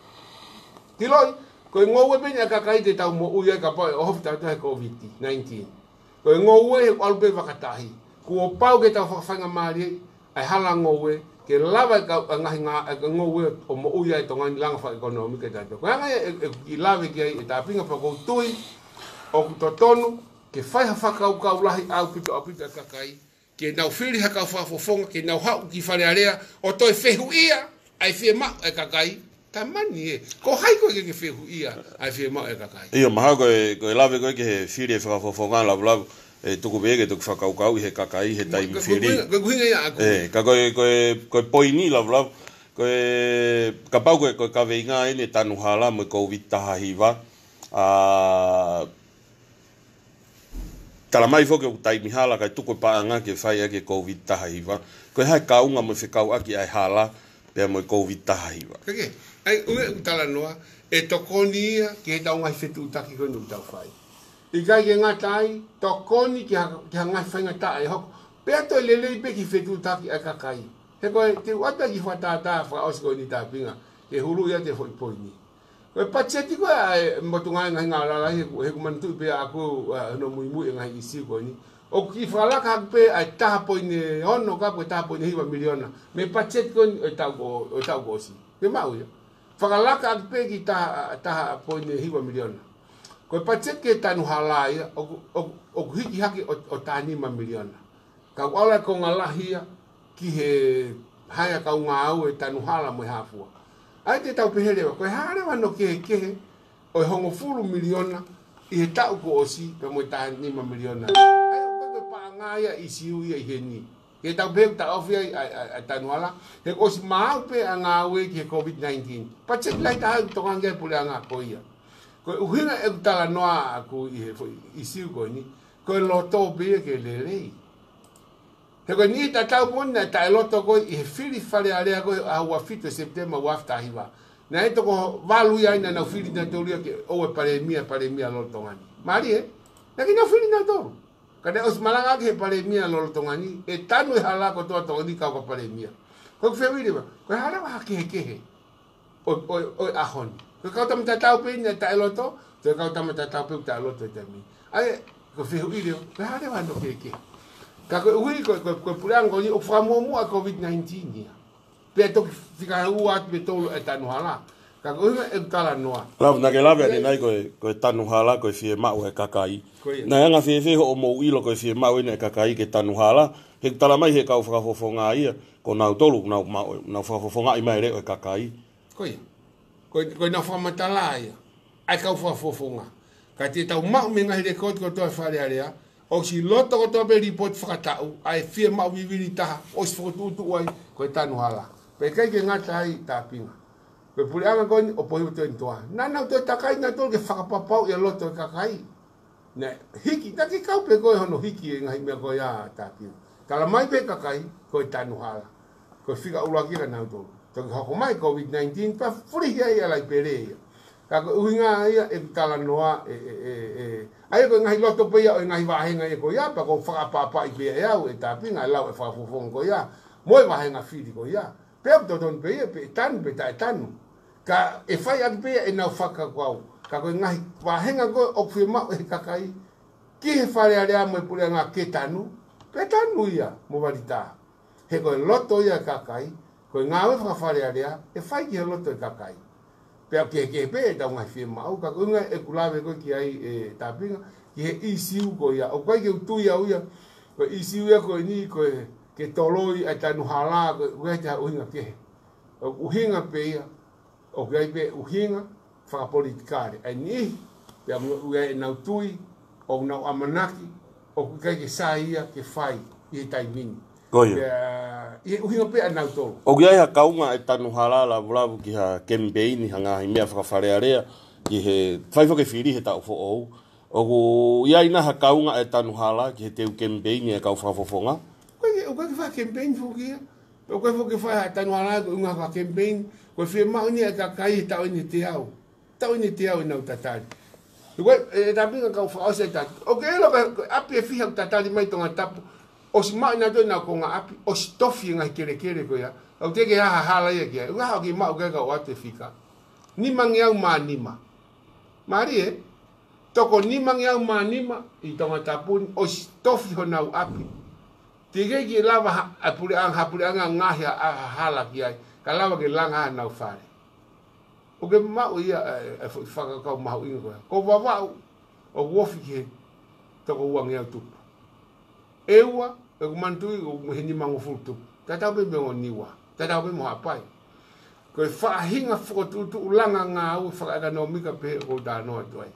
Tiloi, ko e ngoue pē eni ʻa e kakai te tau moʻui ai kapau ʻe ʻohofi tautolu he Covid nineteen. Ko e ngoue he ʻalu pē vakatahi. Kuo pau ke tau fakafaingamālie ʻa e hala ngoue, ke lava e kau, ʻa e ngaahi ngā, ʻa e ngoue ʻo moʻui ai Tonga ni, langa fakaʻekonōmika ʻa tautolu. Ko e anga ia ʻe, ʻe, ʻe lave ki ai e Tāpinga, pea ʻoku ou tui ʻoku totonu ke fai ha fakakaukau lahi ʻaupito, ʻaupito e kakai, ke nau fili ha kau fakafofonga, ke nau haʻu ki Fale Alea ʻo toe fehuʻia ʻa e fiemaʻu e kakai. Tamani ē, ko hai koe ke ke fehuʻia ʻa e fiemaʻu e kakai? ʻIo, mahalo ko e, ko e lave ko ē ki he fili e fakafofonga, Lavulavu, ʻe tuku pē ke toki fakakaukauʻi he kakai he taimi fili. Ko e ʻuhinga, ko e ʻuhinga ia ʻaku. ʻE, ka ko e, ko e, ko e poini, Lavulavu, ko e, kapau ko e, ko e kaveinga eni e tanu hala mo e Covid taha hiva, ʻa, tala mai foki ʻoku taimi hala kae tuku e paʻanga ke fai ʻaki e Covid taha hiva. Ko e hā e kaunga mo e fekauʻaki ʻa e hala pea mo e Covid taha hiva? Keke, ʻa ia ʻoku ou talanoa, ʻe tokoni ia ki heʻetau ngaahi fetuʻutaki ko eni ʻoku tau fai. ʻIkai ke ngata ai, tokoni ki ha, ki ha ngaahi faingataʻa ʻe hoko. Pea toe lelei pē ki he fetuʻutaki ʻa e kakai. He ko e, te u ʻoatu e kiʻi fakatātā fakaʻosi ko eni, Tāpinga, ke huluʻi atu e foʻi poini. Ko e patiseti ko ē ʻa e Motuʻa Ngali, Ngaahi Ngāue Lalahi, he ʻoku, he ʻoku manatuʻi pē ʻaku, ʻa, hono muimui e ngaahi ʻīsiu ko eni. ʻOku kiʻi fakalaka hake pē ʻa e taha poini ono ka ko e taha poini hiva miliona mei he patiseti ko eni ʻo e taʻu ko, ʻo e taʻu kuo ʻosi. Ke maʻu ia. Fakalaka hake pē ki he taha, taha poini hiva miliona. Ko e patiseti ki he tanu hala ia, ʻoku, ʻoku, ʻoku hiki hake ʻo, ʻo taha nima miliona. Ka ʻoku ʻalu e konga lahi ia ki he hā e kau ngāue tanu hala mo e hā fua. ʻA ia te tau pehē leva, ko e hā leva hono kehekehe ʻo e hongofulu miliona ʻi he taʻu kuo ʻosi pea mo e taha nima miliona. ʻA ia ko e, ko e paʻanga ia ʻīsiu ia ʻi heni. Ke tau pehē ʻoku taʻofi ai ʻa, ʻa, ʻa e tanu hala, he kuo ʻosi maʻu pē ʻa e ngāue ki he Covid nineteen. Patiseti lahi taha ʻoku tokanga ki ai e puleʻanga ko ia. Ko e ʻuhinga ʻeku talanoa ʻaku ʻi he foʻi ʻīsiu ko eni, ko e loto pē ia ke lelei. He ko e niʻihi tatau pē naʻe taʻeloto ko ē ʻi he fili Fale Alea ko ē ʻaho ua fitu Sepitema ua afe taha hiva. Naʻe toko valu ia naʻa nau fili nautolu ia ke ʻoua ʻe palēmia, palēmia lolotonga ni. Mālie, naʻe ʻikai ke nau fili nautolu. Ka naʻe ʻosi malanga ki he palēmia lolotonga ni, ʻe tanu e hala kotoa Tonga ni kau ka palēmia. Ko e fehuʻi leva, ko e hā leva ha kehekehe ʻo, ʻo, ʻo e ʻaho ni. Ko e kau tama tatau pē naʻe taʻeloto, ko e kau tama tatau pē ʻoku taʻeloto he taimi ni. ʻA ia, ko e fehuʻi leva, ko e hā leva hono kehekehe? Ka koeʻuhi, ko, ko, ko e puleʻanga ko eni ʻoku fakamuʻomuʻa Covid nineteen ia. Pea toki fika ua atu pe tolu e tanu hala. Ka ko e ʻuhinga ʻeku talanoa. Lava, naʻa ke lave ʻanenai ko e, ko e tanu hala, ko e fiemaʻu e kakai. Ko ia. Naʻe anga fēfē hoʻomou ʻilo ko e fiemaʻu eni e kakai ke tanu hala? He ʻoku tala mai he kau fakafofonga ia, ko nautolu, nau ma-, nau fakafofongaʻi mai e leʻo e kakai. Ko ia. Ko, ko ʻenau fakamatala ia ʻa e kau fakafofonga. Ka te tau maʻu mei he ngaahi lekooti kotoa ʻa e Fale Alea, ʻosi loto kotoa pē lipooti fakataʻu, ʻa e fiemaʻu vivili taha, ʻosi fokotuʻutuʻu ai, ko e tanu hala. Pea ʻikai ke ngata ai, Tāpinga, ko e puleʻanga ko eni ʻo Pohiva Twenty-Two. Naʻa nau toe takai nautolu ke fakapapauʻi ʻa e loto e kakai. Naʻe hiki, naʻa ke kau pē koe hono hiki e ngaahi meʻa ko ia, Tāpinga. Tala mai pē kakai, ko e tanu hala. Ko e fika ʻuluaki kia nautolu. Toki hoko mai Covid nineteen, pea fulihi ai ʻa e laipele ia. Ka ko e ʻuhinga ia ʻeku talanoa, ʻe, ʻe, ʻe, ʻe. ʻA ia ko e ngaahi loto pē ia ʻo e ngaahi vāhenga ia ko ia, pea ʻoku ou fakaʻapaʻapaʻi pē ia ʻe au, ʻe Tāpinga, ʻa e lau e fakafofonga ko ia. Mo e vāhenga fili ko ia. Pea ʻoku totonu pē ia, pe ʻe tanu, pe taʻetanu. Ka ʻe fai ʻaki pē ia ʻenau fakakaukau. Ka ko e ngaahi vāhenga ko ē ʻoku fiemaʻu ʻe he kakai ki he Fale Alea mo e Puleʻanga ke tanu, pea tanu ia mo Valitā. He ko e loto ia ʻo e kakai, ko e ngāue fakafalealea, ʻe fai ki he loto ʻo e kakai. Pea kehekehe pē ʻetau ngaahi fiemaʻu, ka ko e ʻuhinga ʻeku lave ko ē ki ai ʻe Tāpinga, ki he ʻīsiu ko ia. ʻOku ʻikai ke u tui au ia, ko e ʻīsiu ia ko eni, ko e ke toloi ʻa e tanu hala, ko e ʻuhinga ia ʻoku kehe. ʻOku ʻuhinga pē ia, ʻoku ʻi ai pē ʻuhinga fakapolitikale. ʻA e niʻihi, pea mo e ʻuhinga ʻenau tui, ʻoku nau ʻamanaki, ʻoku ʻikai ke sai ia ke fai ʻi he taimi ni. Ko ia. Pea, ʻi he ʻuhinga pē ʻanautolu. ʻOku ʻi ai ha kaunga ʻe tanu hala lavulavu ki ha kemipeini, ha ngaahi meʻa fakafalealea, ki he fai foki e fili he taʻu foʻou. ʻOku ʻi ai nai ha kaunga ʻe tanu hala ki he teu kemipeini ʻa e kau fakafofonga. ʻOku ʻikai ke, ʻoku ʻikai ke fai kemipeini foki ia. ʻOku ʻikai foki ke fai ha tanu hala ko e ʻuhinga fai kemipeini. Ko e fiemaʻu eni ʻa e kakai he taʻu eni ʻe teau. Taʻu eni ʻe teau ʻenau tatali. Ko e, ʻe Tāpinga kau fakaʻosi ʻa e tatali. ʻOku ke ʻilo ko e, ko e ʻapi ʻe fiha ʻoku tatali mai Tongatapu. ʻOsi maʻu ʻenautolu ʻenau konga ʻapi, ʻosi tofi e ngaahi kelekele ko ia. ʻOku teʻeki ke ʻi ai ha hala ia ki ai. ʻOku ʻikai ke maʻu ke kau atu e fika. Nimangeau mā nima. Mālie, toko nimangeau mā nima ʻi Tongatapu ni ʻosi tofi honau ʻapi. Teʻeki ke lava ha, ha puleʻanga, ha puleʻanga ngaahi ha, ha, ha hala ki ai. Ka lava ke langa hanau fale. ʻOku ke maʻu ia, ʻa e, ʻa e foʻi fakakaukau mahuʻinga ko ia. Ko Vavaʻu, ʻoku ofi ki he toko uangeau tupu. ʻEua, ʻeku manatuʻi ʻoku mei he nimangofulu tupu. Tatau pē mo Niua. Tatau pē mo Haʻapai. Ko e faʻahinga fokotuʻutuʻu langa ngāue fakaʻekonōmika pē ʻoku ou talanoa atu ai.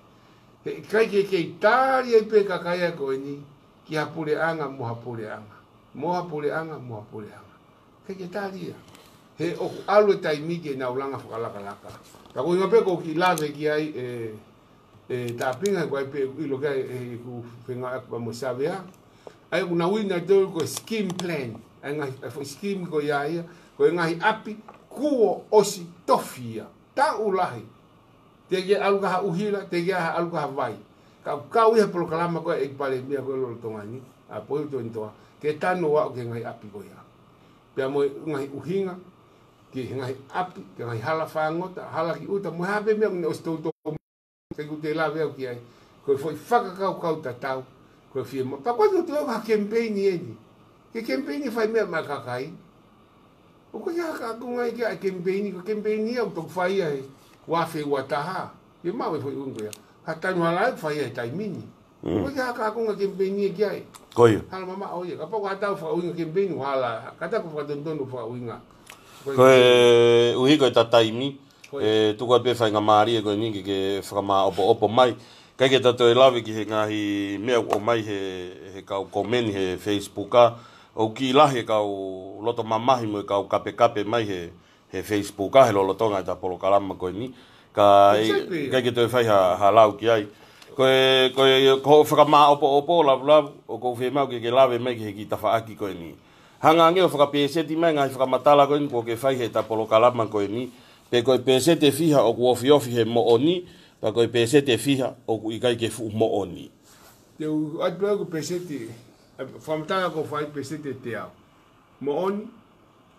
He ʻikai ke kei tali ai pē kakai ko eni ki ha puleʻanga mo ha puleʻanga. Mo ha puleʻanga, mo ha puleʻanga. ʻIkai ke tali ia. He ʻoku ʻalu e taimi ke nau langa fakalakalaka. Ka ko e ʻuhinga pē ʻoku ou kiʻi lave ki ai ʻe, ʻe Tāpinga, ko ai pē ʻoku ʻilo ki ai ʻe heʻeku fengāueʻaki pea mo Savea. ʻA ia ʻoku nau ʻi ai ʻenautolu ko e scheme plan. ʻA e ngaahi, ʻa e foʻi scheme ko ia ia. Ko e ngaahi ʻapi kuo ʻosi tofi ia. Taʻu lahi. Teʻeki ke ʻalu ki ha ʻuhila, teʻeki ke ʻalu ki ha vai. Ka ʻoku kau ʻi he polokalama ko ē ʻa e ʻEiki Palēmia ko ē lolotonga ni, ʻa Pohiu Toʻonitoa, ke tanu ʻo aʻu ki he ngaahi ʻapi ko ia. Pea mo e ngaahi ʻuhinga, ki he ngaahi ʻapi, ki he ngaahi hala fāngota, hala ki ʻuta, mo e hā pē meʻa ʻoku ne ʻosi toutou, ʻikai ke u toe lave au ki ai. Ko e foʻi fakakaukau tatau, ko e fiemaʻu. Pea ko e tuʻu ha kemipeini eni. Ke kemipeini fai meʻa maʻa e kakai. ʻOku ʻikai ha kaunga ia ki ai kemipeini, ko e kemipeini ia ʻoku toki fai ia he ua afe ua taha. Ke maʻu e foʻi ʻuhinga ia. Ka tanu hala ʻoku fai ia he taimi ni. Mm. ʻOku ʻikai ha kaunga kemipeini ia ki ai. Ko ia. Hala mamaʻo ia. Kapau ko ha taha ʻoku fakaʻuhinga kemipeini, hala. Ka ʻoku fakatonutonu fakaʻuhinga. Ko e ʻuhi ko e ta taimi. Ko ia. ʻE, tuku atu pē faingamālie ko eni ke, ke fakamāʻopoʻopo mai. ʻIkai ke ta toe lave ki he ngaahi meʻa ʻoku ʻomai he, he kau komeni he Facebook ʻa. ʻOku kiʻi lahi e kau loto mamahi mo e kau kapekape mai he, he Facebook ʻa, he lolotonga ʻeta polokalama ko eni. Ka ʻi, ʻikai ke toe fai ha, ha lau ki ai. Ko e, ko e, ko hoʻo fakamāʻopoʻopo lavulavu, ʻoku ou fiemaʻu ke, ke lave mai ki he kiʻi tafaʻaki ko eni. Hanga ange ʻo fakapēseti mai ngaahi fakamatala ko eni kuo ke fai heʻeta polokalama ko eni. Pe ko e pēseti ʻe fiha ʻoku ofiofi he moʻoni, pea ko e pēseti ʻe fiha ʻoku ʻikai ke fuʻu moʻoni. Te u ʻoatu pē ʻeku pēseti, ʻa e fakamatala ʻoku ou fai pēseti ʻe teau. Moʻoni,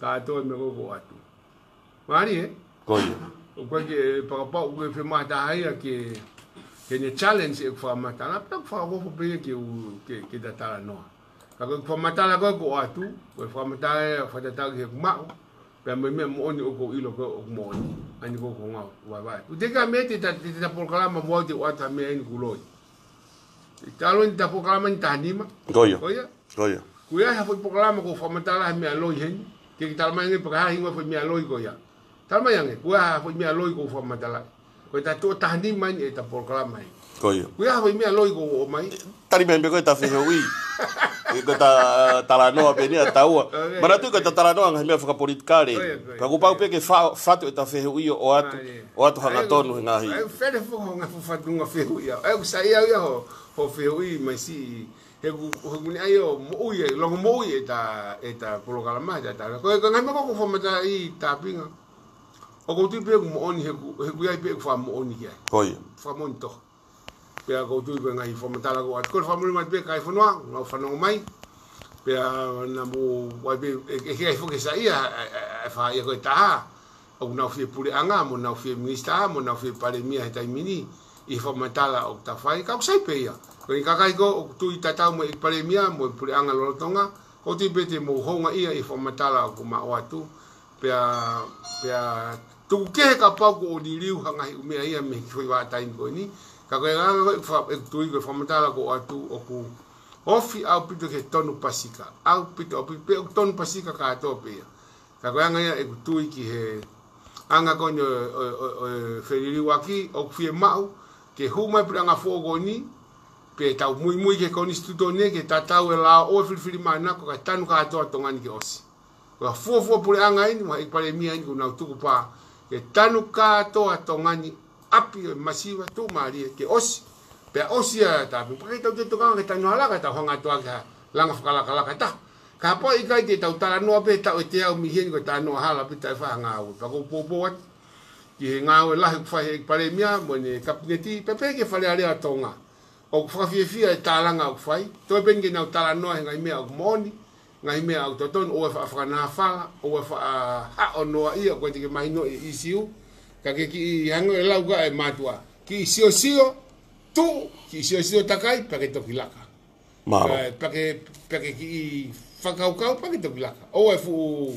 kātoa e meʻa ʻoku ou ʻoatu. Mālie, ē? Ko ia. ʻOku ʻikai ke fakapapau ʻoku ke fiemaʻu ha taha ia ke, ke ne challenge ʻeku fakamatala, pea ʻoku fakakofo pē ia ke u, ke, ke ta talanoa. Ka ko e fakamatala ko ē ʻoku ou ʻoatu, ko e fakamatala ia fakatatau ki heʻeku maʻu, pea mo e meʻa moʻoni ʻoku ou ʻilo ko ē ʻoku moʻoni, ʻa eni ko ē ʻoku ou ngāue vaivai. ʻOku teʻeki ai mei heʻeta, te, te, te ta polokalama mo au te u ʻoatu ha meʻa ʻeni kuo loi. Talu eni ʻeta polokalama ʻeni taha nima. Ko ia. Ko ia. Ko ia. Kuo ʻi ai ha foʻi polokalama ʻoku ou fakamatala ha meʻa loi heni. Ke ke tala mai ange pe ko e hā e hingoa e foʻi meʻa loi ko ia. Tala mai ange, kuo ʻi ai ha foʻi meʻa loi ʻoku ou fakamatala. Ko ʻeta tuʻo taha nima eni ʻeta polokalama eni. Ko ia. Kuo ʻi ai ha foʻi meʻa loi ʻoku ou ʻomai. Tali mai pē ko ʻeta fehuʻi. Ko ʻeta talanoa pē eni ʻa taua. Okay. Manatuʻi ko ʻeta talanoa ngaahi meʻa fakapolitikale. Ko ia, ko ia. Ka kuo pau pē ke fa-, fatu ʻeta fehuʻi ʻo ʻoatu. Ah, yeah. ʻOatu hangatonu he ngaahi. ʻA ia, fele foki ho ngaahi fatunga fehuʻi ia. ʻA ia, ʻoku saiʻia au ia ho, ho fehuʻi mai siʻi. He ʻoku, he ʻoku ne ʻai ʻo moʻui ai, longomoʻui ʻeta, ʻeta polokalama, ʻeta talanoa. Ko e, ko e ngaahi meʻa ko ē ʻoku ou fakamatalaʻi Tāpinga. ʻOku ou tui pē ʻoku moʻoni he ʻoku, he ʻoku ʻi ai pē ʻeku fakamoʻoni ki ai. Ko ia. Fakamoʻoni tō. Pea ʻoku ou tui ko e ngaahi fakamatala ʻoku ou ʻoatu. Ko e fakamolemole pē kakai e fonua, ʻoku nau fanongo mai. Pea naʻa mou, ʻai pē, ʻe, ʻe, ʻe, foki saiʻia, ʻe, ʻe, ʻe faʻahi ko ē ʻe taha, ʻoku nau fie puleʻanga, mo nau fie minisitā, mo nau fie palēmia he taimi ni, ʻi he fakamatala ʻoku ta fai, ka ʻoku sai pē ia. Ko e kakai ko ē ʻoku tui tatau mo e palēmia, mo e puleʻanga lolotonga, ʻoku ou tui pē te mou houngaʻia ʻi he fakamatala ʻoku ma ʻoatu, pea, pea tuku kehe kapau ʻoku liliu ha ngaahi ʻū meʻa ia mei he foʻi vahaʻa taimi ko eni. Ka ko e anga ko ē ʻeku fa-, ʻeku tui ko e fakamatala ʻoku ʻoatu ʻoku ofi ʻaupito ki he tonu pasika. ʻAupito, ʻaupito, pea ʻoku tonu pasika kātoa pē ia. Ka ko e anga ia ʻeku tui ki he anga ko eni ʻo, ʻo, ʻo, ʻo e feliliuaki ʻoku fiemaʻu ke hū mai puleʻanga foʻou ko eni, pea tau muimui ki he konisitūtone ke tatau e lao ʻo e filifilimānako kae tanu kātoa Tonga ni ke ʻosi. Ko e fuofua puleʻanga eni, mo e ʻEiki Palēmia eni, ʻoku nau tukupā ke tanu kātoa Tonga ni, ʻapi ʻo e masiva, tuʻumālie, ke ʻosi. Pea ʻosi ʻa e tāpuni, pea ke tau te tokanga ke tanu hala ka tau hanga atu ʻaki ha langa fakalakalaka taha. Kapau ʻe ʻikai te tau talanoa pē taʻu ʻe teau mei heni ko e talanoa hala pē taʻe fai ha ngāue. Pea ʻoku ou poupou atu ki he ngāue lahi ʻoku fai he ʻEiki Palēmia mo ʻene Kapineti, pea pehē ki he Fale Alea ʻo Tonga. ʻOku fakafiefia e tālanga ʻoku fai. Toe pē eni ke nau talanoa he ngaahi meʻa ʻoku moʻoni, ngaahi meʻa ʻoku totonu, ʻoua ʻe faʻa fakanāfala, ʻoua ʻe faʻa haʻo noaʻia, ʻoku ʻikai te ke mahinoʻi e ʻīsiu. Ka ke kiʻi hangē ko e lau ko ē ʻa e mātuʻa. Kiʻi siosio tuʻu, kiʻi siosio takai, pea ke toki laka. Mālō. Pea, pea ke, pea ke kiʻi fakakaukau, pea ke toki laka. ʻOua ʻe fuʻu,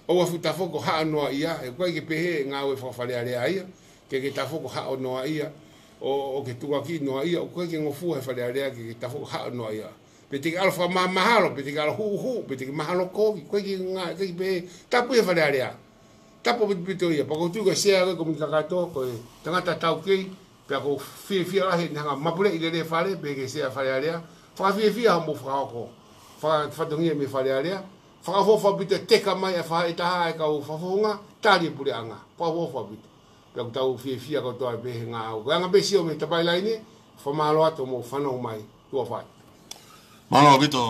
ʻoua ʻe fuʻu tafoki ʻo haʻo noaʻia, he ʻoku ʻikai ke pehē e ngāue faka-Fale Alea ia, ke ke tafoki ʻo haʻo noaʻia, ʻo, ʻo ke tukuakiʻi noaʻia, ʻoku ʻikai ke ngofua he Fale Alea ke ke tafoki ʻo haʻo noaʻia. Pe te ke ʻalu fakamahamahalo, pe te ke ʻalu huʻuhuʻu, pe te ke mahalo kovi, ʻoku ʻikai ke ngā, ʻikai ke pehē, tapu ia he Fale Alea. Tapu ʻaupito ia, pea ʻoku ou tui ko e sea ko ē ʻa e kōmiti kakato, ko e tangata taukei, pea ʻoku ou fiefia lahi ʻene hanga ʻo mapuleʻi lelei e Fale, pea ke sea Fale Alea, fakafiefia hoʻomou fakahoko, faka-, fatongia mei he Fale Alea, fakaʻofoʻofa ʻaupito e teka mai ʻa e faʻahitaha ʻa e kau fakafofonga, tali e puleʻanga, fakaʻofoʻofa ʻaupito. Pea ʻoku tau fiefia kotoa pē he ngāue. Ko e anga pē sio mei he Tapailaine, fakamālō atu hoʻomou fanongo mai, tuʻa ʻofa atu. Mālō ʻaupito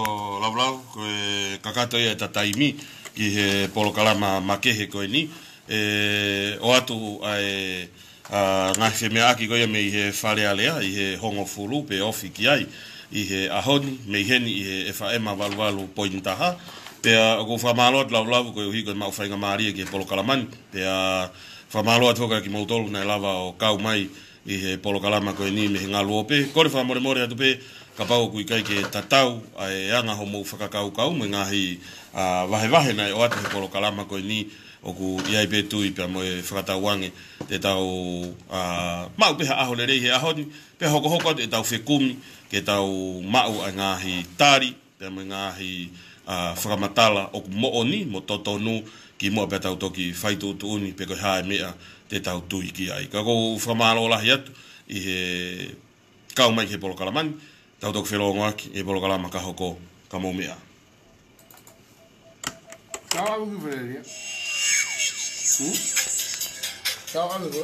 Lavulau, ko e kakato ia ʻeta taimi ki he polokalama makehe ko eni. ʻE ʻoatu ʻa e, ʻa, ngaahi femeʻaʻaki ko ia mei he Fale Alea, ʻi he hongofulu pe ofi ki ai, ʻi he ʻaho ni, mei heni ʻi he F M valu valu poini taha. Pea ʻoku ou fakamālō atu Lavulau koeʻuhi ko e maʻu faingamālie ki he polokalama ni. Pea fakamālō atu foki kia kimoutolu naʻe lava ʻo kau mai ʻi he polokalama ko eni mei he ngaluope. Kole fakamolemole atu pē, kapau ʻoku ʻikai ke tatau ʻa e anga hoʻomou fakakaukau mo e ngaahi, ʻa, vahevahe naʻe ʻoatu he polokalama ko eni, ʻoku ʻi ai pē tui pea mo e fakatauange te tau, ʻa, maʻu pē ha ʻaho lelei he ʻaho ni, pea hokohoko atu ʻetau fekumi, ke tau maʻu ʻa e ngaahi tali, pea mo e ngaahi, ʻa, fakamatala ʻoku moʻoni mo totonu kimuʻa pea tau toki fai tuʻutuʻuni pe ko e hā e meʻa te tau tui ki ai. Ka ʻoku ou fakamālō lahi atu ʻi he kau mai ki he polokalama ni, tau toki felōngoaki he polokalama ka hoko, ka mou meʻa. Tau ʻalu ki Fale Alea. Hmm? Tau ʻalu ko.